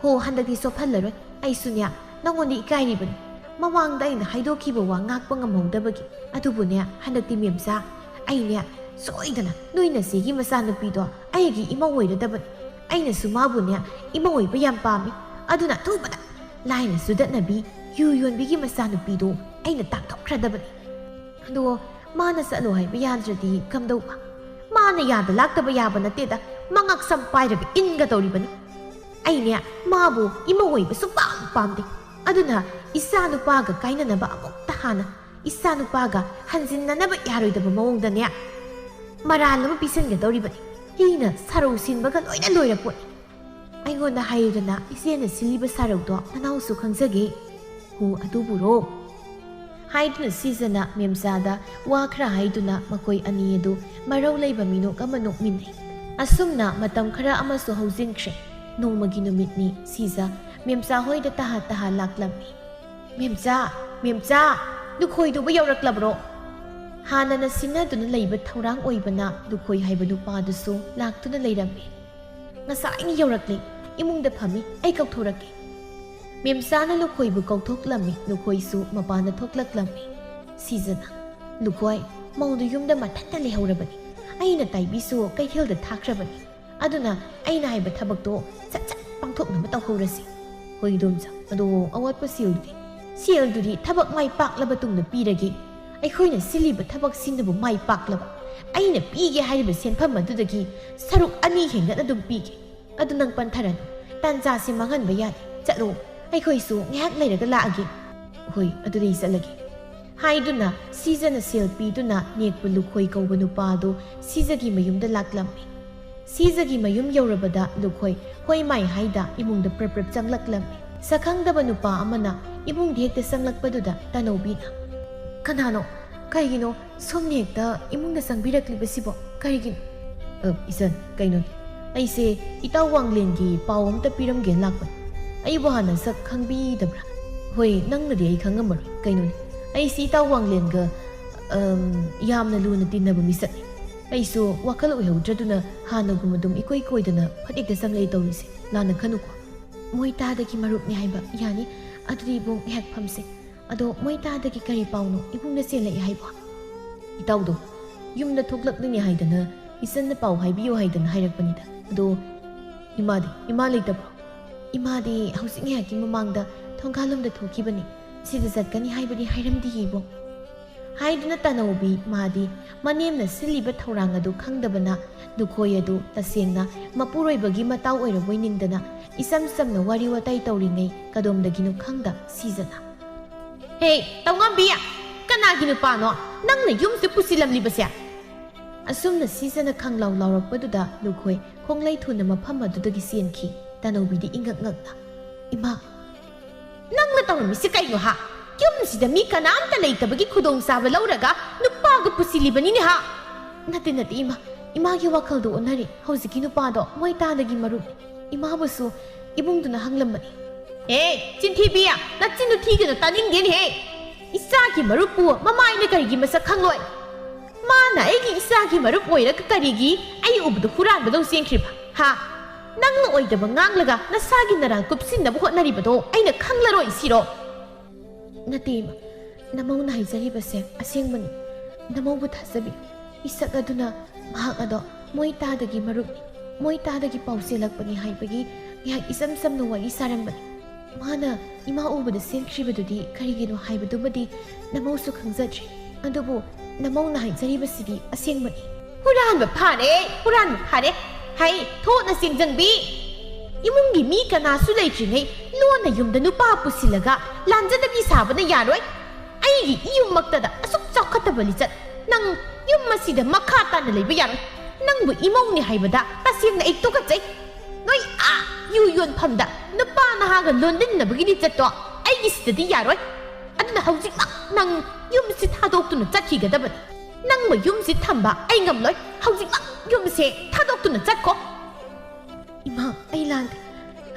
"ꯍꯣ, ꯍꯟꯗꯛꯇꯤ ꯆꯣꯞꯍꯜꯂꯔꯣꯏ꯫ ꯑꯩꯁꯨꯅꯦ, ꯅꯉꯣꯟꯗ ꯏꯀꯥꯏꯔꯤꯕꯅꯤ꯫ ꯃꯃꯥꯡꯗ ꯑꯩꯅ ꯍꯥꯏꯗꯣꯛꯈꯤꯕ ꯋꯥ ꯉꯥꯛꯄ ꯉꯝꯍꯧꯗꯕꯒꯤ꯫ ꯑꯗꯨꯕꯨꯅꯦ, ꯍꯟꯗꯛꯇꯤ ꯃꯦꯝꯆꯥ, ꯑꯩꯅꯦ, ꯁꯣꯏꯗꯅ ꯅꯣꯏ ꯅꯆꯦꯒꯤ ꯃꯆꯥꯅꯨꯄꯤꯗꯣ ꯑꯩꯒꯤ ꯏꯃꯧ ꯑꯣꯏꯔꯗꯕꯅꯤ꯫ ꯑꯩꯅꯁꯨ ꯃꯥꯕꯨꯅꯦ, ꯏꯃꯧ ꯑꯣꯏꯕ ꯌꯥꯝ ꯄꯥꯝꯃꯤ꯫ ꯑꯗꯨꯅ ꯑꯊꯨꯕꯗ ꯂꯥꯏꯅ ꯆꯨꯗꯠꯅꯕꯤ ꯌꯨ ꯌꯣꯟꯕꯤꯒꯤ ꯃꯆꯥꯅꯨꯄꯤꯗꯣ ꯑꯩꯅ ꯇꯥꯟꯊꯣꯛꯈ꯭ꯔꯗꯕꯅꯤ꯫ ꯑꯗꯣ ꯃꯥꯅ ꯆꯠꯂꯣ ꯍꯥꯏꯕ ꯌꯥꯗ꯭ꯔꯗꯤ ꯀꯝꯗꯧꯕ? ꯃꯥꯅ ꯌꯥꯗ ꯂꯥꯛꯇꯕ ꯌꯥꯕ ꯅꯠꯇꯦꯗ, ꯃꯉꯛ ꯁꯝ ꯄꯥꯏꯔꯒ ꯏꯟꯒꯗꯧꯔꯤꯕꯅꯤ꯫ ꯑꯩꯅꯦ, ꯃꯥꯕꯨ ꯏꯃꯧ ꯑꯣꯏꯕ ꯁꯨꯡꯄꯥꯝ ꯄꯥꯝꯗꯦ꯫ ꯑꯗꯨꯅ ꯏꯆꯥ ꯅꯨꯄꯥꯒ ꯀꯥꯏꯅꯅꯕ ꯑꯃꯨꯛꯇ ꯍꯥꯟꯅ, ꯏꯆꯥ ꯅꯨꯄꯥꯒ ꯍꯟꯖꯤꯟꯅꯅꯕ ꯌꯥꯔꯣꯏꯗꯕ ꯃꯑꯣꯡꯗꯅꯦ, ꯃꯔꯥꯜ ꯑꯃ ꯄꯤꯁꯤꯟꯒꯗꯧꯔꯤꯕꯅꯤ꯫ ꯍꯤꯅ ꯁꯥꯔꯧ ꯁꯤꯟꯕꯒ ꯂꯣꯏꯅ ꯂꯣꯏꯔꯄꯣꯠꯅꯤ꯫ ꯑꯩꯉꯣꯟꯗ ꯍꯥꯏꯌꯨꯗꯅ, ꯏꯆꯦꯅ ꯁꯤꯜꯂꯤꯕ ꯁꯥꯔꯧꯗꯣ ꯅꯅꯥꯎꯁꯨ ꯈꯪꯖꯒꯦ꯫" "ꯍꯣ, ꯑꯗꯨꯕꯨꯔꯣ?" ꯍꯥꯏꯗꯨꯅ ꯁꯤꯖꯅ ꯃꯦꯝꯆꯥꯗ ꯋꯥ ꯈꯔ ꯍꯥꯏꯗꯨꯅ ꯃꯈꯣꯏ ꯑꯅꯤ ꯑꯗꯨ ꯃꯔꯧ ꯂꯩꯕ ꯃꯤꯅꯣꯛ ꯑꯃ ꯅꯣꯛꯃꯤꯟꯅꯩ꯫ ꯑꯁꯨꯝꯅ ꯃꯇꯝ ꯈꯔ ꯑꯃꯁꯨ ꯍꯧꯖꯤꯟꯈ꯭ꯔꯦ꯫ ꯅꯣꯡꯃꯒꯤ ꯅꯨꯃꯤꯠꯅꯤ꯫ ꯁꯤꯖ ꯃꯦꯝꯆꯥ ꯍꯣꯏꯗ ꯇꯍꯥ ꯇꯍꯥ ꯂꯥꯛꯂꯝꯃꯤ꯫ "ꯃꯦꯝꯆꯥ, ꯃꯦꯝꯆꯥ, ꯂꯨꯈꯣꯏꯗꯨꯕꯨ ꯌꯧꯔꯛꯂꯕ꯭ꯔꯣ?" ꯍꯥꯟꯅꯅ ꯁꯤꯟꯅꯗꯨꯅ ꯂꯩꯕ ꯊꯧꯔꯥꯡ ꯑꯣꯏꯕꯅ ꯂꯨꯈꯣꯏ ꯍꯥꯏꯕ ꯅꯨꯄꯥꯗꯨꯁꯨ ꯂꯥꯛꯇꯨꯅ ꯂꯩꯔꯝꯃꯤ꯫ "ꯉꯁꯥꯏꯅ ꯌꯧꯔꯛꯂꯦ, ꯏꯃꯨꯡꯗ ꯐꯝꯃꯤ, ꯑꯩ ꯀꯧꯊꯣꯔꯛꯀꯦ꯫" ꯃꯦꯝꯆꯥꯅ ꯂꯨꯈꯣꯏꯕꯨ ꯀꯧꯊꯣꯛꯂꯝꯃꯤ꯫ ꯂꯨꯈꯣꯏꯁꯨ ꯃꯄꯥꯟꯗ ꯊꯣꯛꯂꯛꯂꯝꯃꯤ꯫ ꯁꯤꯖꯅ, "ꯂꯨꯈꯣꯏ, ꯃꯧꯗꯨ ꯌꯨꯝꯗ ꯃꯊꯟꯇ ꯂꯩꯍꯧꯔꯕꯅꯤ꯫ ꯑꯩꯅ ꯇꯥꯏꯕꯤꯁꯨ ꯀꯩꯊꯦꯜꯗ ꯊꯥꯈ꯭ꯔꯕꯅꯤ꯫ ꯑꯗꯨꯅ ꯑꯩꯅ ꯍꯥꯏꯕ ꯊꯕꯛꯇꯣ ꯁꯠ ꯁꯠ ꯄꯥꯡꯊꯣꯛꯅꯕ ꯇꯧꯍꯧꯔꯁꯤ꯫" "ꯍꯣꯏ ꯏꯗꯣꯝꯆꯥ, ꯑꯗꯣ ꯑꯋꯥꯠꯄ ꯁꯦꯜꯗꯤ?" "ꯁꯦꯜꯗꯨꯗꯤ ꯊꯕꯛ ꯃꯥꯏ ꯄꯥꯛꯂꯕ ꯇꯨꯡꯗ ꯄꯤꯔꯒꯦ꯫ ꯑꯩꯈꯣꯏꯅ ꯁꯤꯜꯂꯤꯕ ꯊꯕꯛꯁꯤꯡꯗꯨꯕꯨ ꯃꯥꯏ ꯄꯥꯛꯂꯕ ꯑꯩꯅ ꯄꯤꯒꯦ ꯍꯥꯏꯔꯤꯕ ꯁꯦꯟꯐꯝ ꯑꯗꯨꯗꯒꯤ ꯁꯔꯨꯛ ꯑꯅꯤ ꯍꯦꯟꯒꯠꯅ ꯑꯗꯨꯝ ꯄꯤꯒꯦ꯫ ꯑꯗꯨ ꯅꯪ ꯄꯟꯊꯔꯅꯨ, ꯇꯥꯟꯖꯥꯁꯤ ꯃꯥꯡꯍꯟꯕ ꯌꯥꯗꯦ꯫ ꯆꯠꯂꯣ, ꯑꯩꯈꯣꯏꯁꯨ ꯉꯥꯏꯍꯥꯛ ꯂꯩꯔꯒ ꯂꯥꯛꯑꯒꯦ꯫" "ꯍꯣꯏ, ꯑꯗꯨꯗꯤ ꯑꯩ ꯆꯠꯂꯒꯦ꯫" ꯍꯥꯏꯗꯨꯅ ꯁꯤꯖꯅ ꯁꯦꯜ ꯄꯤꯗꯨꯅ ꯅꯦꯛꯄ ꯂꯨꯈꯣꯏ ꯀꯧꯕ ꯅꯨꯄꯥ ꯑꯗꯨ ꯁꯤꯖꯒꯤ ꯃꯌꯨꯝꯗ ꯂꯥꯛꯂꯝꯃꯤ꯫ ꯁꯤꯖꯒꯤ ꯃꯌꯨꯝ ꯌꯧꯔꯕꯗ ꯂꯨꯈꯣꯏ ꯍꯣꯏ ꯃꯥꯏ ꯍꯥꯏꯗ ꯏꯃꯨꯡꯗ ꯄ꯭ꯔꯞ ꯄ꯭ꯔꯞ ꯆꯪꯂꯛꯂꯝꯃꯤ꯫ ꯁꯛꯈꯪꯗꯕ ꯅꯨꯄꯥ ꯑꯃꯅ ꯏꯃꯨꯡꯗ ꯍꯦꯛꯇ ꯆꯪꯂꯛꯄꯗꯨꯗ ꯇꯅꯧꯕꯤꯅ, "ꯀꯅꯥꯅꯣ? ꯀꯩꯒꯤꯅꯣ ꯁꯣꯝꯅ ꯍꯦꯛꯇ ꯏꯃꯨꯡꯗ ꯆꯪꯕꯤꯔꯛꯂꯤꯕꯁꯤꯕꯣ? ꯀꯔꯤꯒꯤꯅꯣ?" "ꯑ, ꯏꯆꯟ, ꯀꯩꯅꯣꯅꯦ, ꯑꯩꯁꯦ ꯏꯇꯥꯎ ꯋꯥꯡꯂꯦꯟꯒꯤ ꯄꯥꯎ ꯑꯝꯇ ꯄꯤꯔꯝꯒꯦꯅ ꯂꯥꯛꯄꯅꯤ꯫ ꯑꯩꯕꯨ ꯍꯥꯟꯅ ꯁꯛ ꯈꯪꯕꯤꯗꯕ꯭ꯔꯥ?" "ꯍꯣꯏ, ꯅꯪꯅꯗꯤ ꯑꯩ ꯈꯪꯉꯝꯃꯔꯣꯏ꯫ ꯀꯩꯅꯣꯅꯦ, ꯑꯩꯁꯤ ꯏꯇꯥꯎ ꯋꯥꯡꯂꯦꯟꯒ, ꯑꯝ, ꯌꯥꯝꯅ ꯂꯨꯅ ꯇꯤꯟꯅꯕ ꯃꯤꯁꯛꯅꯤ꯫ ꯑꯩꯁꯨ ꯋꯥꯈꯜ ꯑꯣꯏꯍꯧꯗ꯭ꯔꯗꯨꯅ ꯍꯥꯟꯅꯒꯨꯝ ꯑꯗꯨꯝ ꯏꯀꯣꯏ ꯀꯣꯏꯗꯅ ꯐꯠ ꯍꯦꯛꯇ ꯆꯪꯂꯛꯑꯦ ꯇꯧꯔꯤꯁꯦ꯫ ꯂꯥꯟꯅ ꯈꯟꯅꯨꯀꯣ꯫" "ꯃꯣꯏ ꯇꯥꯗꯒꯤ ꯃꯔꯨꯞꯅꯤ ꯍꯥꯏꯕ? ꯌꯥꯅꯤ, ꯑꯗꯨꯗꯤ ꯏꯕꯨꯡ ꯉꯥꯏꯍꯥꯛ ꯐꯝꯁꯦ꯫ ꯑꯗꯣ ꯃꯣꯏ ꯇꯥꯗꯒꯤ ꯀꯔꯤ ꯄꯥꯎꯅꯣ ꯏꯕꯨꯡꯅ ꯆꯦꯜꯂꯛꯑꯦ ꯍꯥꯏꯕꯣ?" "ꯏꯇꯥꯎꯗꯣ ꯌꯨꯝꯗ ꯊꯣꯛꯂꯛꯂꯤꯅꯦ ꯍꯥꯏꯗꯅ ꯏꯆꯟꯅ ꯄꯥꯎ ꯍꯥꯏꯕꯤꯌꯨ ꯍꯥꯏꯗꯅ ꯍꯥꯏꯔꯛꯄꯅꯤꯗ꯫ ꯑꯗꯣ ꯏꯃꯥꯗꯤ, ꯏꯃꯥ ꯂꯩꯇꯕ꯭ꯔꯣ?" "ꯏꯃꯥꯗꯤ ꯍꯧꯖꯤꯛ ꯉꯥꯏꯍꯥꯛꯀꯤ ꯃꯃꯥꯡꯗ ꯊꯣꯡꯒꯥꯜꯂꯣꯝꯗ ꯊꯣꯛꯈꯤꯕꯅꯤ꯫ ꯁꯤꯗ ꯆꯠꯀꯅꯤ ꯍꯥꯏꯕꯗꯤ ꯍꯥꯏꯔꯝꯗꯤꯌꯦ ꯏꯕꯨꯡ꯫" ꯍꯥꯏꯗꯨꯅ ꯇꯅꯧꯕꯤ ꯃꯥꯗꯤ ꯃꯅꯦꯝꯅ ꯁꯤꯜꯂꯤꯕ ꯊꯧꯔꯥꯡ ꯑꯗꯨ ꯈꯪꯗꯕꯅ ꯂꯨꯈꯣꯏ ꯑꯗꯨ ꯇꯁꯦꯡꯅ ꯃꯄꯨꯔꯣꯏꯕꯒꯤ ꯃꯇꯥꯎ ꯑꯣꯏꯔꯕꯣꯏ ꯅꯤꯡꯗꯅ ꯏꯆꯝ ꯆꯝꯅ ꯋꯥꯔꯤ ꯋꯥꯇꯥꯏ ꯇꯧꯔꯤꯉꯩ ꯀꯗꯣꯝꯗꯒꯤꯅꯣ ꯈꯪꯗ ꯁꯤꯖꯅ, "ꯍꯦ, ꯇꯧꯉꯝꯕꯤ! ꯀꯅꯥꯒꯤ ꯅꯨꯄꯥꯅꯣ ꯅꯪꯅ ꯌꯨꯝꯁꯦ ꯄꯨꯁꯤꯜꯂꯝꯂꯤꯕꯁꯦ?" ꯑꯁꯨꯝꯅ ꯁꯤꯖꯅ ꯈꯪꯂꯥꯎ ꯂꯥꯎꯔꯛꯄꯗꯨꯗ ꯂꯨꯈꯣꯏ ꯈꯣꯡꯂꯩ ꯊꯨꯅ ꯃꯐꯝ ꯑꯗꯨꯗꯒꯤ ꯆꯦꯟꯈꯤ꯫ ꯇꯅꯧꯕꯤꯗꯤ ꯏꯉꯛ ꯉꯛꯅ, "ꯏꯃꯥ, ꯅꯪꯅ ꯇꯧꯔꯝꯃꯤꯁꯤ ꯀꯩꯅꯣ ꯍꯥ? ꯌꯨꯝꯁꯤꯗ ꯃꯤ ꯀꯅꯥꯝꯇ ꯂꯩꯇꯕꯒꯤ ꯈꯨꯗꯣꯡꯆꯥꯕ ꯂꯧꯔꯒ ꯅꯨꯄꯥꯒ ꯄꯨꯁꯤꯜꯂꯤꯕꯅꯤꯅꯦ ꯍꯥ?" "ꯅꯠꯇꯦ, ꯅꯠꯇꯦ ꯏꯃꯥ, ꯏꯃꯥꯒꯤ ꯋꯥꯈꯜꯗꯣ ꯑꯣꯟꯅꯔꯦ꯫ ꯍꯧꯖꯤꯛꯀꯤ ꯅꯨꯄꯥꯗꯣ ꯃꯣꯏ ꯇꯥꯗꯒꯤ ꯃꯔꯨꯞ..." ꯏꯃꯥꯕꯨꯁꯨ ꯏꯕꯨꯡꯗꯨꯅ ꯍꯪꯂꯝꯕꯅꯤ꯫ "ꯍꯦ, ꯆꯤꯟꯊꯤꯕꯤ, ꯅꯆꯤꯟꯗꯨ ꯊꯤꯒꯅꯨ, ꯇꯥꯅꯤꯡꯗꯦꯅꯦꯍꯦ꯫ ꯏꯆꯥꯒꯤ ꯃꯔꯨꯞꯄꯨ ꯃꯃꯥꯏꯅ ꯀꯔꯤꯒꯤ ꯃꯁꯛ ꯈꯪꯂꯣꯏ? ꯃꯥꯅ ꯑꯩꯒꯤ ꯏꯆꯥꯒꯤ ꯃꯔꯨꯞ ꯑꯣꯏꯔꯒ ꯀꯔꯤꯒꯤ ꯑꯩ ꯎꯕꯗ ꯍꯨꯔꯥꯟꯕꯗꯧ ꯆꯦꯟꯈ꯭ꯔꯤꯕ? ꯍꯥ? ꯅꯪꯅ ꯑꯣꯏꯗꯕ ꯉꯥꯡꯂꯒ ꯅꯁꯥꯒꯤ ꯅꯔꯥꯡ ꯀꯨꯞꯁꯤꯟꯅꯕ ꯍꯣꯠꯅꯔꯤꯕꯗꯣ ꯑꯩꯅ ꯈꯪꯂꯔꯣꯏ ꯁꯤꯔꯣ?" "ꯅꯠꯇꯦ ꯏꯃꯥ, ꯅꯃꯧꯅ ꯍꯥꯏꯖꯔꯤꯕꯁꯦ ꯑꯁꯦꯡꯕꯅꯤ꯫ ꯅꯃꯧꯕꯨ ꯊꯥꯖꯕꯤꯌꯨ꯫ ꯏꯁꯛ ꯑꯗꯨꯅ ꯃꯍꯥꯛ ꯑꯗꯣ ꯃꯣꯏ ꯇꯥꯗꯒꯤ ꯃꯔꯨꯞꯅꯤ, ꯃꯣꯏ ꯇꯥꯗꯒꯤ ꯄꯥꯎ ꯆꯦꯜꯂꯛꯄꯅꯤ ꯍꯥꯏꯕꯒꯤ ꯉꯥꯏꯍꯥꯛ ꯏꯆꯝ ꯆꯝꯅ ꯋꯥꯔꯤ ꯁꯥꯔꯝꯕꯅꯤ꯫ ꯃꯥꯅ ꯏꯃꯥ ꯎꯕꯗ ꯆꯦꯟꯈ꯭ꯔꯤꯕꯗꯨꯗꯤ ꯀꯔꯤꯒꯤꯅꯣ ꯍꯥꯏꯕꯗꯨꯃꯗꯤ ꯅꯃꯧꯁꯨ ꯈꯪꯖꯗ꯭ꯔꯤ꯫ ꯑꯗꯨꯕꯨ ꯅꯃꯧꯅ ꯍꯥꯏꯖꯔꯤꯕꯁꯤꯗꯤ ꯑꯁꯦꯡꯕꯅꯤ꯫" "ꯍꯨꯔꯥꯟꯕ ꯐꯥꯔꯦ, ꯍꯨꯔꯥꯟꯕ ꯐꯥꯔꯦ꯫ ꯍꯩ, ꯊꯣꯛꯅ ꯆꯦꯡꯖꯪꯕꯤ꯫ ꯏꯃꯨꯡꯒꯤ ꯃꯤ ꯀꯅꯥꯁꯨ ꯂꯩꯇ꯭ꯔꯤꯉꯩ ꯂꯣꯟꯅ ꯌꯨꯝꯗ ꯅꯨꯄꯥ ꯄꯨꯁꯤꯜꯂꯒ ꯂꯥꯟꯖꯗꯕꯤ ꯁꯥꯕꯅ ꯌꯥꯔꯣꯏ꯫ ꯑꯩꯒꯤ ꯏꯌꯨꯝꯃꯛꯇꯗ ꯑꯁꯨꯛ ꯆꯥꯎꯈꯠꯇꯕ ꯂꯤꯆꯠ꯫ ꯅꯪ ꯌꯨꯝ ꯑꯁꯤꯗ ꯃꯈꯥ ꯇꯥꯅ ꯂꯩꯕ ꯌꯥꯔꯣꯏ꯫ ꯅꯪꯕꯨ ꯏꯃꯧꯅꯦ ꯍꯥꯏꯕꯗ ꯇꯁꯦꯡꯅ ꯑꯩ ꯇꯨꯀꯠꯆꯩ꯫ ꯅꯣꯏ ꯑꯥ ꯌꯨ ꯌꯣꯟꯐꯝꯗ ꯅꯨꯄꯥ ꯅꯍꯥꯒ ꯂꯣꯟꯗꯤꯟꯅꯕꯒꯤ ꯂꯤꯆꯠꯇꯣ ꯑꯩꯒꯤ ꯁꯤꯗꯗꯤ ꯌꯥꯔꯣꯏ꯫ ꯑꯗꯨꯅ ꯍꯧꯖꯤꯛꯃꯛ ꯅꯪ ꯌꯨꯝꯁꯤ ꯊꯥꯗꯣꯛꯇꯨꯅ ꯆꯠꯈꯤꯒꯗꯕꯅꯤ꯫ ꯅꯪꯕꯨ ꯌꯨꯝꯁꯤ ꯊꯝꯕ ꯑꯩ ꯉꯝꯂꯣꯏ꯫ ꯍꯧꯖꯤꯛꯃꯛ ꯌꯨꯝꯁꯦ ꯊꯥꯗꯣꯛꯇꯨꯅ ꯆꯠꯈꯣ꯫" "ꯏꯃꯥ, ꯑꯩ ꯂꯥꯟꯗꯦ꯫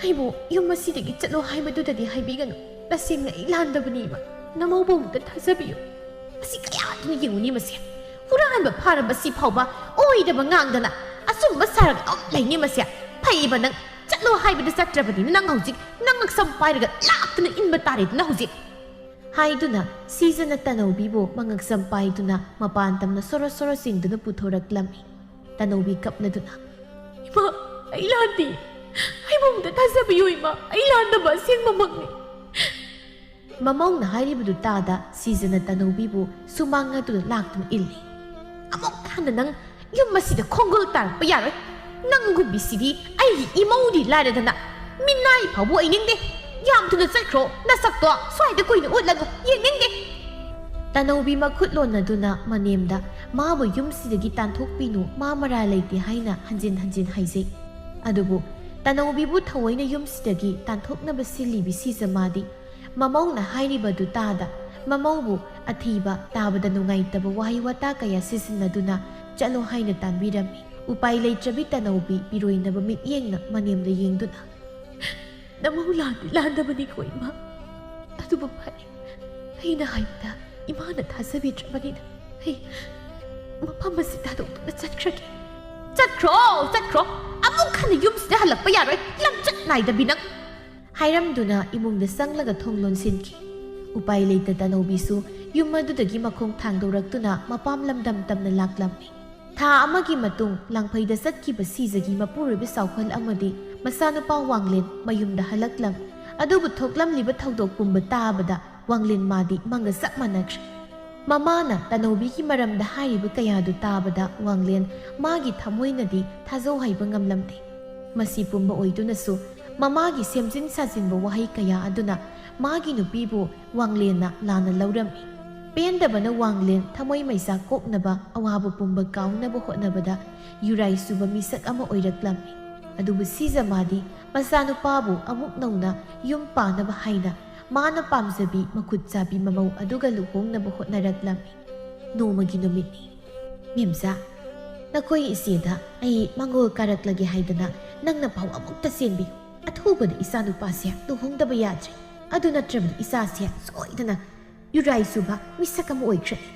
ꯑꯩꯕꯨ ꯌꯨꯝ ꯑꯁꯤꯗꯒꯤ ꯆꯠꯂꯣ ꯍꯥꯏꯕꯗꯨꯗꯗꯤ ꯍꯥꯏꯕꯤꯒꯅꯨ꯫ ꯇꯁꯦꯡꯅ ꯑꯩ ꯂꯥꯟꯗꯕꯅꯤ ꯏꯃꯥ꯫ ꯅꯃꯧꯕꯨ ꯑꯃꯨꯛꯇ ꯊꯥꯖꯕꯤꯌꯨ꯫" ꯃꯁꯤ ꯀꯌꯥꯗꯨꯅ ꯌꯦꯡꯉꯨꯅꯤ ꯃꯁꯦ꯫ ꯍꯨꯔꯥꯟꯕ ꯐꯥꯔꯕ ꯁꯤ ꯐꯥꯎꯕ ꯑꯣꯏꯗꯕ ꯉꯥꯡꯗꯅ ꯑꯆꯨꯝꯕ ꯁꯥꯔꯒ ꯑꯗꯨꯝ ꯂꯩꯅꯤ ꯃꯁꯦ꯫ ꯐꯩꯕ ꯅꯪ, ꯆꯠꯂꯣ ꯍꯥꯏꯕꯗ ꯆꯠꯇ꯭ꯔꯕꯅꯤꯅ ꯅꯪ ꯍꯧꯖꯤꯛ ꯅꯪ ꯉꯛꯁꯝ ꯄꯥꯏꯔꯒ ꯂꯥꯛꯇꯨꯅ ꯏꯟꯕ ꯇꯥꯔꯦꯗꯅ ꯍꯧꯖꯤꯛ꯫ ꯍꯥꯏꯗꯨꯅ ꯁꯤꯖꯅ ꯇꯅꯧꯕꯤꯕꯨ ꯃꯉꯛꯁꯝ ꯄꯥꯏꯗꯨꯅ ꯃꯄꯥꯟ ꯇꯝꯅ ꯁꯣꯔꯣ ꯁꯣꯔꯣ ꯆꯤꯡꯗꯨꯅ ꯄꯨꯊꯣꯔꯛꯂꯝꯃꯤ꯫ ꯇꯅꯧꯕꯤ ꯀꯞꯂꯗꯨꯅ, "ꯏꯃꯥ, ꯑꯩ ꯂꯥꯟꯗꯦ꯫ ꯑꯩꯕꯨ ꯑꯃꯨꯛꯇ ꯊꯥꯖꯕꯤꯌꯨ ꯏꯃꯥ, ꯑꯩ ꯂꯥꯟꯗꯕ ꯑꯁꯦꯡꯕꯃꯛꯅꯤ꯫" ꯃꯃꯧꯅ ꯍꯥꯏꯔꯤꯕꯗꯨ ꯇꯥꯗ ꯁꯤꯖꯅ ꯇꯅꯧꯕꯤꯕꯨ ꯁꯨꯃꯥꯡ ꯑꯗꯨꯗ ꯂꯥꯛꯇꯨꯅ ꯏꯜꯂꯤ꯫ "ꯑꯃꯨꯛ ꯍꯟꯅ ꯅꯪ ꯌꯨꯝ ꯑꯁꯤꯗ ꯈꯣꯡꯒꯨꯜ ꯇꯥꯔꯛꯄ ꯌꯥꯔꯣꯏ꯫ ꯅꯪꯒꯨꯝꯕꯤꯁꯤꯗꯤ ꯑꯩꯒꯤ ꯏꯃꯧꯗꯤ ꯂꯥꯏꯔꯗꯅ ꯃꯤꯅꯥꯏ ꯐꯥꯎꯕ ꯑꯣꯏꯅꯤꯡꯗꯦ꯫ ꯌꯥꯝ ꯊꯨꯅ ꯆꯠꯈ꯭ꯔꯣ, ꯅꯁꯛꯇꯣ ꯁ꯭ꯋꯥꯏꯗ ꯀꯨꯏꯅ ꯎꯠꯂꯅꯨ, ꯌꯦꯡꯅꯤꯡꯗꯦ꯫" ꯇꯅꯧꯕꯤ ꯃꯈꯨꯠ ꯂꯣꯟꯅꯗꯨꯅ ꯃꯅꯦꯝꯗ ꯃꯥꯕꯨ ꯌꯨꯝꯁꯤꯗꯒꯤ ꯇꯥꯟꯊꯣꯛꯄꯤꯅꯨ, ꯃꯥ ꯃꯔꯥ ꯂꯩꯇꯦ ꯍꯥꯏꯅ ꯍꯟꯖꯤꯟ ꯍꯟꯖꯤꯟ ꯍꯥꯏꯖꯩ꯫ ꯑꯗꯨꯕꯨ ꯇꯅꯧꯕꯤꯕꯨ ꯊꯑꯣꯏꯅ ꯌꯨꯝꯁꯤꯗꯒꯤ ꯇꯥꯟꯊꯣꯛꯅꯕ ꯁꯤꯜꯂꯤꯕꯤ ꯁꯤꯖꯃꯥꯗꯤ ꯃꯃꯧꯅ ꯍꯥꯏꯔꯤꯕꯗꯨ ꯇꯥꯗ ꯃꯃꯧꯕꯨ ꯑꯊꯤꯕ, ꯇꯥꯕꯗ ꯅꯨꯡꯉꯥꯏꯇꯕ ꯋꯥꯍꯩ ꯋꯥꯇꯥ ꯀꯌꯥ ꯁꯤꯖꯤꯟꯅꯗꯨꯅ ꯆꯠꯂꯣ ꯍꯥꯏꯅ ꯇꯥꯟꯕꯤꯔꯝꯃꯤ꯫ ꯎꯄꯥꯏ ꯂꯩꯇ꯭ꯔꯕꯤ ꯇꯅꯧꯕꯤ ꯄꯤꯔꯣꯏꯅꯕ ꯃꯤꯠꯌꯦꯡꯅ ꯃꯅꯦꯝꯗ ꯌꯦꯡꯗꯨꯅ, "ꯅꯃꯧ ꯂꯥꯟꯗꯤ ꯂꯥꯟꯗꯕꯅꯤꯀꯣ ꯏꯃꯥ, ꯑꯗꯨꯕꯨ ꯐꯔꯦ, ꯑꯩꯅ ꯍꯥꯏꯕꯗ ꯏꯃꯥꯅ ꯊꯥꯖꯕꯤꯗ꯭ꯔꯕꯅꯤꯅ ꯑꯩ ꯃꯐꯝ ꯑꯁꯤ ꯊꯥꯗꯣꯛꯇꯨꯅ ꯆꯠꯈ꯭ꯔꯒꯦ꯫" "ꯆꯠꯈ꯭ꯔꯣ, ꯆꯠꯈ꯭ꯔꯣ, ꯑꯃꯨꯛ ꯍꯟꯅ ꯌꯨꯝꯁꯤꯗ ꯍꯜꯂꯛꯄ ꯌꯥꯔꯣꯏ, ꯂꯝꯆꯠ ꯅꯥꯏꯗꯕꯤ ꯅꯪ!" ꯍꯥꯏꯔꯝꯗꯨꯅ ꯏꯃꯨꯡꯗ ꯆꯪꯂꯒ ꯊꯣꯡ ꯂꯣꯟꯁꯤꯟꯈꯤ꯫ ꯎꯄꯥꯏ ꯂꯩꯇ ꯇꯅꯧꯕꯤꯁꯨ ꯌꯨꯝ ꯑꯗꯨꯗꯒꯤ ꯃꯈꯣꯡ ꯊꯥꯡꯗꯣꯔꯛꯇꯨꯅ ꯃꯄꯥꯝ ꯂꯝꯗꯝ ꯇꯝꯅ ꯂꯥꯛꯂꯝꯃꯤ꯫ ꯊꯥ ꯑꯃꯒꯤ ꯃꯇꯨꯡ ꯂꯥꯡꯐꯩꯗ ꯆꯠꯈꯤꯕ ꯁꯤꯖꯒꯤ ꯃꯄꯨꯔꯣꯏꯕ ꯆꯥꯎꯈꯜ ꯑꯃꯗꯤ ꯃꯆꯥꯅꯨꯄꯥ ꯋꯥꯡꯂꯦꯟ ꯃꯌꯨꯝꯗ ꯍꯜꯂꯛꯂꯝꯃꯤ꯫ ꯑꯗꯨꯕꯨ ꯊꯣꯛꯂꯝꯂꯤꯕ ꯊꯧꯗꯣꯛ ꯄꯨꯝꯕ ꯇꯥꯕꯗ ꯋꯥꯡꯂꯦꯟ ꯃꯥꯗꯤ ꯃꯪꯒ ꯆꯞ ꯃꯥꯟꯅꯈ꯭ꯔꯦ꯫ ꯃꯃꯥꯅ ꯇꯅꯧꯕꯤꯒꯤ ꯃꯔꯝꯗ ꯍꯥꯏꯔꯤꯕ ꯀꯌꯥꯗꯨ ꯇꯥꯕꯗ ꯋꯥꯡꯂꯦꯟ ꯃꯥꯒꯤ ꯊꯃꯣꯏꯅꯗꯤ ꯊꯥꯖꯧ ꯍꯥꯏꯕ ꯉꯝꯂꯝꯗꯦ꯫ ꯃꯁꯤ ꯄꯨꯝꯕ ꯑꯣꯏꯗꯨꯅꯁꯨ ꯃꯃꯥꯒꯤ ꯁꯦꯝꯖꯤꯟ ꯁꯥꯖꯤꯟꯕ ꯋꯥꯍꯩ ꯀꯌꯥ ꯑꯗꯨꯅ ꯃꯥꯒꯤ ꯅꯨꯄꯤꯕꯨ ꯋꯥꯡꯂꯦꯟꯅ ꯂꯥꯟꯅ ꯂꯧꯔꯝꯃꯤ꯫ ꯄꯦꯟꯗꯕꯅ ꯋꯥꯡꯂꯦꯟ ꯊꯃꯣꯏ ꯃꯩꯆꯥꯛ ꯀꯣꯛꯅꯕ, ꯑꯋꯥꯕ ꯄꯨꯝꯕ ꯀꯥꯎꯅꯕ ꯍꯣꯠꯅꯕꯗ ꯌꯨꯔꯥꯏ ꯆꯨꯕ ꯃꯤꯁꯛ ꯑꯃ ꯑꯣꯏꯔꯛꯂꯝꯃꯤ꯫ ꯑꯗꯨꯕꯨ ꯁꯤꯖ ꯃꯥꯗꯤ ꯃꯆꯥꯅꯨꯄꯥꯕꯨ ꯑꯃꯨꯛ ꯅꯧꯅ ꯌꯨꯝ ꯄꯥꯟꯅꯕ ꯍꯥꯏꯅ ꯃꯥꯅ ꯄꯥꯝꯖꯕꯤ ꯃꯈꯨꯠ ꯆꯥꯕꯤ ꯃꯃꯧ ꯑꯗꯨꯒ ꯂꯨꯍꯣꯡꯅꯕ ꯍꯣꯠꯅꯔꯛꯂꯝꯃꯤ꯫ ꯅꯣꯡꯃꯒꯤ ꯅꯨꯃꯤꯠꯅꯤ꯫ "ꯃꯦꯝꯆꯥ, ꯅꯈꯣꯏ ꯏꯆꯦꯗ ꯑꯩ ꯃꯪꯒꯣꯜ ꯀꯥꯔꯛꯂꯒꯦ ꯍꯥꯏꯗꯅ ꯅꯪꯅ ꯄꯥꯎ ꯑꯃꯨꯛꯇ ꯆꯦꯟꯕꯤꯌꯨ꯫ ꯑꯊꯨꯕꯗ ꯏꯆꯥꯅꯨꯄꯥꯁꯦ ꯂꯨꯍꯣꯡꯗꯕ ꯌꯥꯗ꯭ꯔꯦ꯫ ꯑꯗꯨ ꯅꯠꯇ꯭ꯔꯕꯗꯤ ꯏꯆꯥꯁꯦ ꯁꯣꯏꯗꯅ ꯌꯨꯔꯥꯏ ꯆꯨꯕ ꯃꯤꯁꯛ ꯑꯃ ꯑꯣꯏꯈ꯭ꯔꯅꯤ꯫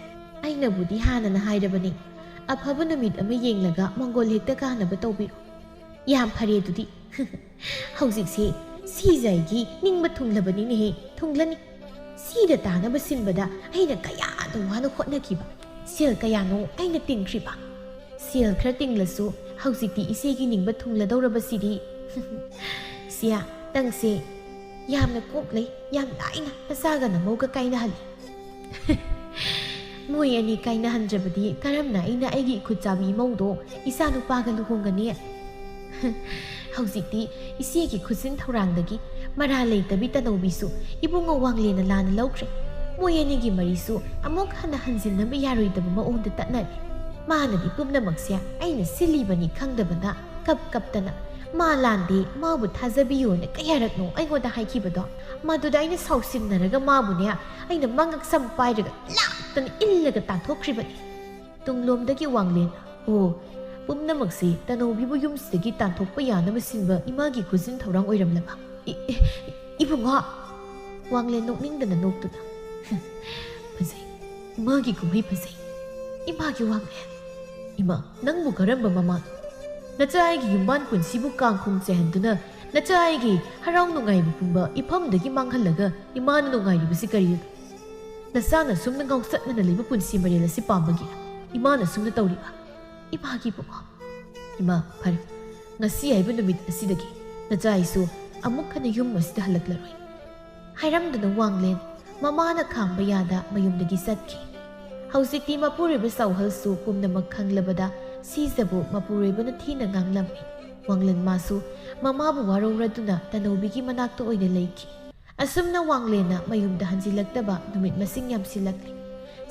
ꯑꯩꯅꯕꯨꯗꯤ ꯍꯥꯟꯅꯅ ꯍꯥꯏꯔꯕꯅꯤ, ꯑꯐꯕ ꯅꯨꯃꯤꯠ ꯑꯃ ꯌꯦꯡꯂꯒ ꯃꯪꯒꯣꯜ ꯍꯦꯛꯇ ꯀꯥꯅꯕ ꯇꯧꯕꯤꯔꯣ꯫" "ꯌꯥꯝ ꯐꯔꯦ ꯑꯗꯨꯗꯤ꯫ ꯍꯧꯖꯤꯛꯁꯦ ꯁꯤꯖ ꯑꯩꯒꯤ ꯅꯤꯡꯕ ꯊꯨꯡꯂꯕꯅꯤꯅꯦꯍꯦ, ꯊꯨꯡꯂꯅꯤ꯫ ꯁꯤꯗ ꯇꯥꯅꯕ ꯁꯤꯟꯕꯗ ꯑꯩꯅ ꯀꯌꯥꯗ ꯋꯥꯅ ꯍꯣꯠꯅꯈꯤꯕ, ꯁꯦꯜ ꯀꯌꯥꯅꯣ ꯑꯩꯅ ꯇꯤꯡꯈ꯭ꯔꯤꯕ꯫ ꯁꯦꯜ ꯈꯔ ꯇꯤꯡꯂꯁꯨ ꯍꯧꯖꯤꯛꯇꯤ ꯏꯆꯦꯒꯤ ꯅꯤꯡꯕ ꯊꯨꯡꯂꯗꯧꯔꯕꯁꯤꯗꯤ꯫" "ꯁꯤꯌꯥ, ꯅꯪꯁꯦ ꯌꯥꯝꯅ ꯀꯣꯛ ꯂꯩ, ꯌꯥꯝ ꯂꯥꯏꯅ ꯅꯆꯥꯒ ꯅꯃꯧꯒ ꯀꯥꯏꯅꯍꯜꯂꯤ꯫" "ꯃꯣꯏ ꯑꯅꯤ ꯀꯥꯏꯅꯍꯟꯗ꯭ꯔꯕꯗꯤ ꯀꯔꯝꯅ ꯑꯩꯅ ꯑꯩꯒꯤ ꯏꯈꯨꯠ ꯆꯥꯕꯤ ꯏꯃꯧꯗꯣ ꯏꯆꯥꯅꯨꯄꯥꯒ ꯂꯨꯍꯣꯡꯒꯅꯤ?" "ꯍꯧꯖꯤꯛꯇꯤ ꯏꯆꯦꯒꯤ ꯈꯨꯠꯁꯤꯟ ꯊꯧꯔꯥꯡꯗꯒꯤ ꯃꯔꯥꯜ ꯂꯩꯇꯕꯤ ꯇꯅꯧꯕꯤꯁꯨ ꯏꯕꯨꯡꯉꯣ ꯋꯥꯡꯂꯦꯟꯅ ꯂꯥꯟꯅ ꯂꯧꯈ꯭ꯔꯦ꯫ ꯃꯣꯏ ꯑꯅꯤꯒꯤ ꯃꯔꯤꯁꯨ ꯑꯃꯨꯛ ꯍꯟꯅ ꯍꯟꯖꯤꯟꯅꯕ ꯌꯥꯔꯣꯏꯗꯕ ꯃꯑꯣꯡꯗ ꯇꯠꯅꯔꯦ꯫ ꯃꯥꯅꯗꯤ ꯄꯨꯝꯅꯃꯛꯁꯦ ꯑꯩꯅ ꯁꯤꯜꯂꯤꯕꯅꯤ ꯈꯪꯗꯕꯅ ꯀꯞ ꯀꯞꯇꯅ ꯃꯥ ꯂꯥꯟꯗꯦ, ꯃꯥꯕꯨ ꯊꯥꯖꯕꯤꯌꯨꯅ ꯀꯌꯥꯔꯛꯅꯣ ꯑꯩꯉꯣꯟꯗ ꯍꯥꯏꯈꯤꯕꯗꯣ? ꯃꯗꯨꯗ ꯑꯩꯅ ꯁꯥꯎꯁꯤꯟꯅꯔꯒ ꯃꯥꯕꯨꯅꯦ, ꯑꯩꯅ ꯃꯉꯛꯁꯝ ꯄꯥꯏꯔꯒ ꯂꯥꯛꯇꯅ ꯏꯜꯂꯒ ꯇꯥꯟꯊꯣꯛꯈ꯭ꯔꯤꯕꯅꯤ꯫" ꯇꯨꯡꯂꯣꯝꯗꯒꯤ ꯋꯥꯡꯂꯦꯟ, "ꯑꯣ, ꯄꯨꯝꯅꯃꯛꯁꯤ ꯇꯅꯧꯕꯤꯕꯨ ꯌꯨꯝꯁꯤꯗꯒꯤ ꯇꯥꯟꯊꯣꯛꯄ ꯌꯥꯅꯕ ꯁꯤꯟꯕ ꯏꯃꯥꯒꯤ ꯈꯨꯖꯤꯟ ꯊꯧꯔꯥꯡ ꯑꯣꯏꯔꯝꯂꯕ? ꯏ-, ꯏ-, ꯏꯕꯨꯡꯉꯣ! ꯋꯥꯡꯂꯦꯟ ꯅꯣꯛꯅꯤꯡꯗꯅ ꯅꯣꯛꯇꯨꯅ, "ꯍꯨꯝ, ꯐꯖꯩ꯫ ꯏꯃꯥꯒꯤ ꯀꯨꯝꯍꯩ ꯐꯖꯩ꯫ ꯏꯃꯥꯒꯤ ꯋꯥꯡꯂꯦꯟ꯫ ꯏꯃꯥ, ꯅꯪꯕꯨ ꯀꯔꯝꯕ ꯃꯃꯥ? ꯅꯆꯥ ꯑꯩꯒꯤ ꯌꯨꯝꯕꯥꯟ ꯄꯨꯟꯁꯤꯕꯨ ꯀꯥꯡꯈꯣꯡ ꯆꯥꯏꯍꯟꯗꯨꯅ ꯅꯆꯥ ꯑꯩꯒꯤ ꯍꯔꯥꯎ ꯅꯨꯡꯉꯥꯏꯕ ꯄꯨꯝꯕ ꯏꯐꯝꯗꯒꯤ ꯃꯥꯡꯍꯜꯂꯒ ꯏꯃꯥꯅ ꯅꯨꯡꯉꯥꯏꯔꯤꯕꯁꯤ ꯀꯔꯤꯅꯣ? ꯅꯆꯥꯅ ꯁꯨꯝꯅ ꯉꯥꯎꯆꯠꯅꯅ ꯂꯩꯕ ꯄꯨꯟꯁꯤ ꯃꯔꯦꯜ ꯑꯁꯤ ꯄꯥꯝꯕꯒꯤꯔ ꯏꯃꯥꯅ ꯁꯨꯝꯅ ꯇꯧꯔꯤꯕ? ꯏꯃꯥꯒꯤ ꯏꯕꯨꯡꯉꯣ꯫ ꯏꯃꯥ, ꯐꯔꯦ꯫ ꯉꯁꯤ ꯍꯥꯏꯕ ꯅꯨꯃꯤꯠ ꯑꯁꯤꯗꯒꯤ ꯅꯆꯥ ꯑꯩꯁꯨ ꯑꯃꯨꯛ ꯍꯟꯅ ꯌꯨꯝ ꯑꯁꯤꯗ ꯍꯜꯂꯛꯂꯔꯣꯏ," ꯍꯥꯏꯔꯝꯗꯅ ꯋꯥꯡꯂꯦꯟ ꯃꯃꯥꯅ ꯈꯥꯝꯕ ꯌꯥꯗ ꯃꯌꯨꯝꯗꯒꯤ ꯆꯠꯈꯤ꯫ ꯍꯧꯖꯤꯛꯇꯤ ꯃꯄꯨꯔꯣꯏꯕ ꯆꯥꯎꯍꯜꯁꯨ ꯄꯨꯝꯅꯃꯛ ꯈꯪꯂꯕꯗ ꯁꯤꯖꯕꯨ ꯃꯄꯨꯔꯣꯏꯕꯅ ꯊꯤꯅ ꯉꯥꯡꯂꯝꯃꯤ꯫ ꯋꯥꯡꯂꯦꯟ ꯃꯥꯁꯨ ꯃꯃꯥꯕꯨ ꯋꯥꯔꯧꯔꯗꯨꯅ ꯇꯅꯧꯕꯤꯒꯤ ꯃꯅꯥꯛꯇ ꯑꯣꯏꯅ ꯂꯩꯈꯤ꯫ ꯑꯁꯨꯝꯅ ꯋꯥꯡꯂꯦꯟꯅ ꯃꯌꯨꯝꯗ ꯍꯟꯖꯤꯜꯂꯛꯇꯕ ꯅꯨꯃꯤꯠ ꯃꯁꯤꯡ ꯌꯥꯝꯁꯤꯜꯂꯛꯂꯤ꯫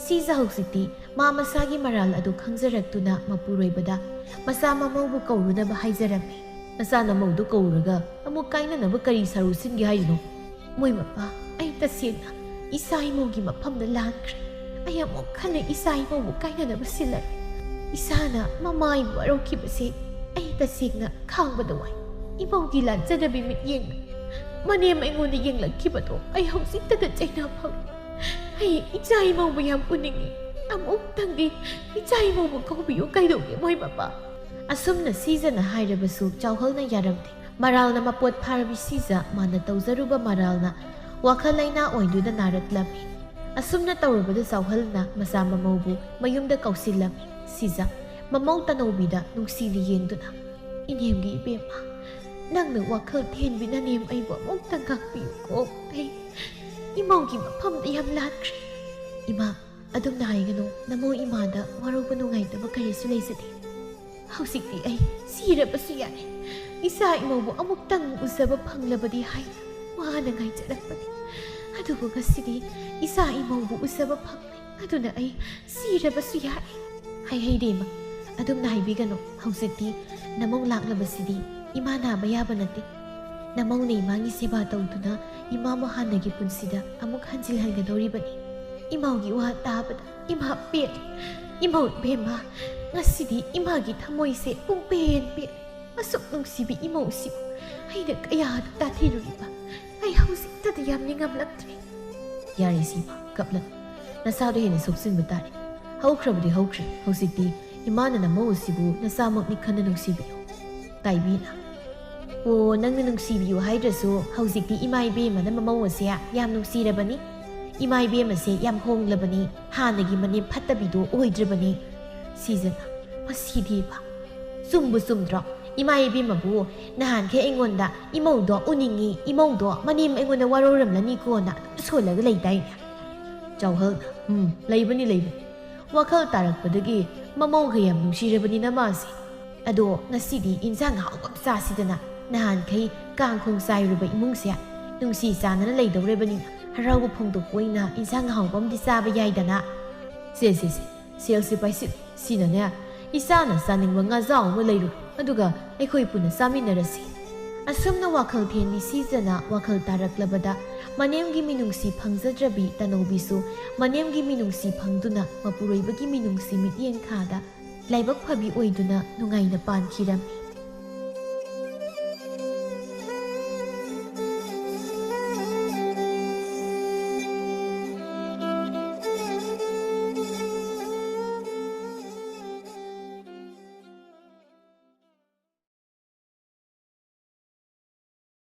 ꯁꯤꯖ ꯍꯧꯖꯤꯛꯇꯤ ꯃꯥ ꯃꯁꯥꯒꯤ ꯃꯔꯥꯜ ꯑꯗꯨ ꯈꯪꯖꯔꯛꯇꯨꯅ ꯃꯄꯨꯔꯣꯏꯕꯗ ꯃꯆꯥ ꯃꯃꯧꯕꯨ ꯀꯧꯔꯨꯅꯕ ꯍꯥꯏꯖꯔꯝꯃꯤ꯫ "ꯃꯆꯥ ꯅꯃꯧꯗꯨ ꯀꯧꯔꯨꯔꯒ ꯑꯃꯨꯛ ꯀꯥꯏꯅꯅꯕ ꯀꯔꯤ ꯁꯥꯔꯨ ꯁꯤꯟꯒꯦ ꯍꯥꯏꯔꯤꯅꯣ?" "ꯃꯣꯏ ꯃꯄꯥ, ꯑꯩ ꯇꯁꯦꯡꯅ ꯏꯆꯥ ꯏꯃꯧꯒꯤ ꯃꯐꯝꯗ ꯂꯥꯟꯈ꯭ꯔꯦ꯫ ꯑꯩ ꯑꯃꯨꯛ ꯍꯟꯅ ꯏꯆꯥ ꯏꯃꯧꯕꯨ ꯀꯥꯏꯅꯅꯕ ꯁꯤꯜꯂꯔꯣꯏ꯫ ꯏꯁꯥꯅ ꯃꯃꯥ ꯑꯩꯕꯨ ꯋꯥꯔꯧꯈꯤꯕꯁꯦ ꯑꯩ ꯇꯁꯦꯡꯅ ꯈꯥꯡꯕꯗ ꯋꯥꯏ꯫ ꯏꯃꯧꯒꯤ ꯂꯥꯟꯖꯗꯕꯤ ꯃꯤꯠꯌꯦꯡꯅ ꯃꯅꯦꯝ ꯑꯩꯉꯣꯟꯗ ꯌꯦꯡꯂꯛꯈꯤꯕꯗꯣ ꯑꯩ ꯍꯧꯖꯤꯛꯇꯗ ꯆꯩꯅ ꯐꯥꯎꯏ꯫ ꯑꯩ ꯏꯆꯥ ꯏꯃꯧꯕꯨ ꯌꯥꯝ ꯎꯅꯤꯡꯏ꯫ ꯑꯃꯨꯛꯇꯪꯗꯤ ꯏꯆꯥ ꯏꯃꯧꯕꯨ ꯀꯧꯕꯤꯌꯨ ꯀꯩꯗꯧꯒꯦ ꯃꯣꯏ ꯃꯄꯥ?" ꯑꯁꯨꯝꯅ ꯁꯤꯖꯅ ꯍꯥꯏꯔꯕꯁꯨ ꯆꯥꯎꯍꯜꯅ ꯌꯥꯔꯝꯗꯦ꯫ ꯃꯔꯥꯜꯅ ꯃꯄꯣꯠ ꯐꯥꯔꯕꯤ ꯁꯤꯖ ꯃꯥꯅ ꯇꯧꯖꯔꯨꯕ ꯃꯔꯥꯜꯅ ꯋꯥꯈꯜ ꯂꯩꯅꯥ ꯑꯣꯏꯗꯨꯅ ꯅꯥꯔꯛꯂꯝꯃꯤ꯫ ꯑꯁꯨꯝꯅ ꯇꯧꯔꯕꯗ ꯆꯥꯎꯍꯜꯅ ꯃꯆꯥ ꯃꯃꯧꯕꯨ ꯃꯌꯨꯝꯗ ꯀꯧꯁꯤꯜꯂꯝꯃꯤ꯫ ꯁꯤꯖ ꯃꯃꯧ ꯇꯅꯧꯕꯤꯗ ꯅꯨꯡꯁꯤꯅ ꯌꯦꯡꯗꯨꯅ, "ꯏꯅꯦꯝꯒꯤ ꯏꯕꯦꯝꯃ, ꯅꯪꯅ ꯋꯥꯈꯜ ꯊꯦꯟꯕꯤ ꯅꯅꯦꯝ ꯑꯩꯕꯨ ꯑꯃꯨꯛꯇ ꯉꯥꯛꯄꯤꯌꯨꯀꯣ꯫ ꯑꯩ ꯏꯃꯧꯒꯤ ꯃꯐꯝꯗ ꯌꯥꯝ ꯂꯥꯟꯈ꯭ꯔꯦ꯫" "ꯏꯃꯥ, ꯑꯗꯨꯝꯅ ꯍꯥꯏꯒꯅꯨ꯫ ꯅꯃꯧ ꯏꯃꯥꯗ ꯋꯥꯔꯧꯕ ꯅꯨꯡꯉꯥꯏꯇꯕ ꯀꯔꯤꯁꯨ ꯂꯩꯖꯗꯦ꯫ ꯍꯧꯖꯤꯛꯇꯤ ꯑꯩ ꯁꯤꯔꯕꯁꯨ ꯌꯥꯏ꯫ ꯏꯆꯥ ꯏꯃꯧꯕꯨ ꯑꯃꯨꯛꯇꯪ ꯎꯖꯕ ꯐꯪꯂꯕꯗꯤ ꯍꯥꯏꯅ ꯋꯥꯅ ꯉꯥꯏꯖꯔꯛꯄꯅꯤ꯫ ꯑꯗꯨꯕꯨ ꯉꯁꯤꯗꯤ ꯏꯆꯥ ꯏꯃꯧꯕꯨ ꯎꯖꯕ ꯐꯪꯂꯦ꯫ ꯑꯗꯨꯅ ꯑꯩ ꯁꯤꯔꯕꯁꯨ ꯌꯥꯏ꯫" "ꯍꯥꯏ ꯍꯩꯔꯦ ꯏꯃꯥ, ꯑꯗꯨꯝꯅ ꯍꯥꯏꯕꯤꯒꯅꯨ꯫ ꯍꯧꯖꯤꯛꯇꯤ ꯅꯃꯧ ꯂꯥꯛꯂꯕꯁꯤꯗꯤ ꯏꯃꯥ ꯅꯥꯕ ꯌꯥꯕ ꯅꯠꯇꯦ꯫ ꯅꯃꯧꯅ ꯏꯃꯥꯒꯤ ꯁꯦꯕꯥ ꯇꯧꯗꯨꯅ ꯏꯃꯥꯕꯨ ꯍꯥꯟꯅꯒꯤ ꯄꯨꯟꯁꯤꯗ ꯑꯃꯨꯛ ꯍꯟꯖꯤꯜꯍꯟꯒꯗꯧꯔꯤꯕꯅꯤ꯫" ꯏꯃꯧꯒꯤ ꯋꯥ ꯇꯥꯕꯗ ꯏꯃꯥ ꯄꯦꯜꯂꯦ꯫ "ꯏꯃꯧ ꯏꯕꯦꯝꯃ, ꯉꯁꯤꯗꯤ ꯏꯃꯥꯒꯤ ꯊꯃꯣꯏꯁꯦ ꯄꯨꯡꯄꯦꯟ ꯄꯦꯜꯂꯦ꯫ ꯑꯁꯨꯛ ꯅꯨꯡꯁꯤꯕꯤ ꯏꯃꯧꯁꯤꯕꯨ ꯑꯩꯅ ꯀꯌꯥꯗ ꯇꯥꯊꯤꯔꯨꯔꯤꯕ꯫ ꯑꯩ ꯍꯧꯖꯤꯛꯇꯗ ꯌꯥꯝ ꯅꯤꯡꯉꯝꯂꯛꯇ꯭ꯔꯦ꯫ ꯌꯥꯔꯦ ꯁꯤꯃ, ꯀꯞꯂꯅꯨ꯫ ꯅꯁꯥꯗꯣ ꯍꯦꯟꯅ ꯁꯣꯛꯆꯤꯟꯕ ꯇꯥꯔꯦ꯫ ꯍꯧꯈ꯭ꯔꯕꯗꯤ ꯍꯧꯈ꯭ꯔꯦ꯫ ꯍꯧꯖꯤꯛꯇꯤ ꯏꯃꯥꯅ ꯅꯃꯧ ꯑꯁꯤꯕꯨ ꯅꯆꯥꯃꯛꯅꯤ ꯈꯟꯅ ꯅꯨꯡꯁꯤꯕꯤꯌꯨ꯫ ꯇꯥꯏꯕꯤꯅ, "ꯑꯣ, ꯅꯪꯅ ꯅꯨꯡꯁꯤꯕꯤꯌꯨ ꯍꯥꯏꯗ꯭ꯔꯁꯨ ꯍꯧꯖꯤꯛꯇꯤ ꯏꯃꯥ ꯏꯕꯦꯝꯃꯅ ꯃꯃꯧ ꯑꯁꯦ ꯌꯥꯝ ꯅꯨꯡꯁꯤꯔꯕꯅꯤ꯫ ꯏꯃꯥ ꯏꯕꯦꯝꯃꯁꯦ ꯌꯥꯝ ꯍꯣꯡꯂꯕꯅꯤ, ꯍꯥꯟꯅꯒꯤ ꯃꯅꯦꯝ ꯐꯠꯇꯕꯤꯗꯣ ꯑꯣꯏꯗ꯭ꯔꯕꯅꯤ꯫" ꯁꯤꯖꯅ, "ꯃꯁꯤꯗꯤꯕ, ꯆꯨꯝꯕꯨ ꯆꯨꯝꯗ꯭ꯔꯣ? ꯏꯃꯥ ꯏꯕꯦꯝꯃꯕꯨ ꯅꯍꯥꯟꯈꯩ ꯑꯩꯉꯣꯟꯗ ꯏꯃꯧꯗꯣ ꯎꯅꯤꯡꯉꯤ, ꯏꯃꯧꯗꯣ ꯃꯅꯦꯝ ꯑꯩꯉꯣꯟꯗ ꯋꯥꯔꯧꯔꯝꯂꯅꯤꯀꯣꯅ ꯑꯗꯨꯝ ꯁꯣꯜꯂꯒ ꯂꯩꯗꯥꯏꯅꯦ?" ꯆꯥꯎꯍꯜ, "ꯎꯝ, ꯂꯩꯕꯅꯤ, ꯂꯩꯕꯅꯤ꯫ ꯋꯥꯈꯜ ꯇꯥꯔꯛꯄꯗꯒꯤ ꯃꯃꯧꯒ ꯌꯥꯝ ꯅꯨꯡꯁꯤꯔꯕꯅꯤꯅ ꯃꯥꯁꯦ꯫ ꯑꯗꯣ ꯉꯁꯤꯗꯤ ꯏꯟꯁꯥꯡ ꯑꯍꯥꯎꯕ ꯑꯃ ꯆꯥꯁꯤꯗꯅ꯫ ꯅꯍꯥꯟꯈꯩ ꯀꯥꯡꯈꯣꯡ ꯆꯥꯏꯔꯨꯕ ꯏꯃꯨꯡꯁꯦ ꯅꯨꯡꯁꯤ ꯆꯥꯟꯅꯅ ꯂꯩꯗꯧꯔꯕꯅꯤꯅ ꯍꯔꯥꯎꯕ ꯐꯣꯡꯗꯣꯛꯄ ꯑꯣꯏꯅ ꯏꯟꯁꯥꯡ ꯑꯍꯥꯎꯕ ꯑꯃꯗꯤ ꯆꯥꯕ ꯌꯥꯏꯗꯅ꯫" "ꯁꯦ, ꯁꯦ, ꯁꯦ, ꯁꯦꯜꯁꯦ ꯄꯥꯏꯁꯤꯜꯂꯨ꯫ ꯁꯤꯅꯅꯦ, ꯏꯆꯥꯅ ꯆꯥꯅꯤꯡꯕ ꯉꯥꯖꯥꯎ ꯑꯃ ꯂꯩꯔꯨ, ꯑꯗꯨꯒ ꯑꯩꯈꯣꯏ ꯄꯨꯟꯅ ꯆꯥꯃꯤꯟꯅꯔꯁꯤ꯫" ꯑꯁꯨꯝꯅ ꯋꯥꯈꯜ ꯊꯦꯝꯃꯤ ꯁꯤꯖꯅ ꯋꯥꯈꯜ ꯇꯥꯔꯛꯂꯕꯗ ꯃꯅꯦꯝꯒꯤ ꯃꯤꯅꯨꯡꯁꯤ ꯐꯪꯖꯗ꯭ꯔꯕꯤ ꯇꯅꯧꯕꯤꯁꯨ ꯃꯅꯦꯝꯒꯤ ꯃꯤꯅꯨꯡꯁꯤ ꯐꯪꯗꯨꯅ ꯃꯄꯨꯔꯣꯏꯕꯒꯤ ꯃꯤꯅꯨꯡꯁꯤ ꯃꯤꯠꯌꯦꯡ ꯈꯥꯗ ꯂꯥꯏꯕꯛ ꯐꯕꯤ ꯑꯣꯏꯗꯨꯅ ꯅꯨꯡꯉꯥꯏꯅ ꯄꯥꯟꯈꯤꯔꯝꯃꯤ꯫